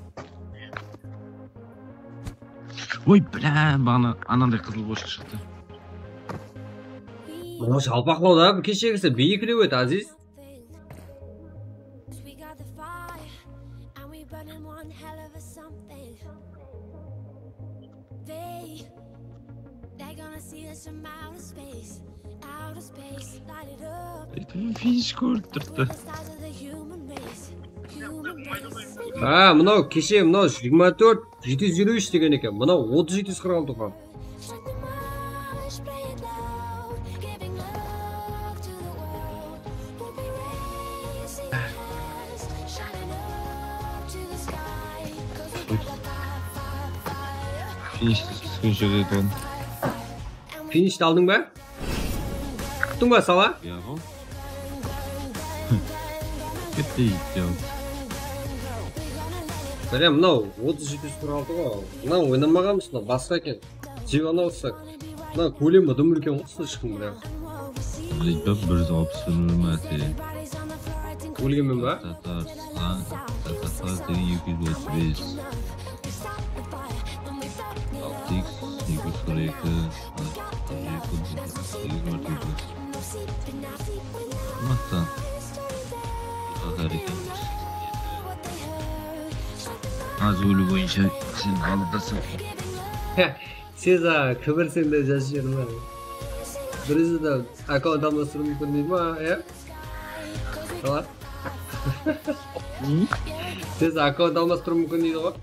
Oy, bilá, baǵana ananday qızıl boshıq shıqtı. Mınaw jalpaqlaw da, keshegisi biyiklew edi, Aziz. Finish kórip turıptı. Ha, mınaw keshe, mınaw jigirma tórt, jeti júz eliw úsh degen eken. Mınaw otız jeti júz qırq altı eken. Finishti túsken jerde turǵan. Finishti aldıń ba? Tuttıń ba, Sala? Ya, ǵo. Ketti, ya. Mine, mınaw otız jeti júz qırq altı ǵo. Mınaw oynamaǵanbız, mınaw basqa eken. Zivana ussa. Mına kólemi dım úlken ǵoy, sızıshqın, bля. Alibaba bir júz alpıs bir másele. Ólgenmen ba? Tatarstan, Tatarstan degen eki júz otız bes. Altı iks, eki júz qırq eki, qırq eki, segiz márte. Mınattı. Tatar eken. Az óli boyınsha sen aldasań. Seza, kibirsiń de jaz júrme. Birisi de akkaunt almastırıw múmkin dey ma, ya? Qalay? Seza, akkaunt almastırıw múmkin deydi ǵoy.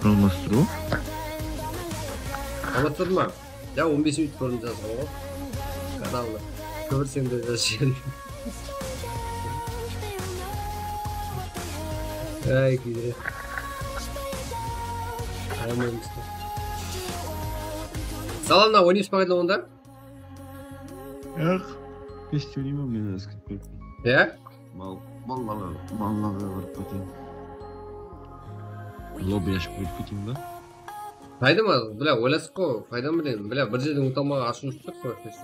Almastırıw? Almastırma. Ya on bes minut burın jazǵan ǵoy. Kanalda. Kibirsiń de jaz júrme. Ay, kiyre. Salamlar, oynaysız ba qayda onda? Yoq. Kesh oynayman men házir. Ya? Mal, mallarǵa, mallarǵa barıp keteyin. Lobby ashıp kirip keteyin ba? Qayda ma, bля, oylasıq ǵoy, qaydan bileyin, bля, bir jerden óte almaǵan ashıw shıqtı ǵoy, kesh.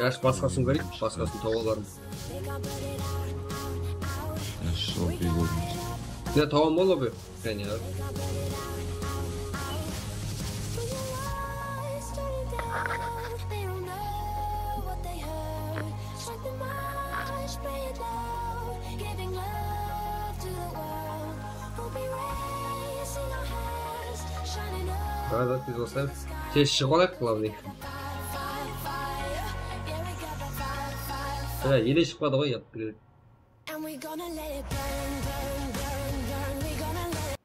Yash, basqasın kóreyik, basqasın tawıp alarmız. Yash, okey, kórdim. Ya, tawam bol, okey. Kene. Давай, давай, tez baslayıq. Tez shıǵıp alayıq, главный. Ele shıqpadı ǵoy, yatıp kiredi. We gonna let it burn, burn, burn, burn. We gonna let it.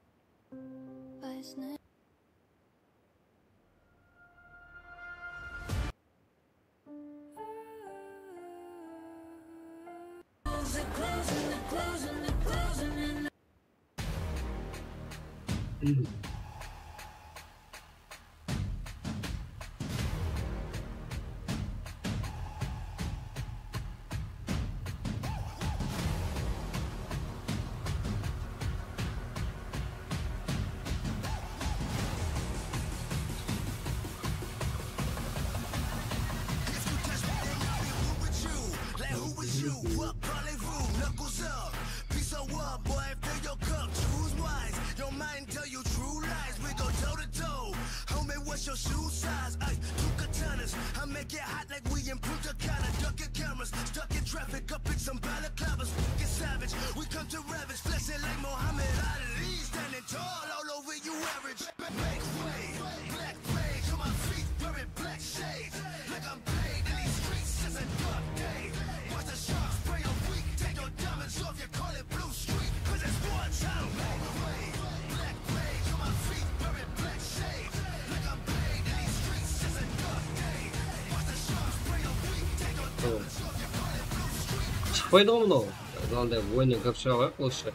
Like, who with you? What parlez-vous? Knuckles up. Piece of what, boy? Fill your cup. Choose wise. Your mind tell you true lies. We go toe to toe. Homie, what's your shoe size? Ice, two katanas. I make it hot like we in Punta Cana. Ducking cameras, stuck in traffic, up in some balaclavas. Get savage, we come to ravage. Flexing like Muhammad Ali. Standing tall, all over you average. Make way, black rage on my feet, wearing black shades. Like I'm paid in these streets, it's a dark day. Watch the sharks prey on weak. Take your diamonds off, you call it blue streak. 'Cause it's war time. Make way, black rage on my feet, wearing black shades. Like I'm paid in these streets, it's a dark day. Watch the sharks prey on weak. Take your diamonds off, you call it blue streak. Shıqpaydı ǵoy mınaw. Zalda oyınnan kirip shıǵa qoyayıq, lóshka.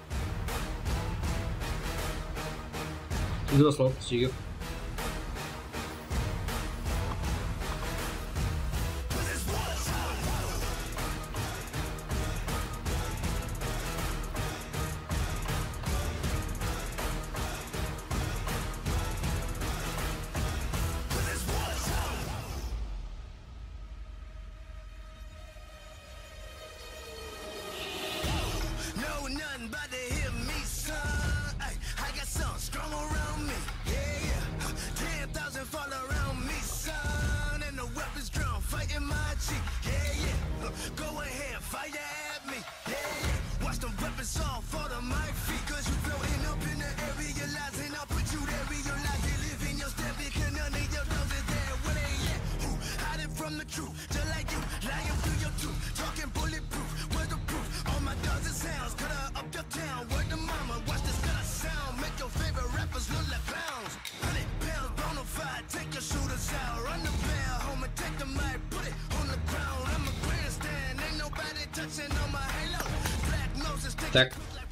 Biz basladıq, shegip. No, nothing bout to hit me, son. Ay, I got something strong around me. Yeah, yeah. Ten thousand fall around me, son. And the weapons drawn, fighting my G. Yeah, yeah. Go ahead, fire at me. Yeah, yeah. Watch the weapons all fall to my feet. 'Cause you floating up in the area, lies, and I'll put you there. Realize you live in your stand because none of your dogs is there. Where they at? Who hiding from the truth? Just like you, lying through your tooth, talking bulletproof. Where's the proof? All my dogs and sounds, cut her up your town. Word to mama, watch this gonna sound. Make your favorite rappers look like clowns. Hundred pounds, bona fide, take your shooters out. Run the bell, homie, take the mic, put it on the ground. I'm a grandstand, ain't nobody touching on my halo. Black noses, take Так. Black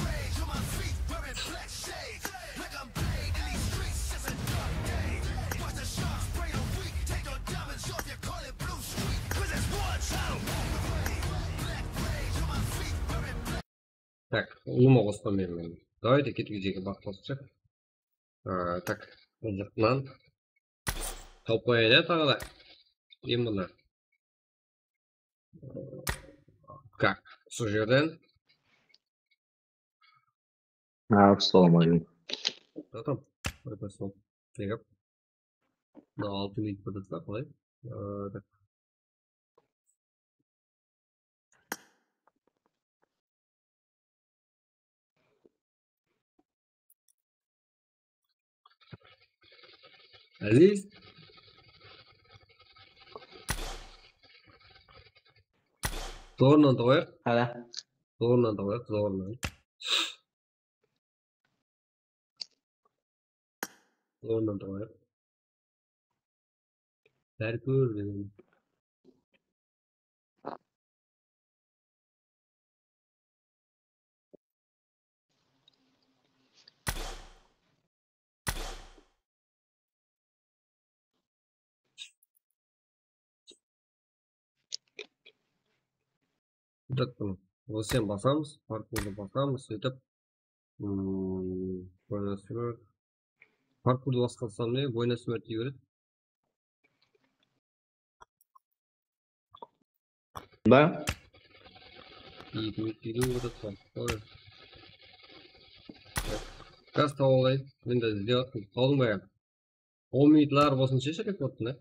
rage on my feet, wearing black shades. Like I'm paid in these streets, it's a dark day. Watch the sharks prey on weak. Take your diamonds off, you call it blue streak. 'Cause it's war time. Black rage on my feet, wearing black. Так, ulıwma qosqan men. Давайте ketip keteyik, waqıt qosıpshı. Aa, так, mına jaqtan tawıp qoyayın, ya, taǵı da. Endi mına. Так, usı jerden. Assalawma aleykum. Tamam. Oy, baslam. Tegip. Mına altı minut bitirsek qalay? Ee, tak. Aziz. Zorınan tawayıq. Hada. Zorınan tawayıq, zorınan. Zorınan tawayıq. Bári kór dedim. Так, mına. Osen basamız, parkurdı basamız, sóytip, mm, boyna súmer. Parkurdı basqan soń ne? Boyna súmer tiye beredi. Da? Eki minut deydi, oda tamam. Oy. Gaz tawalay. Men de izleyatırman. Qaldıń ba ya? On minutlar bolsın, sheshe rekordtı, ne?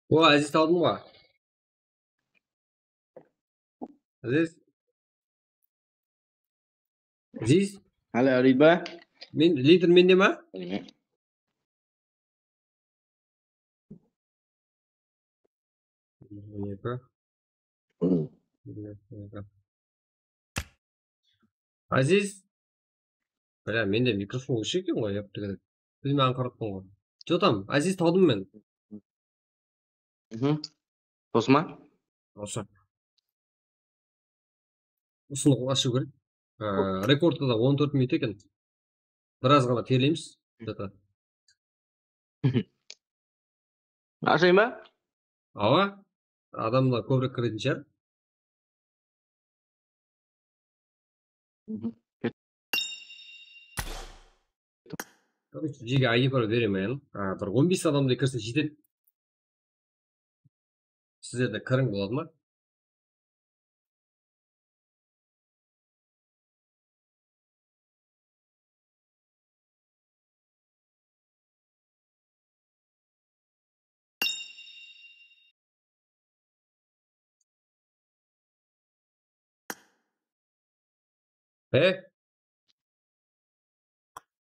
O, Aziz, tawdıń ba? Aziz? Aziz? Hali araydı ba? Men, lider mende ma? Bilmeymen. Aziz. Bля, mende mikrofon óshik eken ǵoy, yaptı. Biz menen qarap qoyǵan. Jotam, Aziz, tawdım men. Mhm. Usı ma? Usı. Usını ashıw kerek. Á, rekordta da on tórt minut eken. Biraz ǵana terleymiz. Jota. Ashayın ba? Awa. Adamlar kóbirek kiretin shıǵar. Mhm. Короче, bizge I D paro beremen. A, bir on bes adamday kirse jetedi. Sizler de kiriń, boladı ma? E?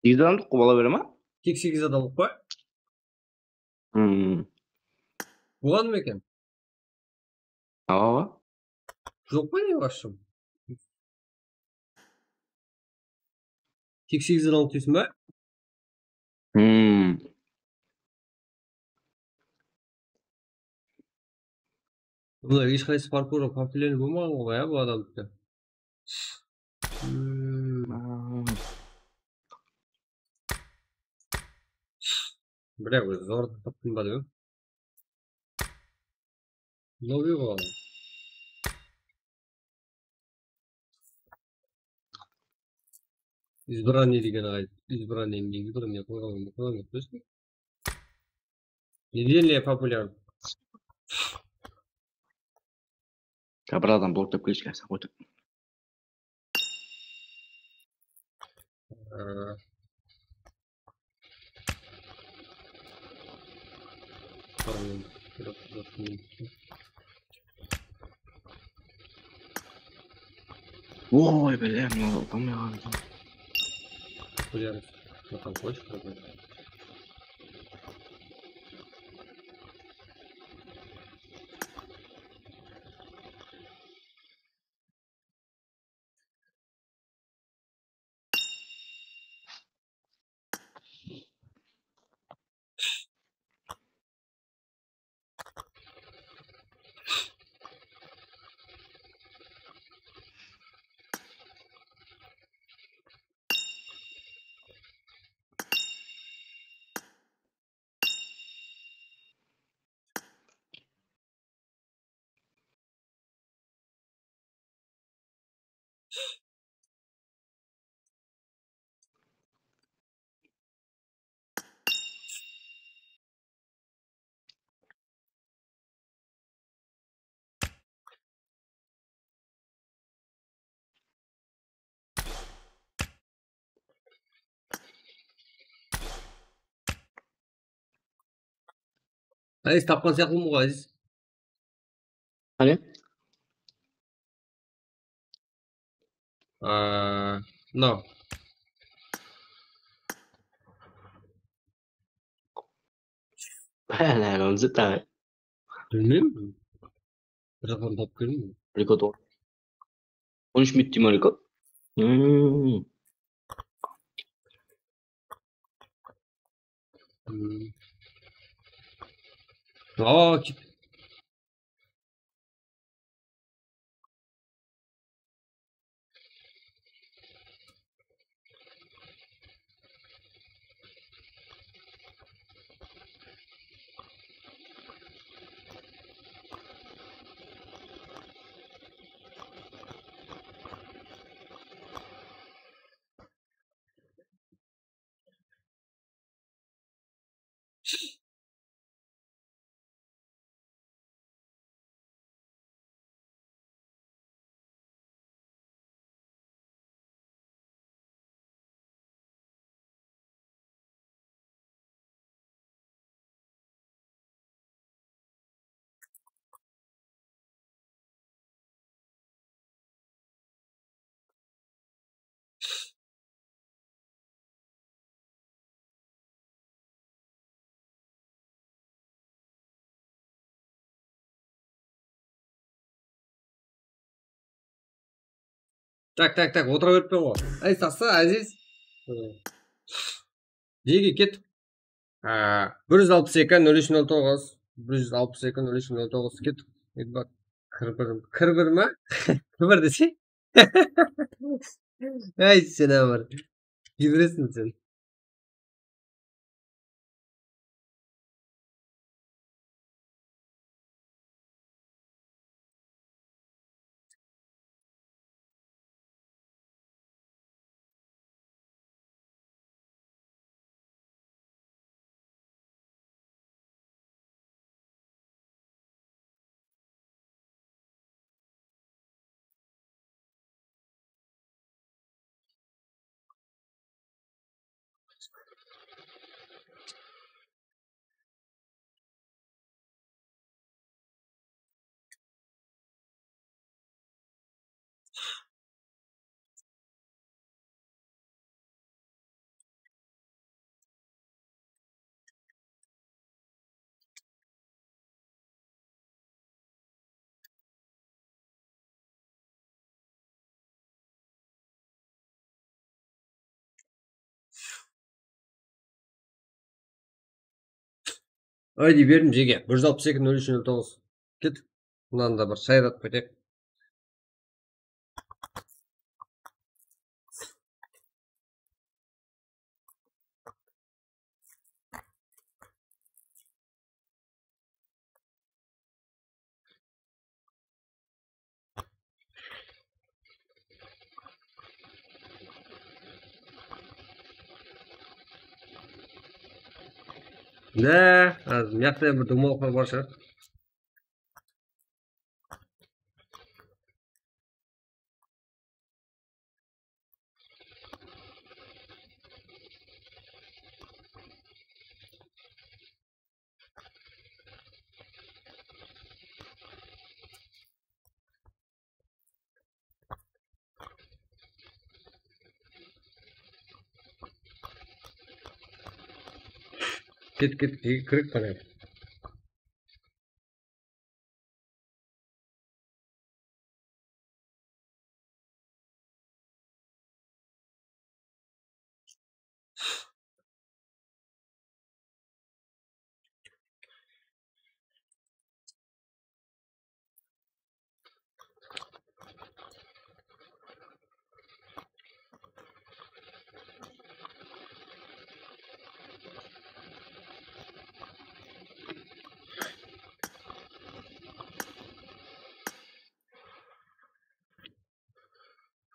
Segiz adamlıq qo, bola bere ma? Tek segiz adamlıq pa? Hmm. Bolǵan ma eken? Awa, awa. Joq pa ne, basshım? Tek segizden alıp túseysiń ba? Hmm. Bunlar hesh qaysı parkurda populyarnıy bolmaǵan ǵoy, ya, bu adamdiki. Hmm. Bile, ózi zor taptım ba dep. Noviy ǵoy. Избранный degen aǵay. Избранный, избранный qoyǵan, qoyǵan, qoyǵan. Недельная популярность. Ya, bir adam bloklap kelishke, sen qoytıp. Ee, Oy, bile, mına utanmay qaldım. Qoyar, maqam qoyıp qoydı. Aziz, tapqan sıyaqlımız ǵoy, Aziz. Qáne? Aa, mınaw. Bále, onzı taǵı. Bilmeymen. Bir adam tapıp keldim. Rekord on. On úsh minut deymen, rekord. Hmm. Hmm. Aa, ket. Tak, tak, tak, otıra berippen ǵoy. Ay, saqsı, Aziz. Jege ket. Á, bir júz alpıs eki, nol úsh, nol toǵız. Bir júz alpıs eki, nol úsh, nol toǵız, ket. Edbak. Kir bir, kir bir ma? Kir bir dese. Ay, sen amır. Jibiresiń sen. Aydı berdim jege. Bir júz alpıs eki, nol úsh, nol toǵız. Ket. Mınanı da bir shayratıp keteyik. Ne? Házir mıyaqta bir dumalıqlar bar shıǵar. Ket, ket, ket, kirip qarayıq.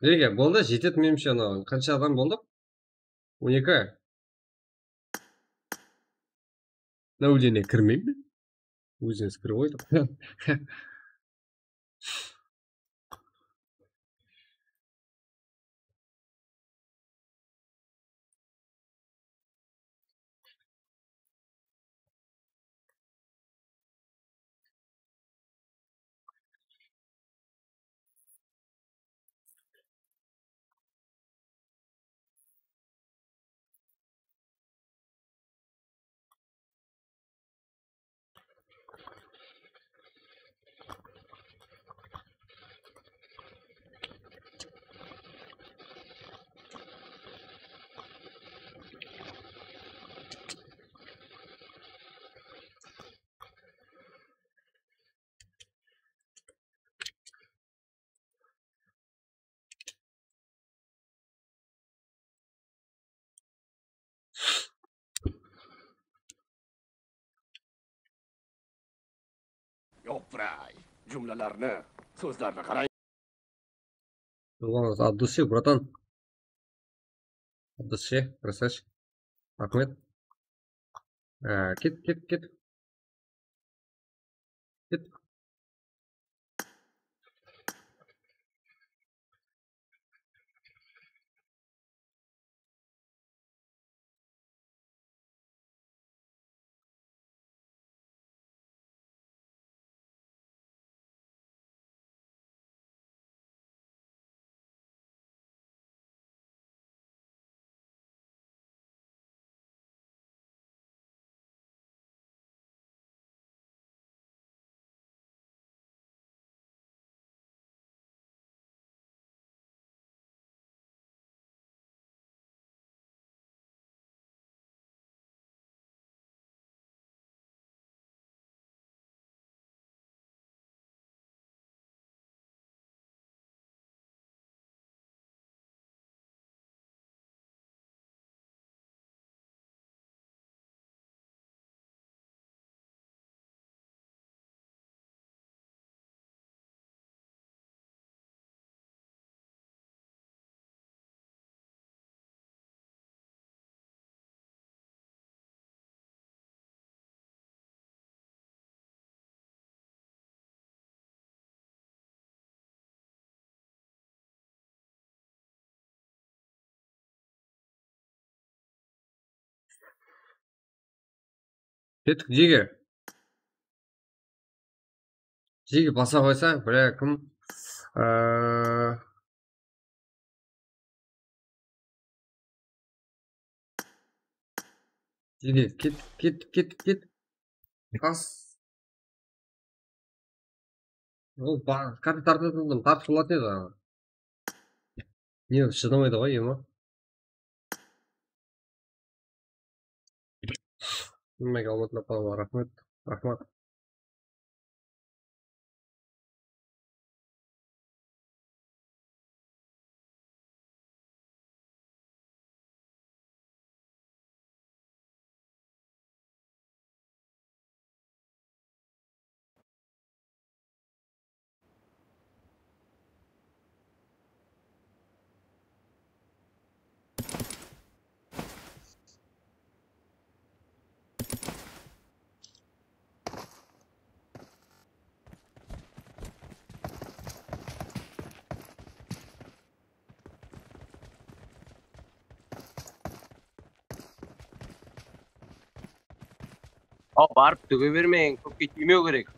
Nege, boldı, jetedi, menimshe, anaw. Qansha adam boldıq? On eki. Mına ózine kirmeymen. Ózine kirip qoydım. Yopiray, jumlalarni, so'zlarni qarang. От души, братан. От души, красавчик. Raxmet. Á, ket, ket, ket. Ket. Kettik, jege. Jege basa qoysa, bля, kim? Ee, Jege, ket, ket, ket, ket. Bas. Ol ba-, karta tartıp atırdım, tartıp bolatın edi aǵa. Ne, shıdamaydı ǵoy, ema. Nimaga almatın apalar, raxmet, raxmat. Aw, barıp dúge bermeń, kópke tiymew kerek.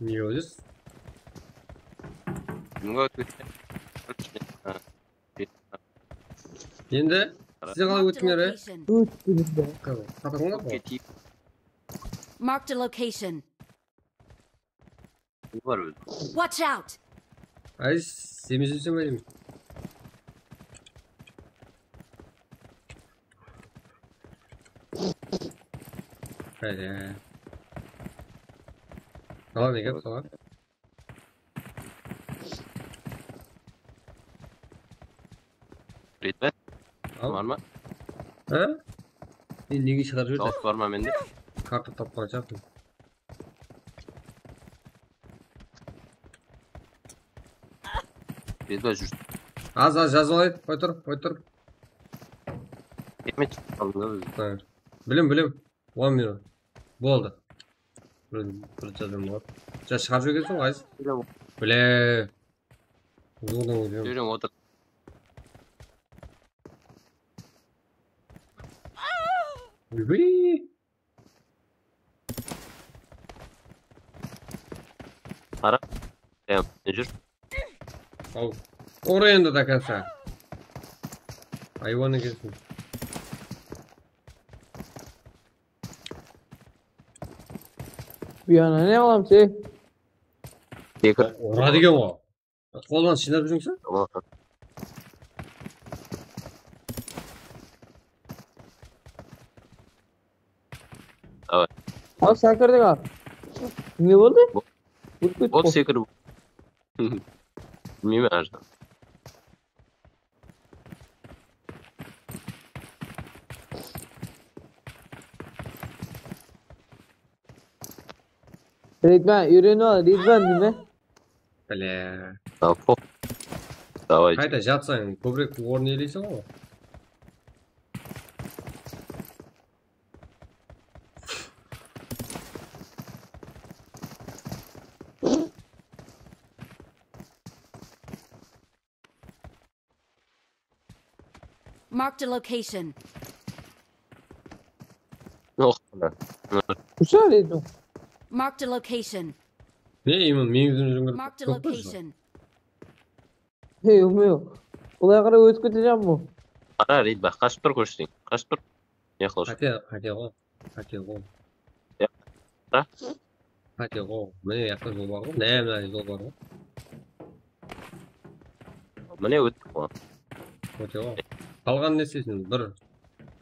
Ne óziz? Kimge ótketti? Endi sizler qalay óttińler, e? Óttińler. Qatańlar ǵoy. Marked a location. Kim bar ózi? Watch out! Ay, sen izlesem, aydım. Hayda. Tamam, ne gep, tamam. Ritme? Al. Bar ma? Ha? Sen nege shıǵarıp jiberdiń? Dawıs bar ma mende? Karta tapqan shıǵarsın. Ritme júr. Az, az jazıp alayıq. Qoy tur, qoy tur. Keme shıǵıp qaldıń da ózi. Ha. Bilim, bilim. On minut. Boldı. Bir, bir jazam bar. Ja, shıǵarıp jibergensiń, Ayız. Bilim. Bile. Zordan ózim. Júrem, otır. Oybay. Qara. Júr. Al. Ur endi до конца. Haywan ekensiń. Bu jaǵına ne qılamız, ey? Sekir. Uradı eken ǵoy. Qoldan shıynap júrińseń? Tamam. Davay. Al, sekirdiń al. Ne boldı? Bo-, Úlkip bot qo- sekirip. Bilmeymen, ajdan. Ridvan, úyrenip al, Ridvan, deymen. Bile. Tamam, pop. Davay. Qayta jatsań, kóbirek orın iyeleysiń ǵoy. Marked a location. Yoq. Usa, Ridvan. Marked a location. Ne, iman, meniń júzimde Marked a location. Hey, Umeo. Olay qaray ótip keteceğim bu. Qara, Ridvan, qashıp tur, kórseń. Qashıp tur. Ne qılıp? Qáte, qáte ǵoy. Qáte ǵoy. Ya. Qara. Qáte ǵoy. Mine, jaqta jol bar ǵoy. Ne, mına jol bar ǵoy. Mine, óttik ǵoy. Óte ǵoy. Qalǵanın ne isleysiń? Bir,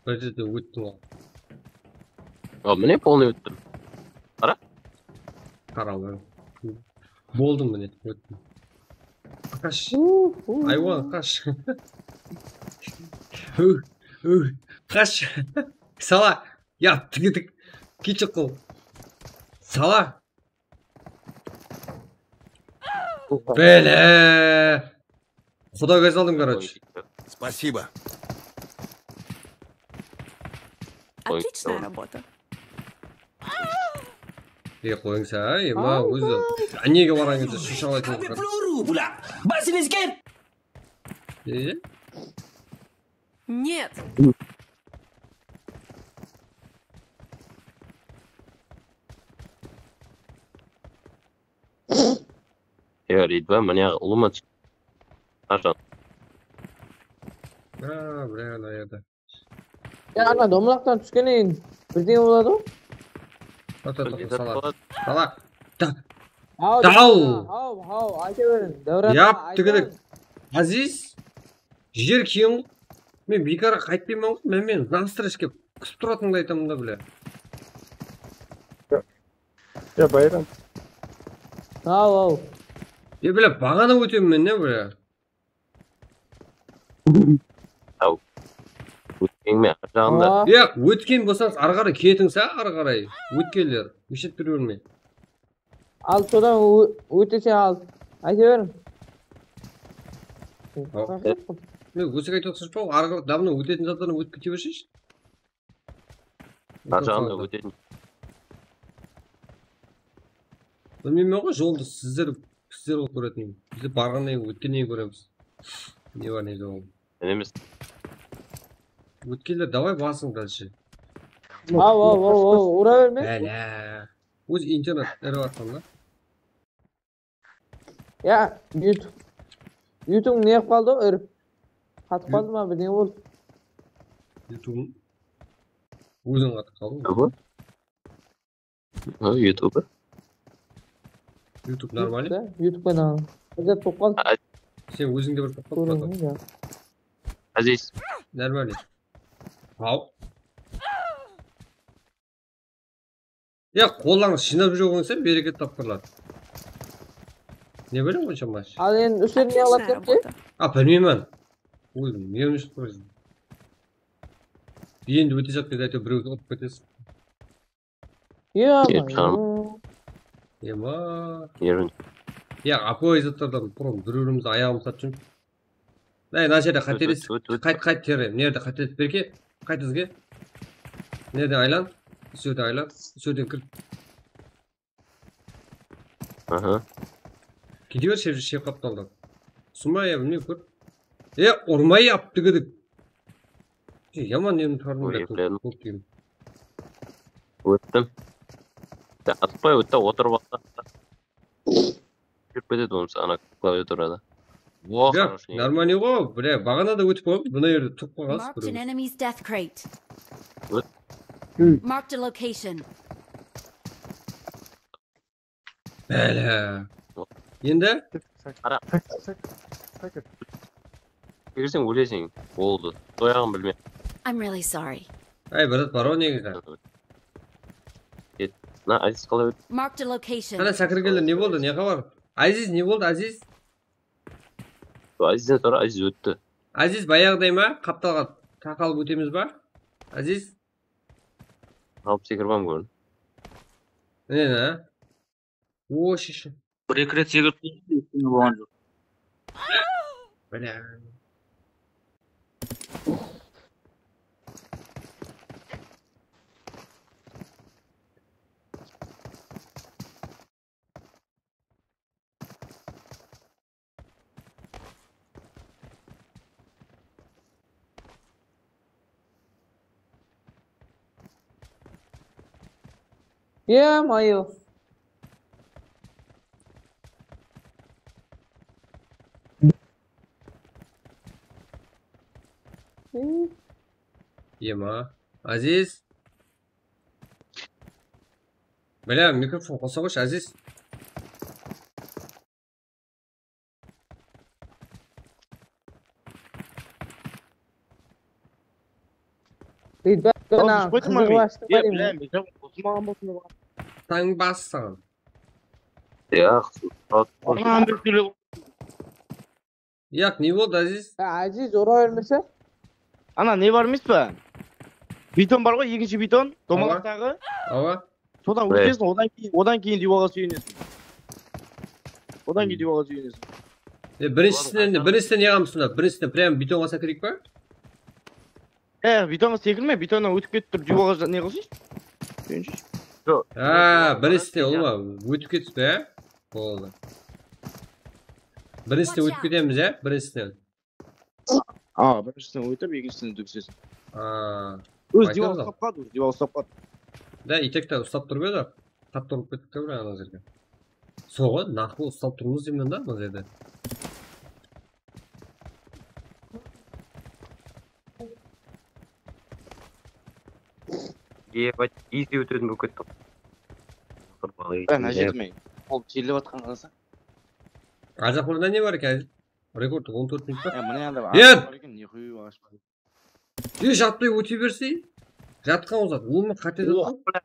bir jerde óttiń ǵoy. A, mine, полный óttim. Qara. Qara ǵoy. Boldım, mine, óttim. Qash. Haywan, qash. Úh, úh, qash. Sala. Ya, tigitik. Kichik qıl. Sala. Bele! Quda kóz aldım, короче. Спасибо. Отличная работа. E, qoyıńsa, ema, ózi. Ániege barań dese, shırshalaytın. Basıńız ket! E? Нет. Ya, Ridva, mına ulıwma tús. Qashan? Ha, bile, ana jerde. Ya, ana, domalaqtan túskennen keyin birden boladı ǵoy. Toqta, toqta, toqta, sala. Sala. Haw, haw, haw, ayta beriń. Dáwran, yap, ayta beriń. Aziz, jer keń. Men biykarǵa qaytpayman ǵoy. Men, men настройка kútip turatıńdı aytaman da, bile. Ya, Bayram. Haw, haw. Ya, bile, baǵana ótemen men, ne, bile. Haw. Ótkeńme, arjaǵında. Yoq, ótken bolsańız, arı qaray ketińsa, arı qaray. Ótkenler, óshet bir bermey. Al, sodan ó-, ótese al. Ayta beriń. Men ósek aytıp otırıp, arı qaray davno ótetin zatlardan ótip kete berseshi. Arjaǵında ótetin. Bilmeymen ǵoy, joldı sizler, sizler bolıp kóretin. Biz barǵannan keyin, ótkennen keyin kóremiz. Ne bar, ne joq. Men emes. Ótkenler, davay, basıń dálshe. Haw, haw, haw, haw, ura berme. Bále. Óz internet erip atqan da. Ya, YouTube. YouTube ne qılıp qaldı, irip? Qatıp qaldı ma, birden boldı. YouTube. Óziń qatıp qaldıń. Ha, YouTube. YouTube нормально? YouTube kanalı. Házir toqal. Sen ózińde bir toqal. Aziz. Нормально. Haw. Ya, qollarıńız jıynap júre qoyıńsa, bereket tapqırlar. Ne bileyim, onsha ma? Al, endi ústirmey aladı dep pe? A, bilmeymen. Ózim, ne ózim. Endi óte jaqta, áytewir, birewdi urıp ketesiz. Ema. Ema. Ya, ápiwayı zatlardan burın bir-birimizdi ayaǵımız satıp júrmiz. Ay, mına jerde qáteles. Qayt, qayt, tere. Mına jerde qáteles, Berke. Qayt izge. Mına jerden aylan. Usı jerden aylan. Usı jerden kir. Aha. Kete ber, shep, shep qaptaldan. Suma ya, bilmey kór. E, urmay aptı gidip. Yaman endi tardım da kóp deyim. Óttim. Ya, atpay ótti, otırıp aldı. Júrip ketedi onısı, ana klaviaturada. Nármaniy ǵo, bile, baǵana da ótip qoyıp, mına jerde turıp qalǵansız. Marked an enemy's death crate. Marked a location. Bále. Endi? Qara. Berseń óleseń. Boldı. Soyaǵın bilme. I'm really sorry. Ay, bir zat bar ǵo negizi. Ket. Mına Aziz qalay ótti? Marked a location. Ana, sákirgenler, ne boldı? Ne xabar? Aziz, ne boldı, Aziz? Azizden sora, Aziz ótti. Aziz, bayaǵıday ma? Qaptalǵa taqalıp ótemiz ba? Aziz? Alıp sekirip kórdim. Mine, na. O, sheshe. Bir-eki ret sekirip kórdim, eштене bolǵan joq. Bále. Ё-моё. Ема. Aziz. Bále, mikrofon qosa qoyshı, Aziz. Ridvan, ana, qızıǵıp ashtı ma? Ё, bále, mikrofon qosılmaǵan bolsın. Tań bassın. Ё, qızım. Ana, bir tele- Yaq, ne boldı, Aziz? Ya, Aziz, ura bermese. Ana, ne bar emes pa? Biton bar ǵoy, ekinshi biton, domalaqtaǵı. Awa. Sodan óteseń, odan keyin, odan keyin diywalǵa súyeneseń. Odan keyin diywaǵa súyenesiń. E, birinshisinen, birinshisinen ne qılamız sonda? Birinshisinen прям betonǵa sekireyik pa? E, betonǵa sekirme, betonnan ótip ketip turıp diywaǵa ne qılsın? Súyenshi. Ha, birinshisinen, ulıwma, ótip ketish pe, ya? Boldı. Birinshisinen ótip ketemiz, ya? Birinshisinen. A, birinshisinen ótip, ekinshisinen dúksesiń. A. Óz diywalı uslap qaldı, óz diywalı uslap qaldı. Da, itek te uslap turıp edi. Qattı urıp kettik te, bir ana jerge. Soǵı naqlı uslap turmız deymen da, mına jerde. Ebat, izi ótetin bolıp kettik. Mına jerime. Ol terlep atqan qarasa. Arzaq ornında ne bar eken? Rekord on tórt minut pa? Ya, mına anda bar eken, ne qoyıp aqısh bar. E, jatpay óte berse. Jatqan ol zat. Ulıwma, qáte zat.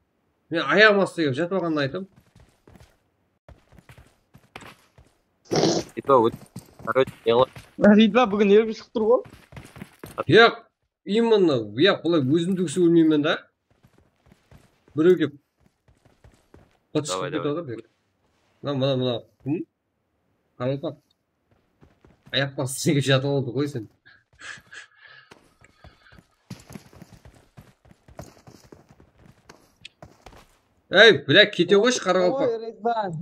Men ayaǵım astı kelip jatıp alǵanın aytıp. Ito, короче, ne qıladı? Ridva búgin nervim shıǵıp tur ǵoy. Yoq, именно, yoq, bılay ózimdi kisi ólmeymen da. Birew kelip. Давай, давай. Mına, mına, mına. Hı? Qaraqalpaq. Ayaq bastı, sen jatıp aldı ǵoy sen. Ey, блядь, kete ǵoyshı, qaraqalpaq. Oy, Rizvan.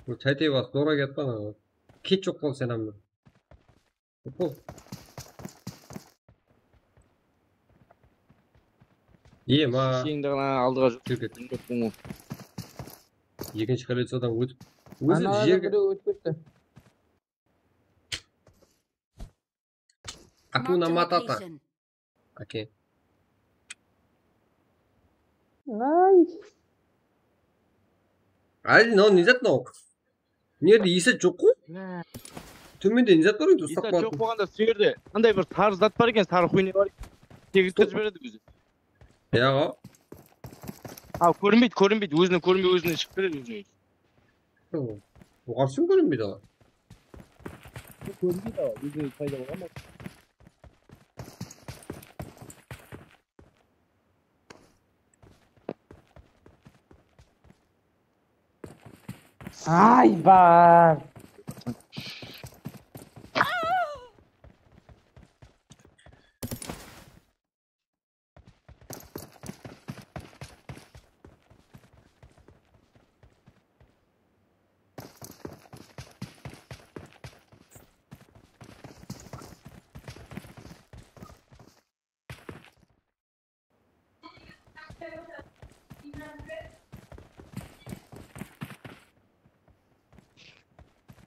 Bu taytay bas, dora ketpan. Ket joq bol sen amma. Ema. Sheńdi ǵana aldıǵa júr. Júr ket. Ekinshi kolleksiyadan ótip. Ózi jerge birew ótip ketti. Akuna Matata. Okey. Ay. Ay, mınaw ne zat mınaw? Mına jerde eset joq ǵoy. Tómende ne zat bar edi, uslap qaldı. Eset joq bolǵanda sol jerde qanday bir sarı zat bar eken, sarı xuyne bar eken. Tegizdirip jiberedi ózi. Yaǵo. A, kórinbeydi, kórinbeydi. Ózine kórinbey, ózine shıǵıp ketedi ózine. Oǵan ushın kórinbeydi olar. Kórinbeydi olar, ózine payda bola ma? Ay, bar.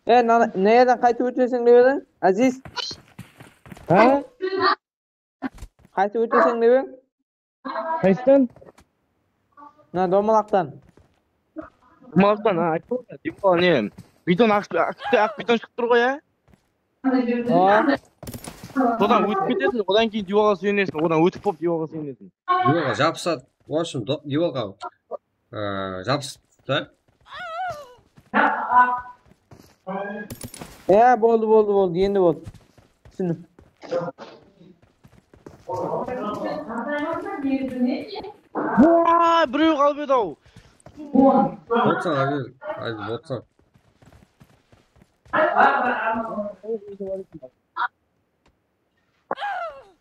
E, na-, ne jerden qaytıp óteseń dep ediń, Aziz? Ha? Qaytıp óteseń dep ediń? Qaysıdan? Mına domalaqtan. Domalaqtan, ha, ayttım ǵoy, diywalı ne? Bidon aq, aq, aq bidon shıǵıp tur ǵoy, ya? Awa. Sodan ótip ketesiń, odan keyin diywaǵa súyeneseń, odan ótip bolıp diywaǵa súyeneseń. Diywaǵa jabısadı. В общем, do-, diywaǵa, e, jabısıp ta. Ya, boldı, boldı, boldı, endi boldı. Túsindim. Waa, birew qalıp edi-aw. Botsań, Aziz, Aziz, botsań.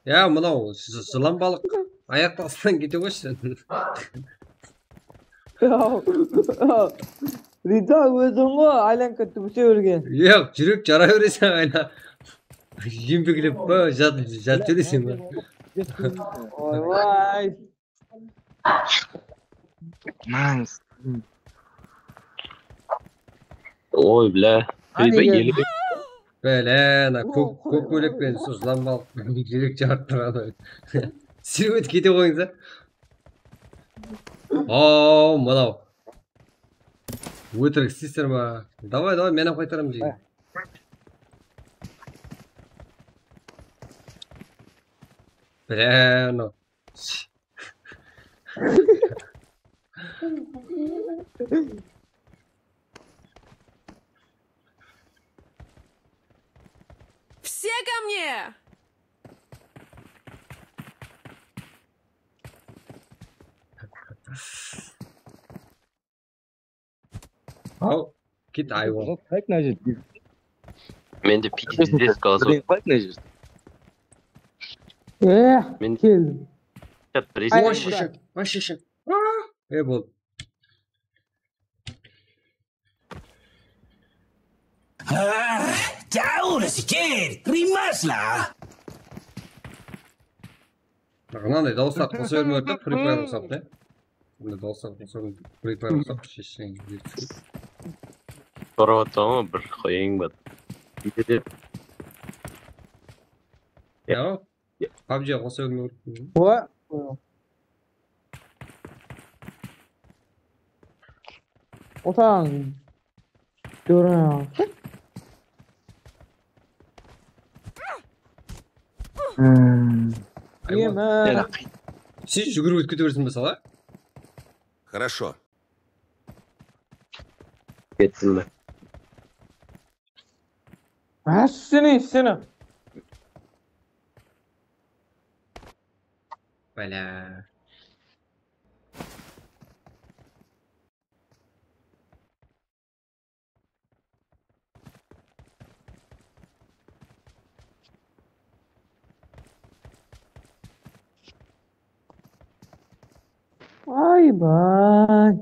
Ya, mınaw jı-, jılan balıq ayaq astınan kete qoyshı. Rida, óziń ǵoy aylanıp ketti, búte bergen. Yoq, júrek jara bereseń ayna. Enbeklep pa, jat, jat bereseń ba? Oy, vay. Oy, bla. Qani, eli. Bala, ana, kók, kók kóylek penen sol jılan balıq júrek jarıp turadı. Sen ótip kete qoyıń da. Aw, mınaw. Ótirik isteysizler ma? Davay, davay, men ham qaytaramın deydi. Bla, mınaw. Все ко мне! Al, ket, aywan. Qalay mına jerdi? Mende пятьдесят глазов. Qalay mına jerdi? Eh, Men- keldim. Birinshi Ay, Вообще shak, вообще shak. Aa, e, boldı. Ah, Tauro Siker, rimasla. Mınanday dawıslardı qosa bermey atır, Free Fire uqsap ne? Bunday dawıslardı qosa bermey, Free Fire uqsap shesheńe. Sorap atırman, bir qoyayın ba? Nede? Ya, PUBG qosa bermey atır. Oa. Otań. Durın. Aywan. Yeme. Sen júgirip ótip kete bersin be sala. Хорошо. Kettim be. Ássene, seni. Bala. Aybay.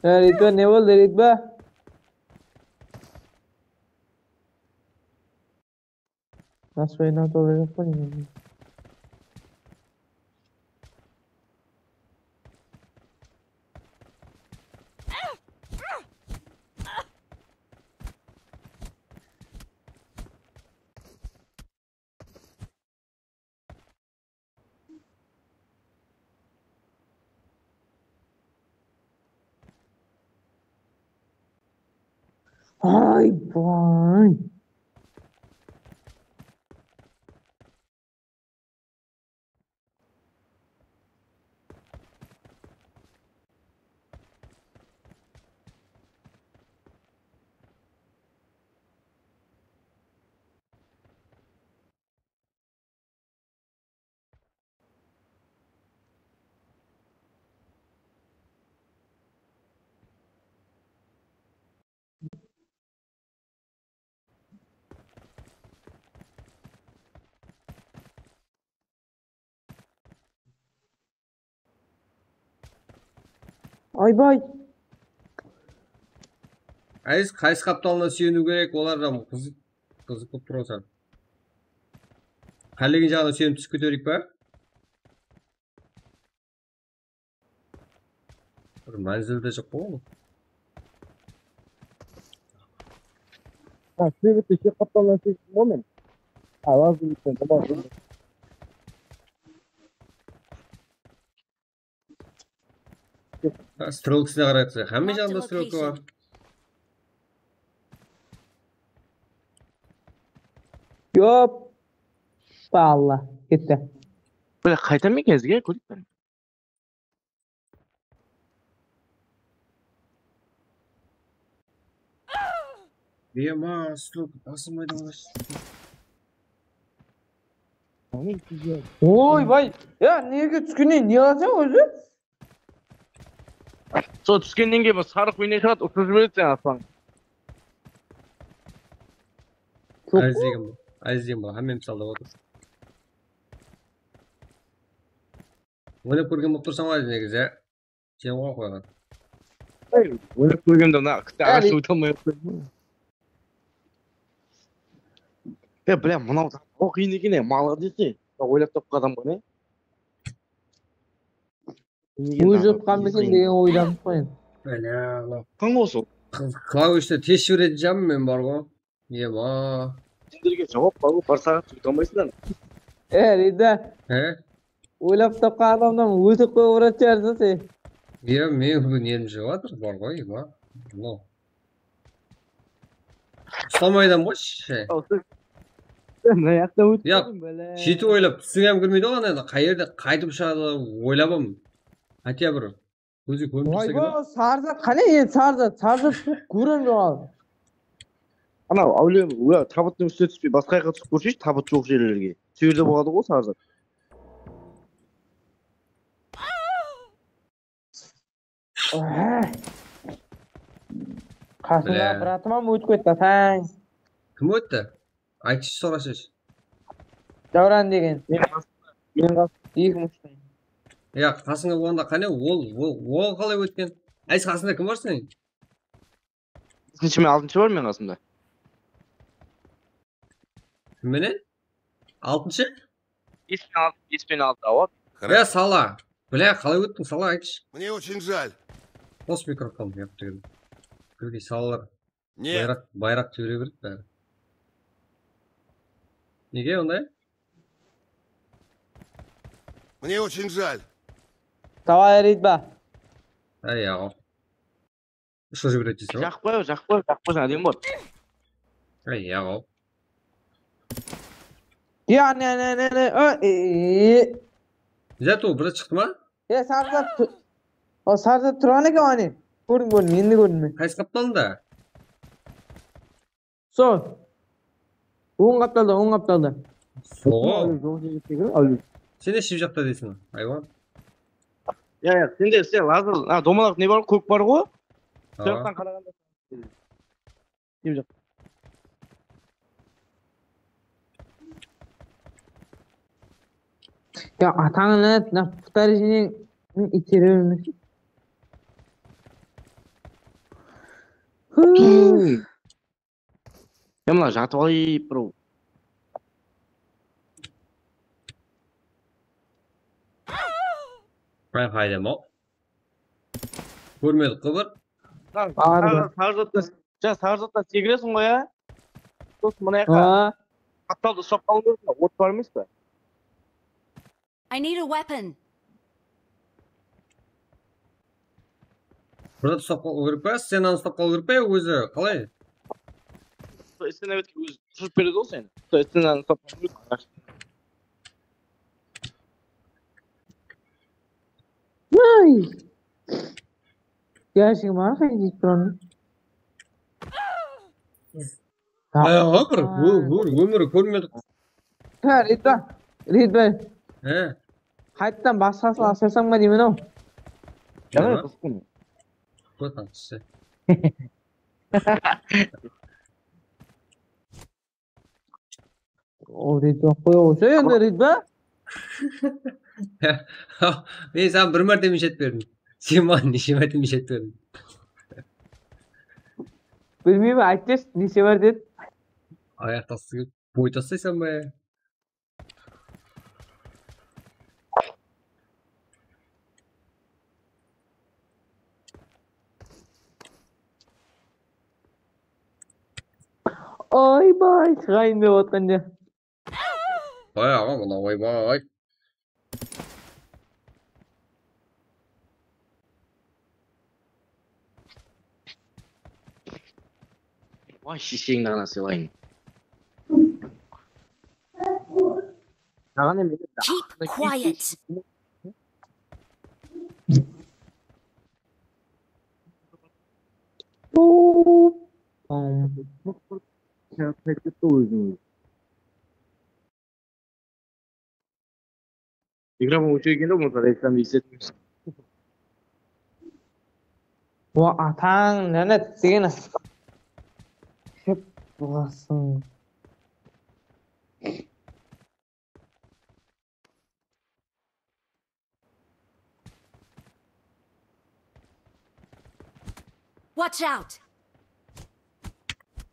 Ya, Ritba, ne boldı, Ritba? Nasıl oynap olacaq pa endi? Aybay. Aybay. Áziz, qaysı qaptalına súyeniw kerek? Olar da qızıq, qızıq bolıp tur ǵoy saǵan. Qálegen jaǵına súyenip túsip ketereyik pa? Bir mánzilde joq ǵoy ol. Ha, sóybetti shek qaptalına sóydim ǵoy men. Ha, lazım etken, tamam. Ha, strelkasına qaray tursa, hámme jaǵında strelka bar. Yop. Balla, ketti. Bile qaytaman eken, izge kóreyik. Ema, strelka basılmaydı ǵoy. Oy, bay. Ya, nerge túskennen ne qılasań ózi? Sol túskennen keyin bir sarıq oynay shıǵadı, ushırıp jiberedi seni aspan. Aziz degen bul. Aziz degen bul. Hámmemiz aldap atır. Oynap kórgen bolıp tursań ǵoy, negizi. Sen ǵoy qoyǵan. Oynap kórgende mına kisi ashıp óte almay atır. Ya, bля, mınaw da qıyın eken, e, молодец, e. Oylap tapqan adam ǵoy, ne? Ózi utqan beken degen oydan qoyın. Bala. Qan bolsın. Klavishte tez jiberetin janım men bar ǵoy. Ema. Senlerge jawap bar, bir saat uta almaysızlar. E, Rida. He? Oylap tapqan adamnan ótip qoyıp uradı shıǵarsın sen. Ya, men bul nerim jıǵıp atır, bar ǵoy, ema. No. Qutqarmaydı ǵoy. Al, sen mına jaqta ótip Yaq, keldim, bala. Jetip oylap túsiń hám kirmeydi ǵoy, anda qayerde qaytıp shıǵadı oylap aldım. Hátiya bir kózge kórinip tursa eken. Oyba, sarı zat qáne, endi sarı zat, sarı zat kórem joq al. Anaw áwlem, tabıttıń ústine túspey, basqa jaqqa túsip kórseshi, tabıt joq jerlerge. Sol jerde boladı ǵoy sarı zat. Qasımda bratım hám ótip ketti, atań. Kim ótti? Aytshı, sorashash. Dáwran degen. Men qas- Eki mıshtan. Ya, qasıńa onda qáne, ol, ol, ol qalay ótken? Ays, qasıńda kim bar seniń? Besinshi men, altınshı bar men qasımda. Kim menen? Altınshı? Bes penen altı, bes penen altı, awa. Ya, sala. Bilá, qalay óttiń, sala, aytshı. Мне очень жаль. Qos mikrofon, yaptı. Kóke salalar. Нет. Bayraq, bayraq jibere beredi bári. Nege onday? Мне очень жаль. Давай, Ridba. Ay, yaǵaw. Ushırıp jiberedi deyseń ǵoy. Jaqpay, jaqpay, jaqpay, jaqpay, adam bar. Ay, yaǵaw. Ya, ne, ne, ne, ne, ö, e, e. Zat, ol bir zat shıqtı ma? Ya, sarı zat tu-, o sarı zat turǵan eken, áne. Kórdim, kórdim, endi kórdim men. Qaysı qaptalında? Sol. Oń qaptalda, oń qaptalda. Soǵo. Áwle, joq jerge sekirip, áwle. Sen ne shep jaqta deyseń, aywan? Ya, ya, sende, sen lazır, ha, domalaq ne bar, kók bar ǵo. Sol jaqtan qaraǵanda. Shep jaq. Ya, atańı nálet, mına putar jineń itere bermesin. Ya, mına jatıp alayıq, bro. Wi-Fi dem-aw. Kórmedik ǵo bir. Bardı. Sarı zattan, ja, sarı zattan segireseń ǵoy, ya. Sosın mına jaqqa. Ha. Qaptaldı uslap qalıw kerek pa? Ot bar emes pa? I need a weapon. Bir zat uslap qalıw kerek pa? Scenanı uslap qalıw kerek pa ya ózi? Qalay? Sol scena betke ózi túsirip beredi ǵoy seni. Sol scenanı uslap qalıw kerek. Ay. Yashigim arqayın jeyip turaman. Ayaǵa bir, ó-, ó-, ómiri kórmedik. Ha, Ridba. Ridba. He. Qaytadan basqasın asırasań ba deymen-aw. Jaraydı, Nima? qızıqlı. Qoy, qanshası. Ol Ridba qoya qoysa endi Ridba. Men saǵan bir márte minshat berdim. Sen maǵan neshe márte minshat berdiń? Bilmeymen, ayt bersin, neshe márte dedim. Ayaq tastı kelip, boy tastaysań ba ya? Oybay, shıǵayın dep otqan ja. Bayaǵı mına oybay. Vay, shesheńdi ǵana sıylayın. Saǵan emes. Keep quiet. Mikrofon óshir eken de, bolmasa reklama esletpeymiz. Wa atań nánet degeni. Shep bulasın. Watch out!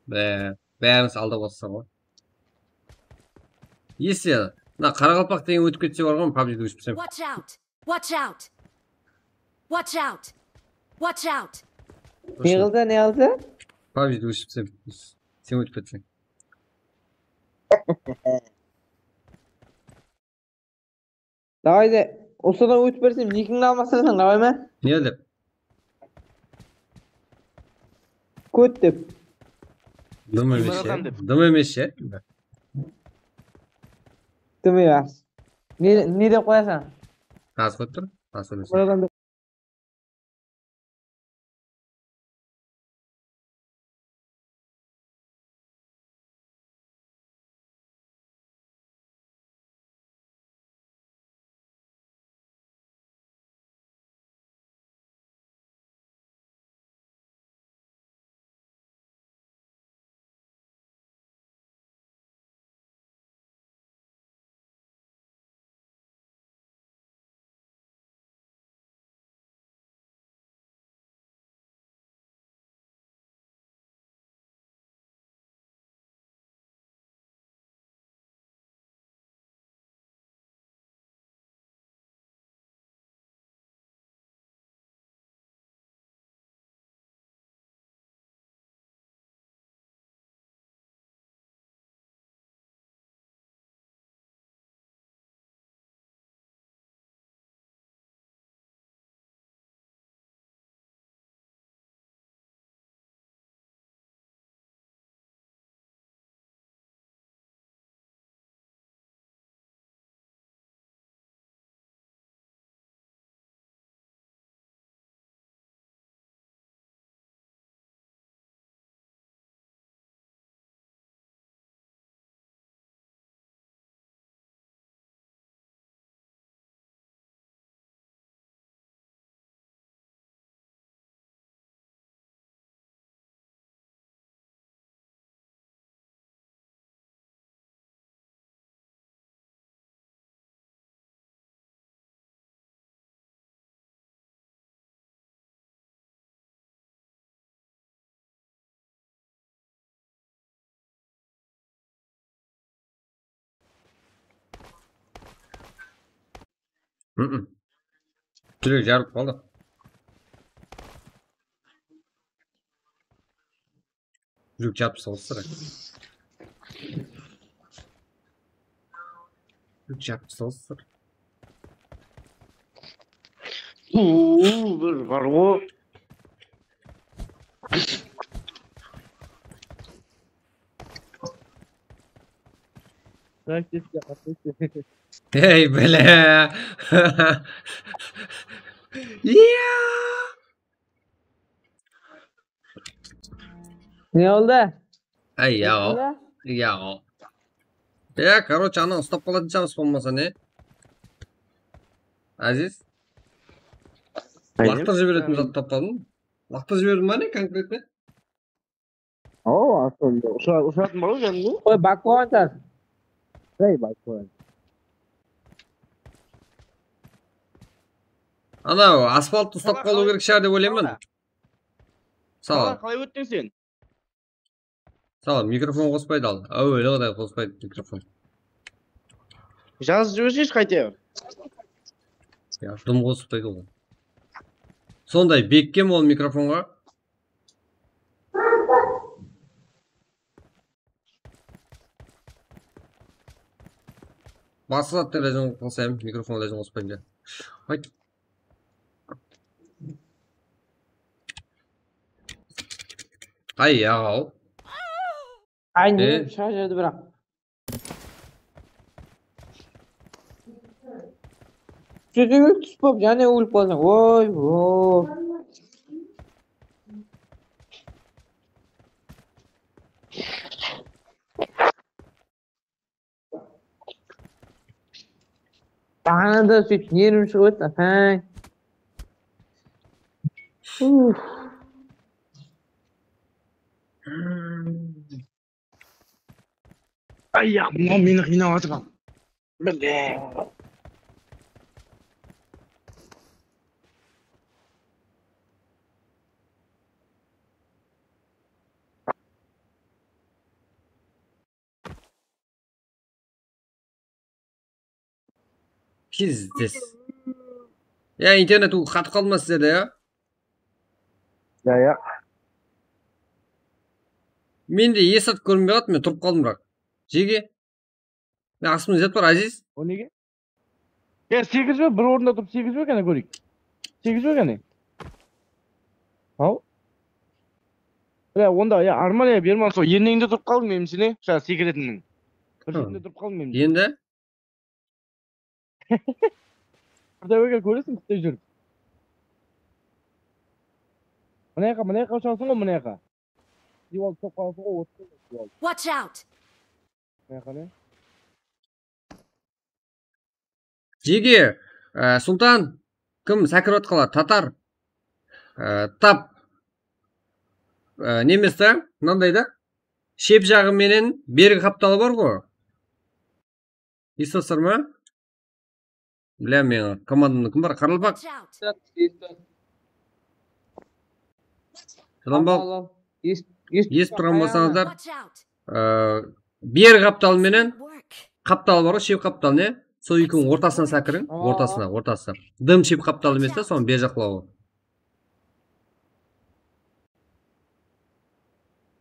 Be, bárińiz aldap atsa ǵoy. Esi, mına qaraqalpaq degen ótip ketse bar ǵoy, pabjide óship taslayman. Watch out! Watch out! Watch out! Watch out! Ne qılsa, ne qılsa? Pabjide óship taslayman. Sen ótip ketseń. Davay de, usıdan ótip bersem, nikińdi almastırasań, davay ma? Ne dep? Kót dep. Dım emes ya. Dım emes ya. Dım emes. Ne, ne dep qoyasań? Az qoyıp tur. Az emes. Júrek jarılıp qaldı. Júrek jarıp saldı. Júrek jarıp saldı. Uuu, bir bar ǵo. Ey, bile. Iya. Ne oldı? Ay, ya. Ne oldı? Ya. Ya, короче, ana ustap qalatın shıǵarmız bolmasa ne? Aziz? Laqtırıp jiberetin zat tappadıń? Laqtırıp jiberdiń ba ne konkretno? Awa, ushıradım ba o jánde? Qoy, bak qoyǵan shıǵar. Ey, bak qoyǵan. Anaw asfalttı ustap qalıw kerek shıǵar dep oylayman. Salam. Qalay óttiń sen? Salam, mikrofon qospaydı al. Áweli qaday qospaydı mikrofon. Jazıp jibersesh, qaytayıq. Ya, dım qospaydı ǵoy. Sonday bekkem ol mikrofonǵa. Basqa zat lezim qosayım, mikrofon lezim qospaydı. Ay. Ay, yaw. Ay, ne? Shıǵa berdi biraq. Júzige tús bolıp, jáne ólip qalsań. Oy, o. Baǵana da sóytip nervim shıǵıp etti, atań. Uf. Ay, ya, mınaw meni qıynap atır. Bile. Pizdes. Ya, internet u qatıp qaldı ma sizlerde, ya? Ya, ya. Mende esat kórinbey qaldı, men turıp qaldım, biraq. Jege. Men astımda zat bar, Aziz. O nege? Ya, segiz be, bir orında turıp segiz be, qáne kóreyik. Segiz be, qáne. Haw? Ya, onda, ya, Arman, ya, Berman, sol erneńde turıp qaldıń, menimshe, ne? Jańa sekretiniń. Bir Hı. Shetinde turıp qaldıń, menimshe. Endi? Xudaybergen, kóreseń, qıttay júrip. Mına jaqqa, mına jaqqa ushasıń ǵoy, mına jaqqa. Diywaldı soqıp qalasań ǵoy, otırıp diywaldı. Watch out! Mına jaqqa ne? Jege, e, Sultan, kim sákirip atqanlar? Tatar. E, tap. E, nemes ta, mınanday da. Shep jaǵı menen bergi qaptalı bar ǵo. Esitesizler ma? Bilem, men komandamda kim bar? Qaraqalpaq. Watch out! Sultan bal. Al, al, al. Esitip turǵan bolsańız da, Watch out! Ee, bergi qaptal menen qaptal bar ǵoy, shep qaptal ne? Sol ekewiniń ortasına sákiriń, ortasına, ortasına. Dım shep qaptal emes ta, sonıń ber jaqlawı.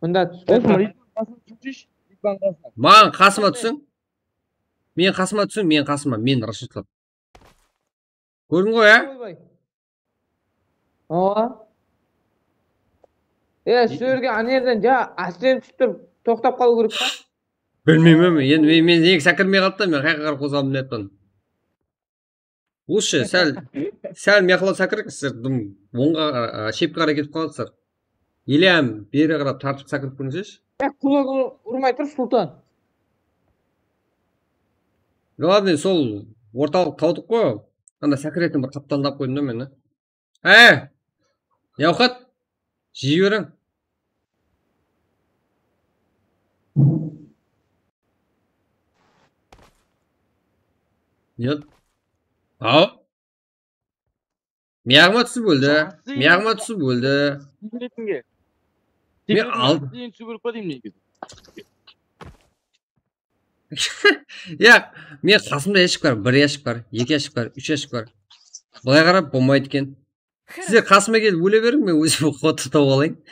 Mında tús. Maǵan qasıma túsiń. Meniń qasıma túsiń, meniń qasıma, men rashetlap. Kórdiń ǵoy, á? Oybay. Awa. E, shu jerge ana jerden ja ásten túsip turıp toqtap qalıw kerek pa? Bilmeymen, endi men, men nege sákirmey qaldı da, men qayaqqa qarap qozǵaldım dep atpan. Usı sál, sál mıyaqlaw sákiriń, sizler dım ońǵa, a, shepke qaray ketip qaladı sizler. Ele hám beri qarap tartıp sákirip kórińizshi. E, kulak ur-, urmay tur, Sultan. Glavnıy, sol ortalıq tawdıq ǵoy. Anda sákiretin bir qaptalın tawıp qoydım da men. He! Yawqat! Jiy beriń. Нет. Aw. Miyaǵıma túsip óldi. Miyaǵıma túsip óldi. Sekretke. Men al- Sekretke túsiw kerek pa deymen negizi. Ya, men qasımda yashik bar, bir yashik bar, eki yashik bar, úsh yashik bar. Bılay qarap bolmaydı eken. Sizler qasıma kelip óle beriń, men ózim qotı tawıp alayın.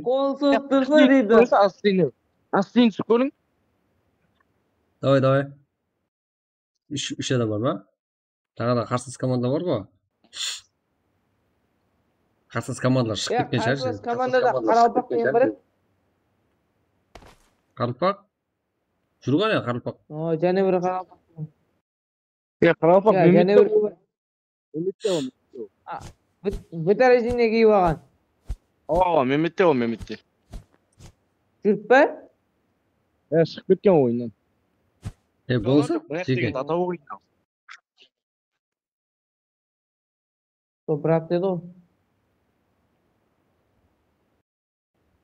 Qol soqtırsa deydi. Astıyın, astıyın túsip kóriń. Davay, davay. Úsh, úsh adam bar ma? Taǵı da qarsılas komanda bar ǵo. Qarsılas komandalar shıǵıp ketken shıǵar. Qarsılas komandada qaraqalpaq degen bar edi. Qaraqalpaq? Júr ǵo, ne, qaraqalpaq. O, jáne bir qaraqalpaq. Ya, qaraqalpaq, ya, jáne bir. Memmette ol, Memmette ol. A, bit-, bitar izine kiyip alǵan. Awa, awa, Memmette ol, Memmette. Júrip pa? Ya, shıǵıp ketken oyınnan. E, bolsa, jeke. Ataw oyın. Sol brat dedi ǵoy.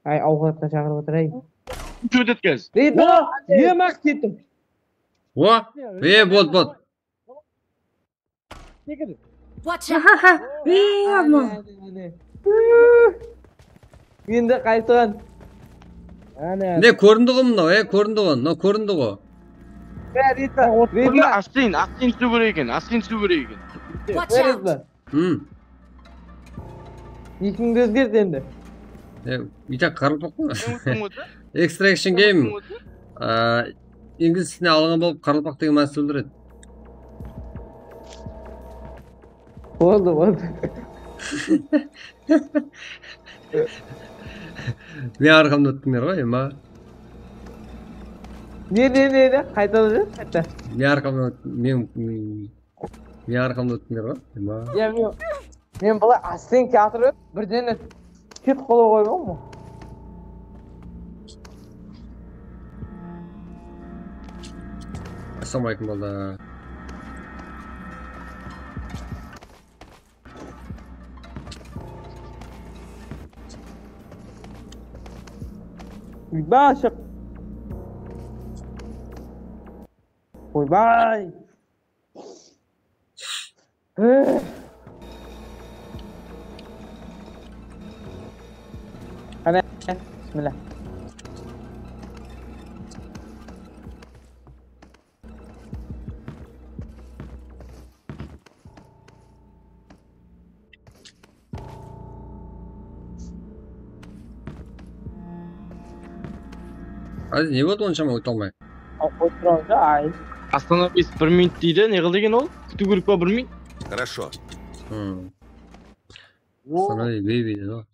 Ay, awqatqa shaqırıp atır, ay. Júrdet kez. Deydi. Emak kettim. O, e, bot, bot. Sekir. Watch out! Ey, aman. Endi qaytqan. Áne. Ne kórindi ǵo mınaw, e, kórindi ǵo, mınaw kórindi ǵo. Astıyın, astıyın túsiw kerek eken, astıyın túsiw kerek eken. Watch out! Hmm. Esińdi ózgert endi. E, ítaq qaraqalpaq pa? Extraction Game. Aa, ingliz tiline alınǵan bolıp qaraqalpaq degen mánisini bildiredi. Boldı, boldı. Men arqamda óttińler ǵoy, ema. Ne, ne, ne, ne? Qayta, qayta. Men arqamda ót-, men, men arqamda óttińler ǵoy, ema. Ya, men, men bılay astıyın kiyatırıp, birden Ket qola qoymań ba? Assalamu aleykum, bala. Uyba ashıq. Oybay. Qáne, bismillah. Aziz, ne boldı onsha óte almay? Al, qoyıp turamız da, ay. Остановись, bir minut deydi, ne qıl degen ol? Kútiw kerek pa bir minut? Хорошо. Hmm. Сценарий бейби dedi.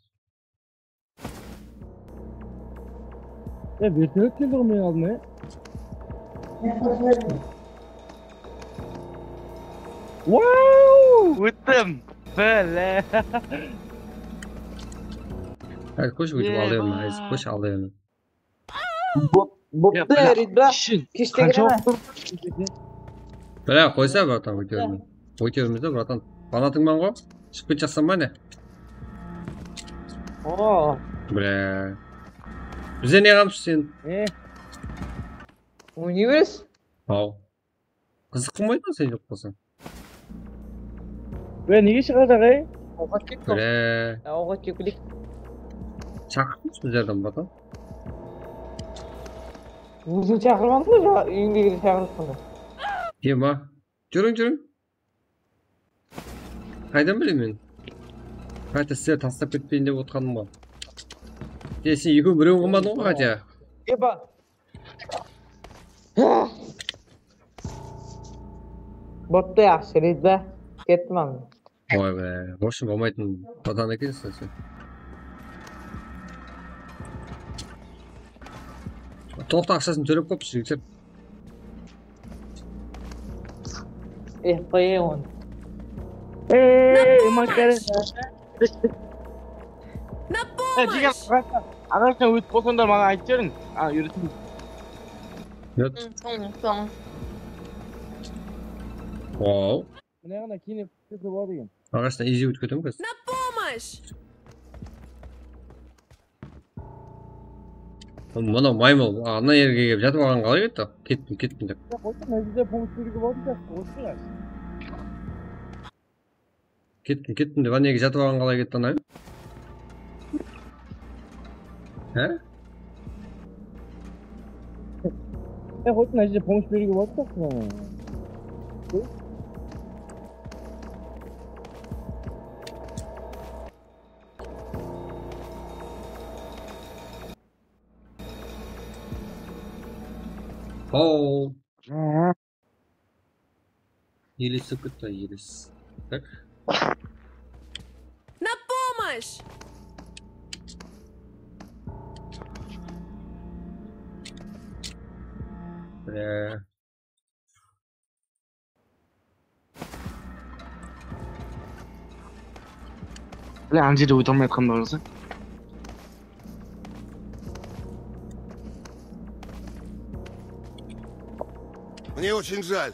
E, vertolyot keldi ǵoy meniń aldıma, e. Wow! Óttim. Bile. Házir kósh, ótip alayın, házir kósh alayın. Boptı, Ridba. Keshte kireme. Bile, qoysa, bratan, ótermiz. Ótermiz de, bratan. Fanatıńman ǵoy. Shıǵıp ketjaqsań ba ne? Oo. Bile. Bizde ne qalmış sen? E. Oynay beresiz. Haw. Qızıq qılmaydı ma sen joq bolsań? Be, nege shıǵadı, aǵay? Awqat jep tur. Bile. Awqat jep keleyik. Shaqırıpsız bizlerden, bratan. Óziń shaqırmadıń ba, jańa úyińdegini shaqırıpsıń ba? Ema. Júriń, júriń. Qaydan bileymen men? Qayta sizlerdi taslap ketpeyin dep otırǵanım ǵoy. E, sen ekew birewin qılmadıń ǵoy, Katya. Epa. Bottı, yaqshı, Ridba. Kettim men. Oy be, вообще bolmaytın adam ekensiz sen. Toqta, aqshasın tólep qoyıptı jigitler. Eh, qoyay onı. Ey, Makarov. Na jiger, aǵashtan ótip bolsańlar, maǵan aytıp jiberiń. A, úyreteyin. Yot. Hı, tamam, tamam. Wow. Mına jaǵına keyin kese boladı eken. Aǵashtan easy ótip ketemen kese. На помощь! Mına maymıl ana jerge kelip jatıp alǵan qalay ketti? Kettim, kettim dep. Qoysa, mına jerde pomosh beriwge boladı eken, qoysa. Kettim, kettim dep ana jerge jatıp alǵan qalay ketti, ana? He? E, qoysa, mına jerde pomosh beriwge boladı eken. Haw. Elis ótip ketti, elis. Tak. На помощь! Bile. Bile, ana jerde óte almay atqanım bar bolsa. Мне очень жаль.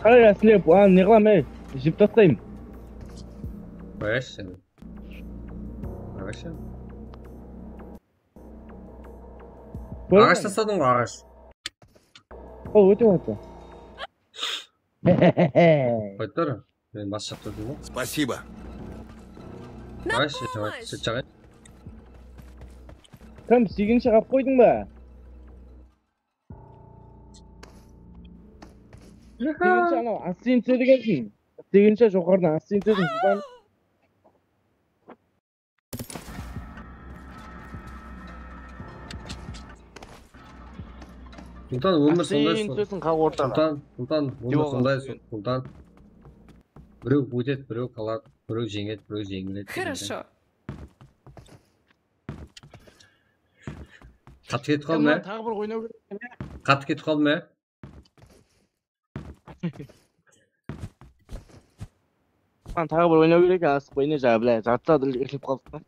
Qara, sizler, anı ne qılam, ey? Jep taslay ma? Qoyasın. Qoyasın. Aǵash tasladıń ǵoy, aǵash. Ol óte qoyıptı. Qoyıp tur. Men bas jaqta turdım ǵoy. Спасибо. Qoyasın, sırt jaǵayın. Kim, segizinshe qalıp qoydıń ba? Segizinshe anaw, astına túsedi ekensiń. Segizinshe joqarıdan astına túsedi, Sultan. Sultan, ómir sonday, astına túsedi, qap ortaǵa. Sultan, Sultan, ómir sonday, Sultan. Birew ótedi, birew qaladı, birew jeńedi, birew jeńiledi. Хорошо. Qattı ketip qaldım, e? Taǵı bir oynaw kerek eken, e? Qattı ketip qaldım, e? Taǵı bir oynaw kerek eken, asıqpay ne, jaǵı, bile, jartı da irkilip qaldıp pa?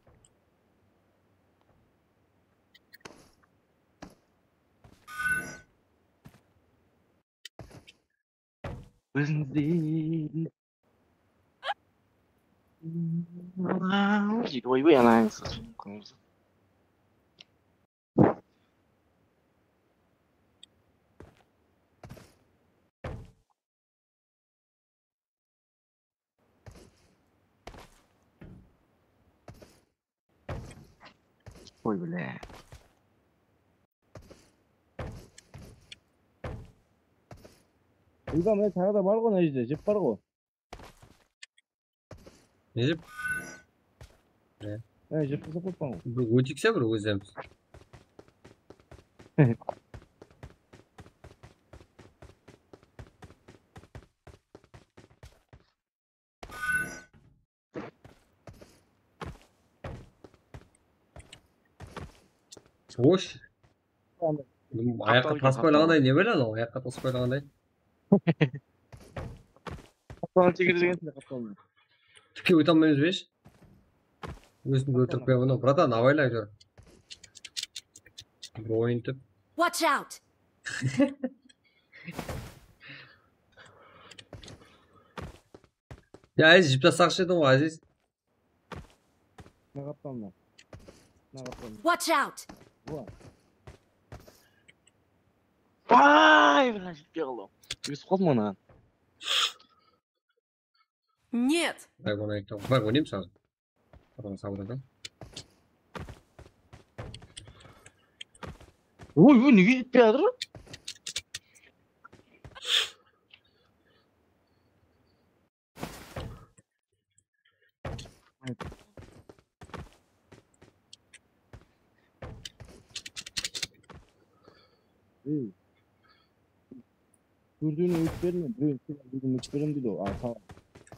Benzin. Jedi qoyıp, anayıńsız. Oy, bile. Uyda mine taǵı da bar ǵo, mına jerde jep bar ǵo. Ne jep? Ne? E, jep bolsa qoyıp qoyıń. Bir ótikse bir ózlerimiz. Xosh. Ayaqqa tas qoylaǵanday ne boladı? Ayaqqa tas qoylaǵanday. Qaptalın tegirdegen qaptalın. Tikke óte almaymız ba hesh? Ózimdi óltirip qoyaman, bratan, abayla júr. Bir oyın tip. Watch out! Ya, Aziz, jip tasaqshı edim ǵoy, Aziz. Mına qaptalına. Mına qaptalına. Watch out! Vay, mına jetpey qaldı. Ósip qaldı mına. Нет. Bak, onı ayttım. Bak, oynayım sazı. Tamam, sabır edim. Oy, oy, nege jetpey atır? Ey. Tórtewine ótip berme, birewin birewin ótip berem deydi ǵoy. Al, salam.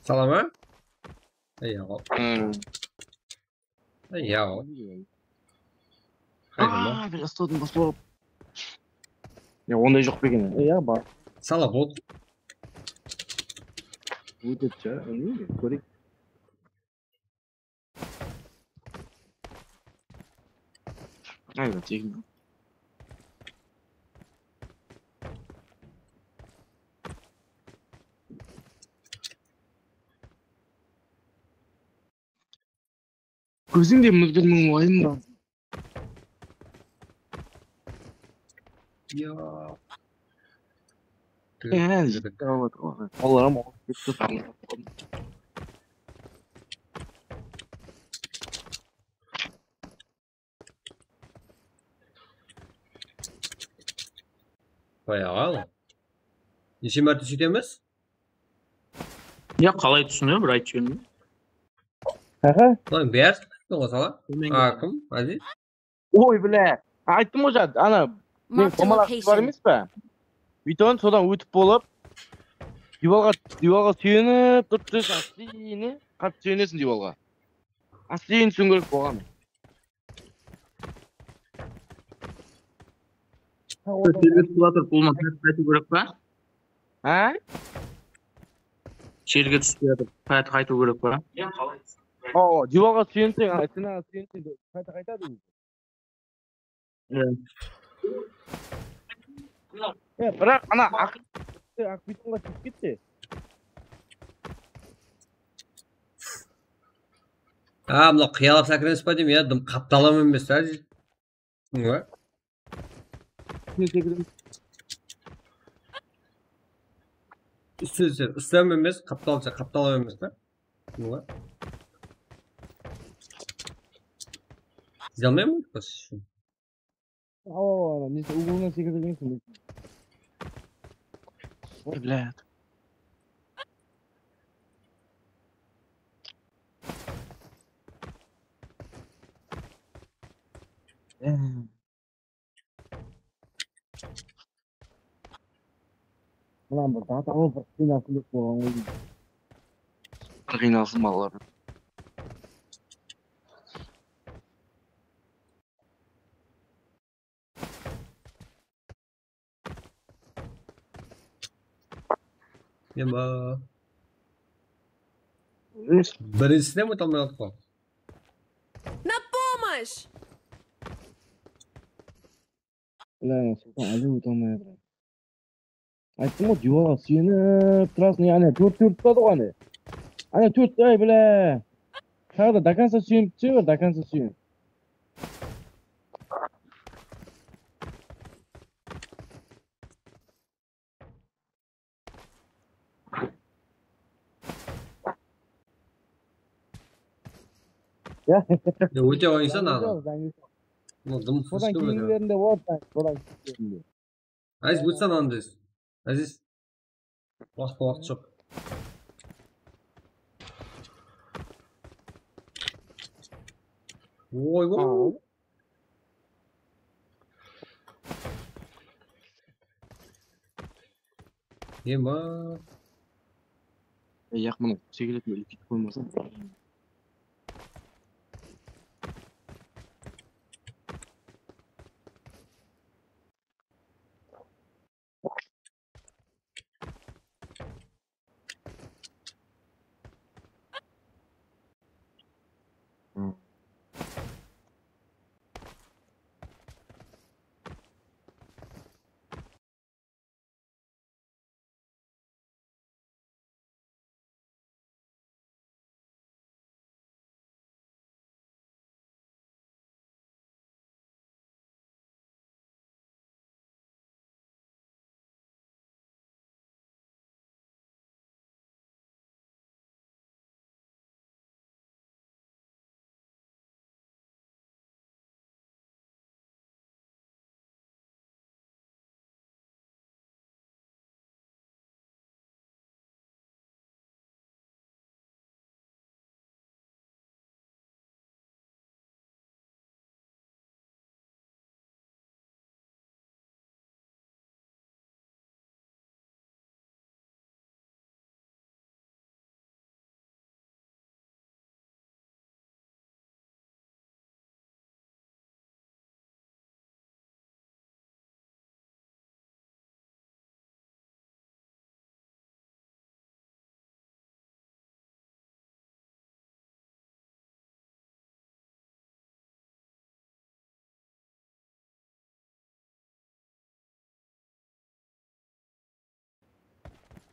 Salam, a? Ey, aǵa. Hmm. Ey, ya. Qayda ma? Aa, bir ısladım, basıp alıp. Ya, onday joq pa eken? Ey, ya, bar. Sala bot. Ótedi, ya, bilmeymen, kóreyik. Aywa, tegin. Kózińde múldirmiń wayın ba? Ya. Ee, jigit, alıp atır ǵoy. Balalarım alıp ketti. Bayaǵı al. Neshe márte sóytemiz? Ya, qalay túsiniw, bir ayt júrme. Aha. Lan, bári túsindi ǵoy, sala. Túrmenge. A, kim? Aziz? Oy, bile. Ayttım ǵoy, ana, men domalaq bar emes pa? Búytip sodan ótip bolıp, diywalǵa, diywalǵa súyenip turıp, astine, qattı súyenesiń diywalǵa. Astine túsiwiń kerek bolǵan. Jerge túsip atır, bul qaytıp qaytıw kerek pa? Ha? Jerge túsip atır, qaytıp qaytıw kerek pa? Awa, diywalǵa súyenseń, ana, stena súyenseń, qayta qaytadı ózi. Iya. E, biraq ana aq, aq betonǵa túsip ketse. A, mına qıyalap sákiremiz ba deymen, ya, dım qaptalım emes, á. Ústine sekiremiz. Ústine sekiremiz. Ústem emes, qaptalsha, qaptalım emes, á. Mına. Biz almayman, просто. Awa, awa, awa, nesi, uglına sekirip júrgensiń. Oy, блядь. Mınan bir zat alıp bir qıynalsın dep qoyǵan ǵoy. Bir qıynalsın balalar. Ema. Birinshisine óte almay atır ǵoy. На помощь! Bile, Sultan, ále óte almay atır. Ayttım ǵoy, diywalǵa súyenip turasıń, áne, tórt, tórt turadı ǵoy, áne. Áne, tórt, ay, bile. Taǵı da до конца súyenip túse ber, до конца súyen. Ya. Ya, óte qoysa, naǵı. Mına dım. Sodan keyingilerinde bor, sodan keyingilerinde. Aziz, ótsen andes. Aziz. Waqıt, waqıt joq. Oy, oy. Ema. Ey, yaq, mına segiletini úlkeytip qoymasın.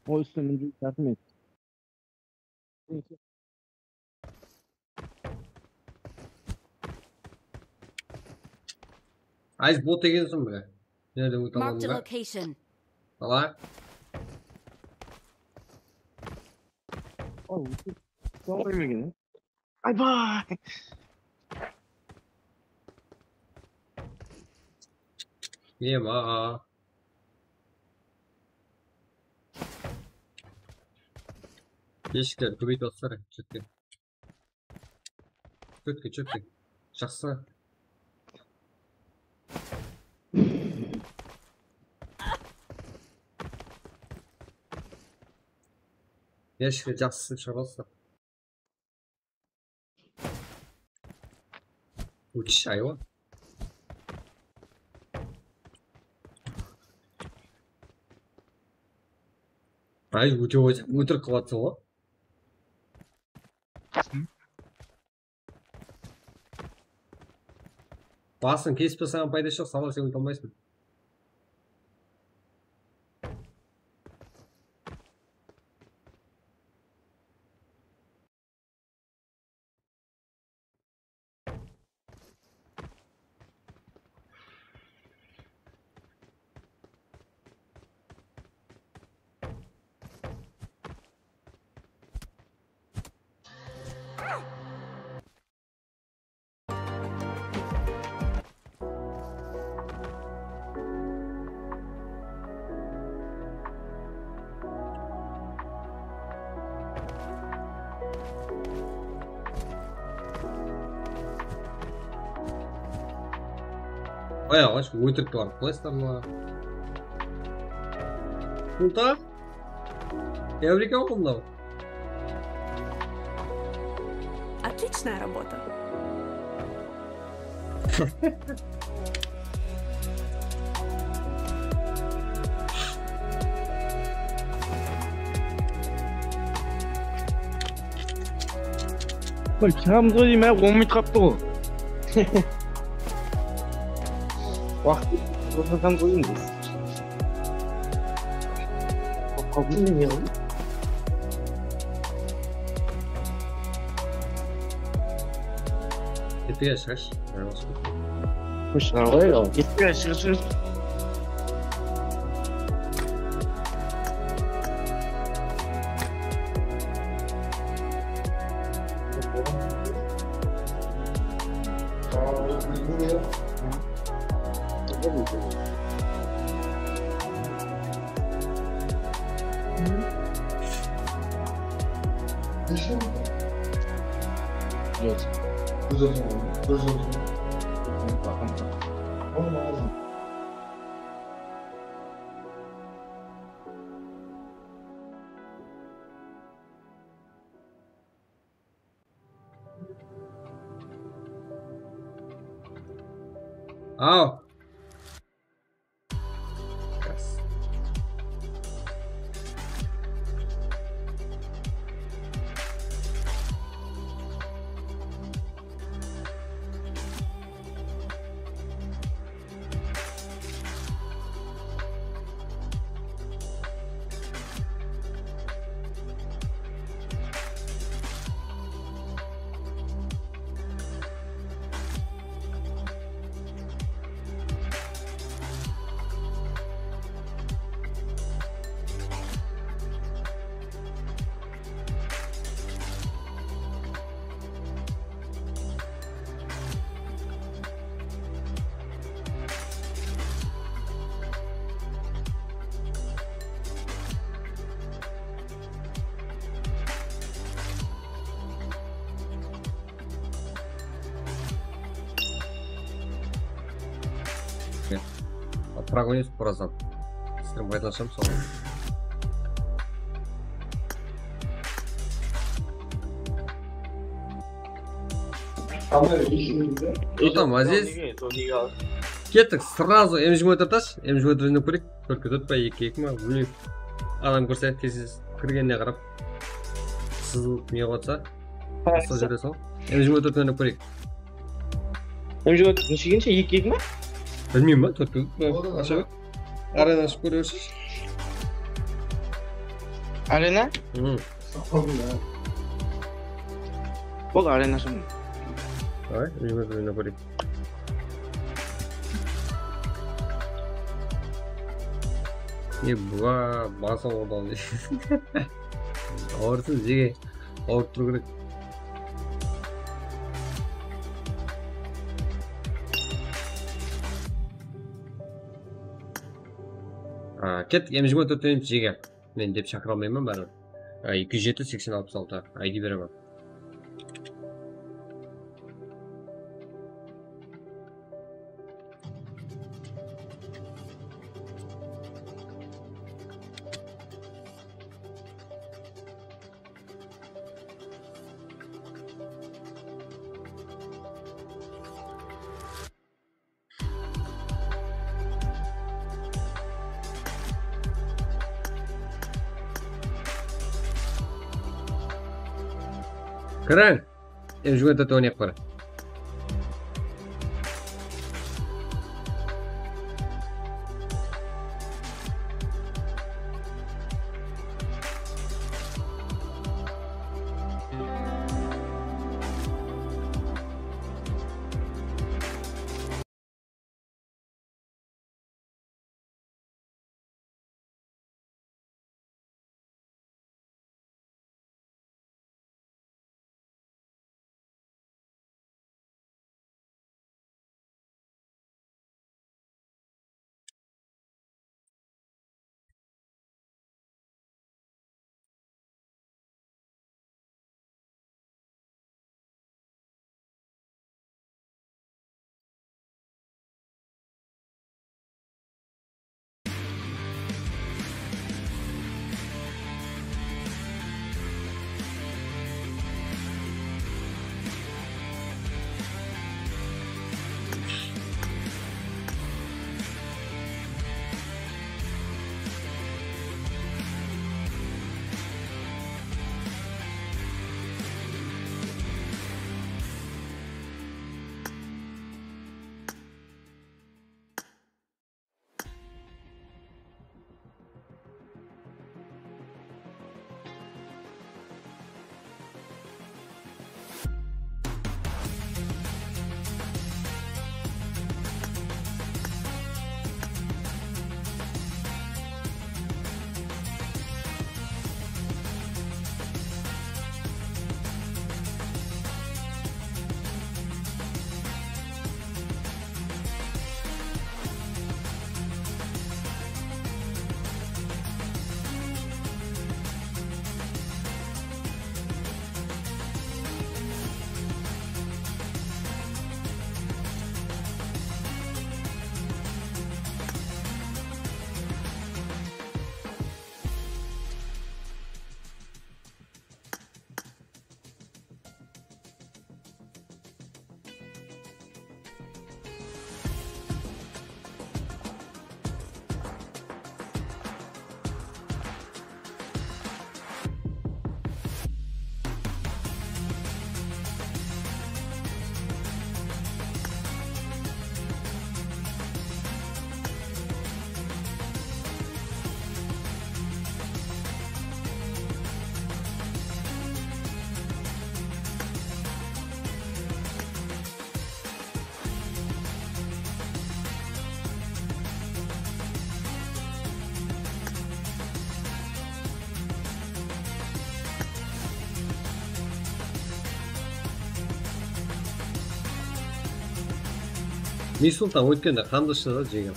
O, ústine mindirip jardım et. Aziz, bot ekensiń be? Nereden óte alaman? Marked a location. Ala. Oy, sol qoymagan. Aybay! Ema. Eshiklerdi kóbeytip atsalar, shótke. Shótke, shótke. Jaqsı. Eshikti jaqsı shıǵıp atsalar. Uch aywa. Ay, óte ótirik qılıp atsań ǵoy. Basın kesip taslaǵan payda joq, sabaq sen óte almaysıń. Ay, alǵashqı ótirik barıp qoyasızlar ma? Kulta? Teorika ǵoy mınaw. Отличная работа. Qoy, shıǵamız ǵoy deymen, on minut qaptı ǵoy. Waqıt, qoyıń biz. Qaldı ne ǵoy? Ketpege shıǵarshı. Qoyshıǵar ǵoy, al. Ketpege shıǵar, shıǵar. Aw. Progonist просто. Стрим пайланшам соны. Что там, Азиз? Kettik, сразу M jigirma tórt ash, M jigirma tórt oynap kóreyik. Tórtke tórt pa, ekige eki ma, bilmeymen. Adam kórse, tez-tez kirgenine qarap, sızılıp ne qılıp atsa, basqa júresiń. M jigirma tórt oynap kóreyik. M jigirma tórt neshegenshe, ekige eki ma? Bilmeymen ba, tórtke tórt pa? Asha bek. Arena ashıp kóre bershi. Arena? Hı. Bol, arena asham. Давай, M jigirma tórt oynap kóreyik. E, bula bası odan. Awırsın, jege. Awırıp turıw kerek. A, kettik, M jigirma tórt oynaydı, jege. Men dep shaqıra almayman báribir. A, eki júz jeti, seksen alpıs altı. I D beremen. Kiriń. M jigirma tórt oynayıq bir. Miss Sultan ótkende qandı ishti da, jegim.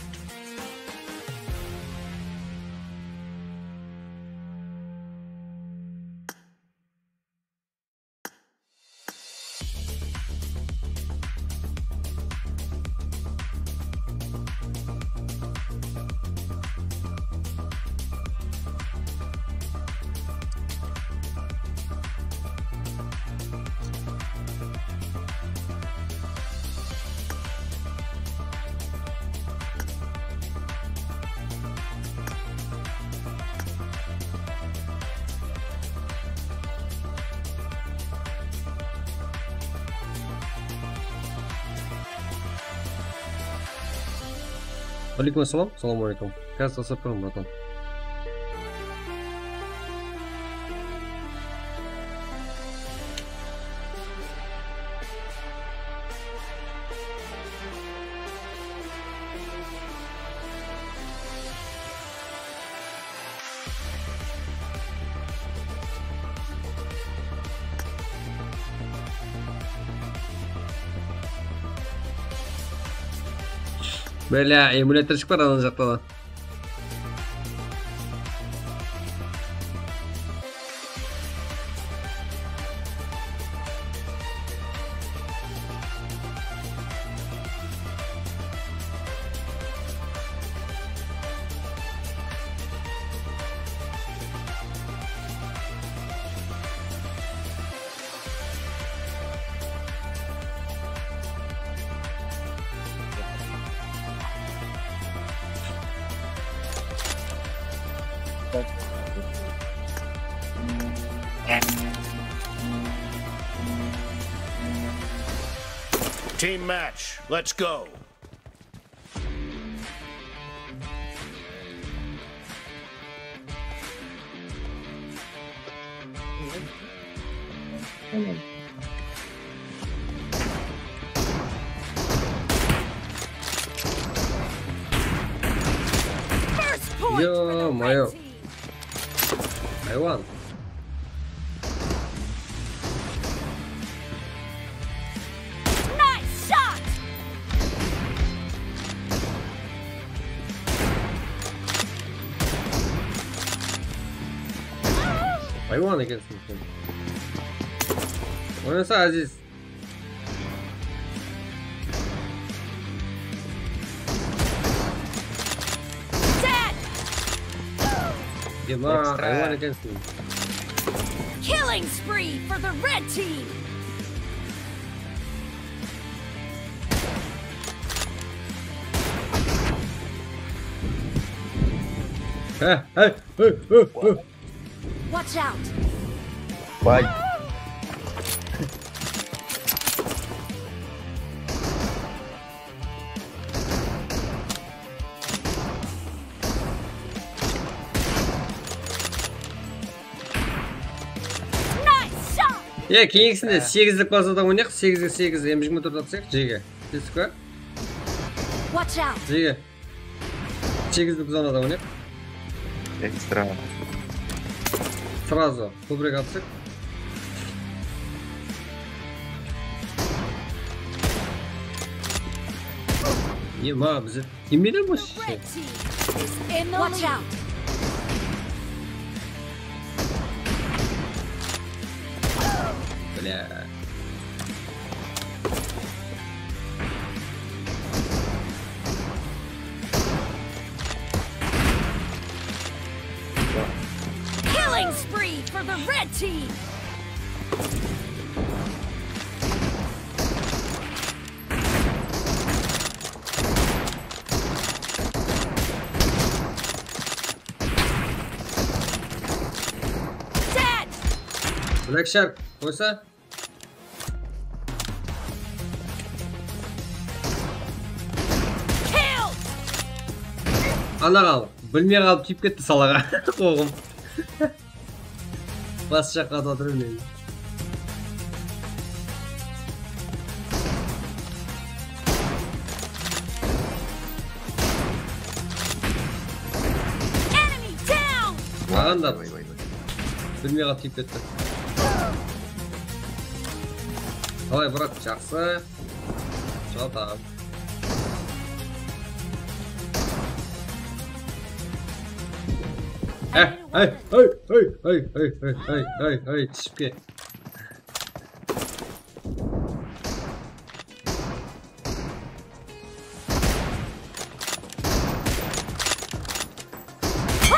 Aleykum assalam, salam aleykum. Házir tasap turman, bratan. Bela, emulyatorshik bar ana jaqta da. Team match, let's go. First point for the Ё-моё. Red team. Haywan. Nice shot! Haywan ekensiń sen. Oynasa, Aziz. Dead! Dema, haywan ekensiń. Killing spree for the red team! He, he, he, he, he. Watch out! Vay. Nice shot! E, keyingisinde segizlik bazada oynayıq, segizge segiz, M jigirma tórt atsaq, jege. Kelistік pe? Watch out! Jege. Segizlik zonada oynayıq. Ekstra. Сразу. Kóbirek atsaq. E, maǵan bize kelmeydi ǵoy. The red team is in the lead. Watch out! Бля. Killing spree for the red team! Dead! Black Shark, qoysa? Killed! Ana ǵal, bilmey qalıp tiyip ketti salaǵa. Qoǵım. Bas jaqqa atır meni. Enemy down! Maǵan da bilmey qalıp tiyip ketti. Qalay, brat, jaqsı. Jataman. Ey, ey, ey, ey, ey, ey, ey, ey, ey, ey, túsip ket.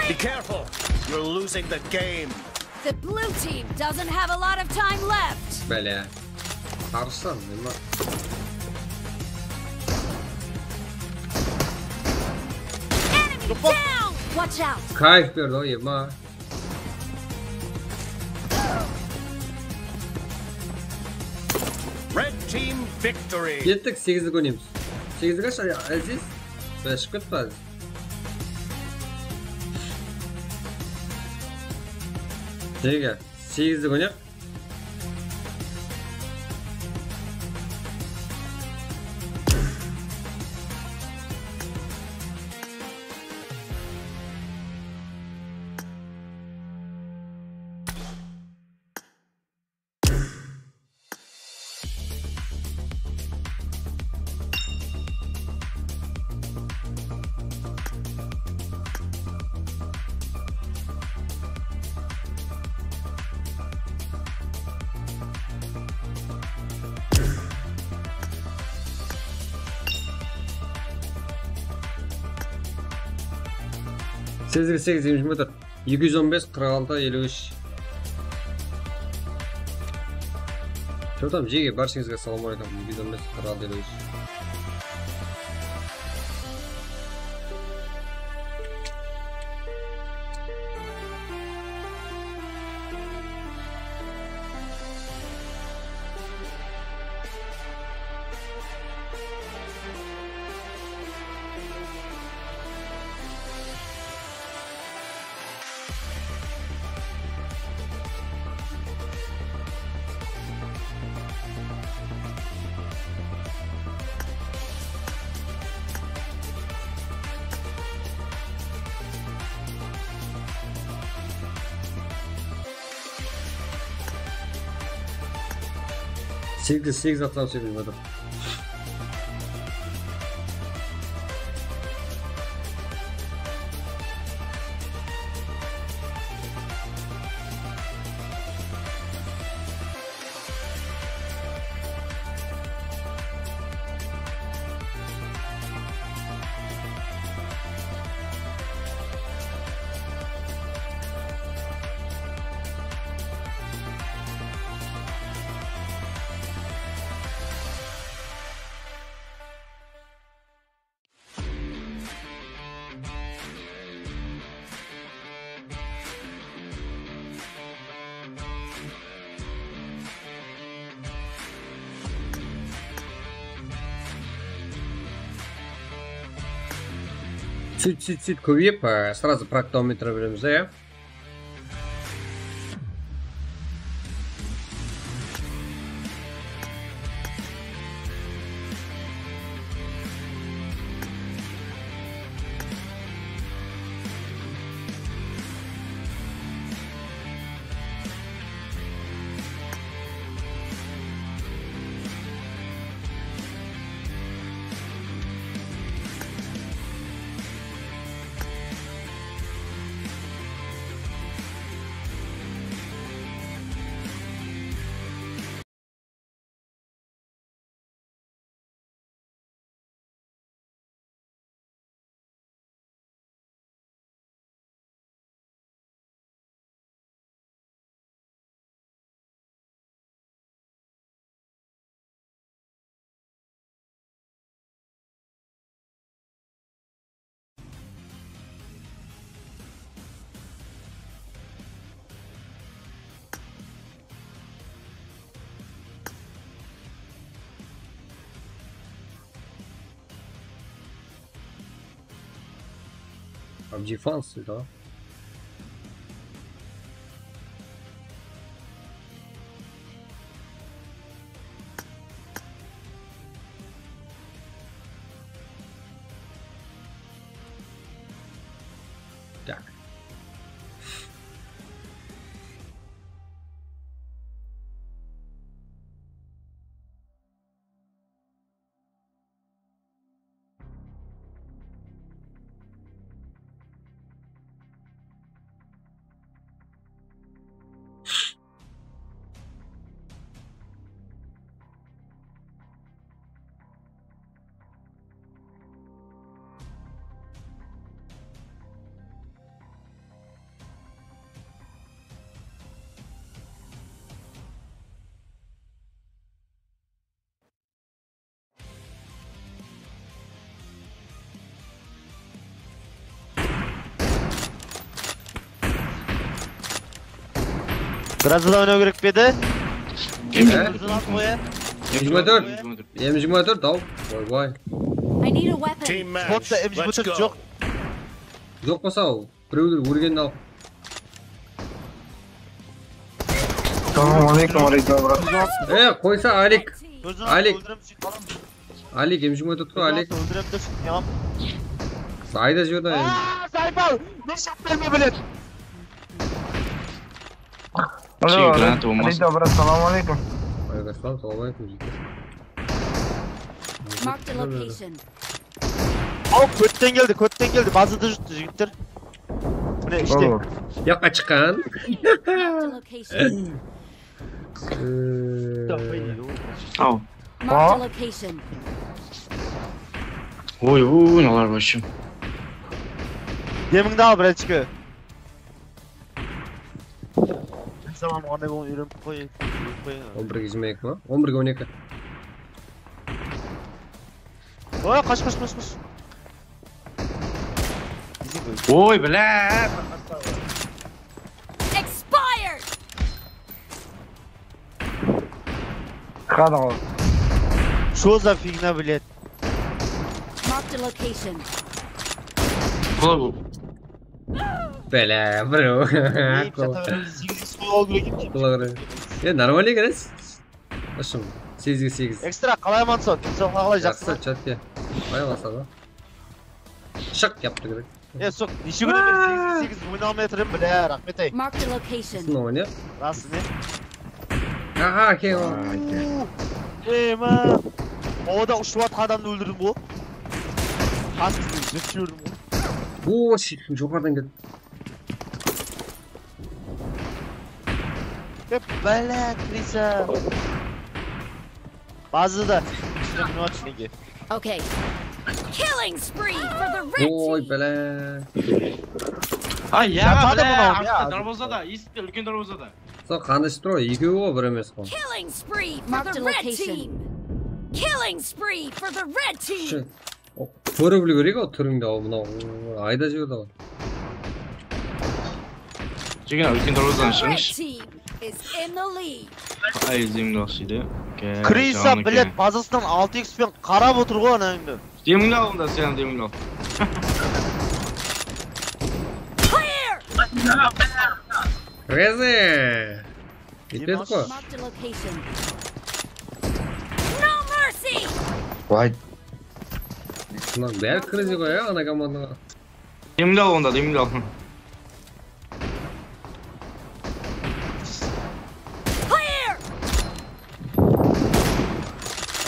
Be careful! You're losing the game. The blue team doesn't have a lot of time left. Bálá. Qarsan, nima? Enemy down! Watch out! Kayf berdi ǵoy, ema. Red team victory. Kettik, segizlik oynaymiz. Segizlik ash, Aziz. Báship ketpe, Aziz. Nege? Segizlik oynayıq. Segizge segiz, yigirma metr. Eki júz on bes, qırq altı, elli úsh. Что там, jege, bársheńizge assalawma aleykum. Eki júz on bes, qırq altı, elli úsh. Segiz, segiz atsam segiz metr. Sóyt, sóyt, sóyt kóbeyip, e, сразу практикаǵа beremiz, ya. Pabji fans, da. Так. Biraz da oynaw kerek pe edi? Há? Hızın atma ya. M jigirma tórt. M jigirma tórt, al. Oybay. I need a weapon. Team match. Spotta M jigirma tórt joq. Joq bolsa al. Birewler ólgenin al. Assalamu aleykum, aleykum, brat. E, qoysa, Alik. Alik. Alik, M jigirma tórt qoy, Alik. Óldirem de, yalan. Ayda júr da endi. Aa, Saybal! Ne shaqtan ne biledi? Alo, granata bolmasın. Aleykum, brat, assalamu aleykum. Aleykum assalam, assalamu aleykum, jigitler. Marked a location. Al, kótten keldi, kótten keldi. Bazada júripti, jigitler. Mine, ishte. Yaqqa shıqqan. Marked a location. Saw. Marked a location. Oy, oy, nalar вообще. Demińdi al, bratishka. Salam, qanday bolıp úyrenip qoy, úyrenip qoy. On birge jigirma eki ma? On birge on eki. Oy, qash, qash, qash, qash. Oy, блядь. Expired. Qanaǵo. Что за фигня, блядь? Marked a location. Bala, bro. Ey, jata beremiz, segiz X qoyıp alıw kerek eken. Qulaǵı. E, нормально ekan. Ashım, segiz X segiz. Ekstra, qalay, amansan? Densawlıqlar qalay, jaqsı ma? Jaqsı, chatke. Qalay basaladı? Shıq, yaptı kerek. E, sok, neshe kúnnen beri segiz X segiz oyna almay atır em, bile, raxmet, ey. Marked a location. Sınıp oynayıq. Rasın, e? Aha, keń ol. Ey, ma. Awada ushıp atqan adamdı óldirdim ǵo. Qasımda jep jiberdim ǵo. O, shit, joqarıdan keldi. Hep bala, Krisa. Bazıda. Minut nege. Okay. Killing spree for the red team. Oy, bala. Ay, ya, bala, darvozada, esik úlken darvozada. Sol qanday stro, ekewi ǵo, bir emes ǵo. Killing spree for the red team. Killing spree for the red team. Kórip biliw kerek ol túrińdi, al mınaw ayda jiberdi ǵoy. Jigin, úlken darvozanı shıǵınshı. Red team is in the lead. Ay, izimdi oqsıydı. Krisa, блядь, bazasınan altı X penen qarap otır ǵoy anańdı. Demińdi al onda, sen demińdi al. Clear! Rezi! Ketpedik ǵo. Marked a location. No mercy! Vay. Mınaw bári kiredi ǵoy ya, ana komandaǵa. Demli al onda, demli al. Clear!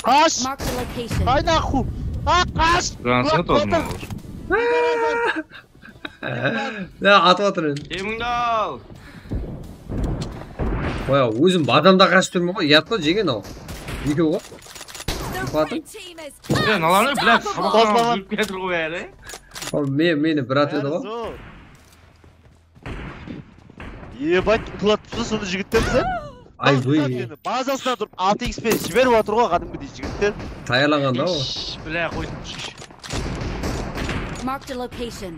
Qash! Marked a location. Ay, naxu! A, qash! Juransın otırdım. Ya, atıp atır endi. Demingdi al. Qoya, ózim badamda qashıp turman ǵoy, uyat ǵoy, jegen-aw. Ekew ǵoy. Badım. Ya, nalarını, блядь, sabaqtan júrip kiyatır ǵoy bári. Ol men, meni brat edi ǵoy. Ебать, uxlatıpsız sonı jigitler sen. Ay, vıy. Bazasına turıp, altı X penen jiberip atır ǵoy, qádimgidey jigitler. Tayarlanǵan da ol. Ish, bля, qoy. Marked a location.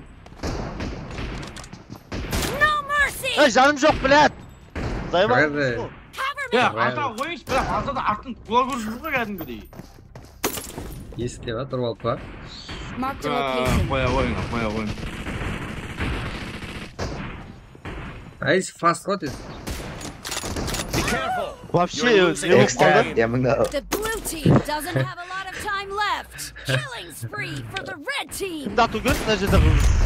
No mercy! Ey, janım joq, блядь! Zayıp aldım. Cover me! Ya, ata qoyıngshı, bля, bazada artın kula kórip júr ǵoy kádimgidey. Esikte ba, turıp alıp pa? Marked a location. Qoya qoyıń, qoya qoyıń. Ay, fast ǵoy tez. Вообще, ne bolıp qaldı? The blue team doesn't have a lot of time left. Killing spree for the red team. Kimdi atıw kerek mına jerde qız?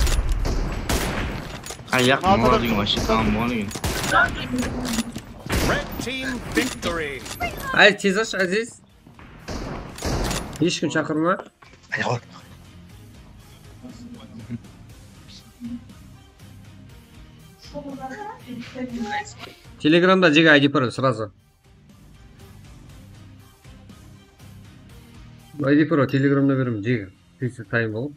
Ay, yaq, mınalar degen вообще tamam bolǵan eken. Red team victory. Ay, tez ash, Aziz. Hesh kim shaqırma. Telegramda jege I D Pro сразу. I D Pro Telegramda beremen, jege. Tez time bolıp.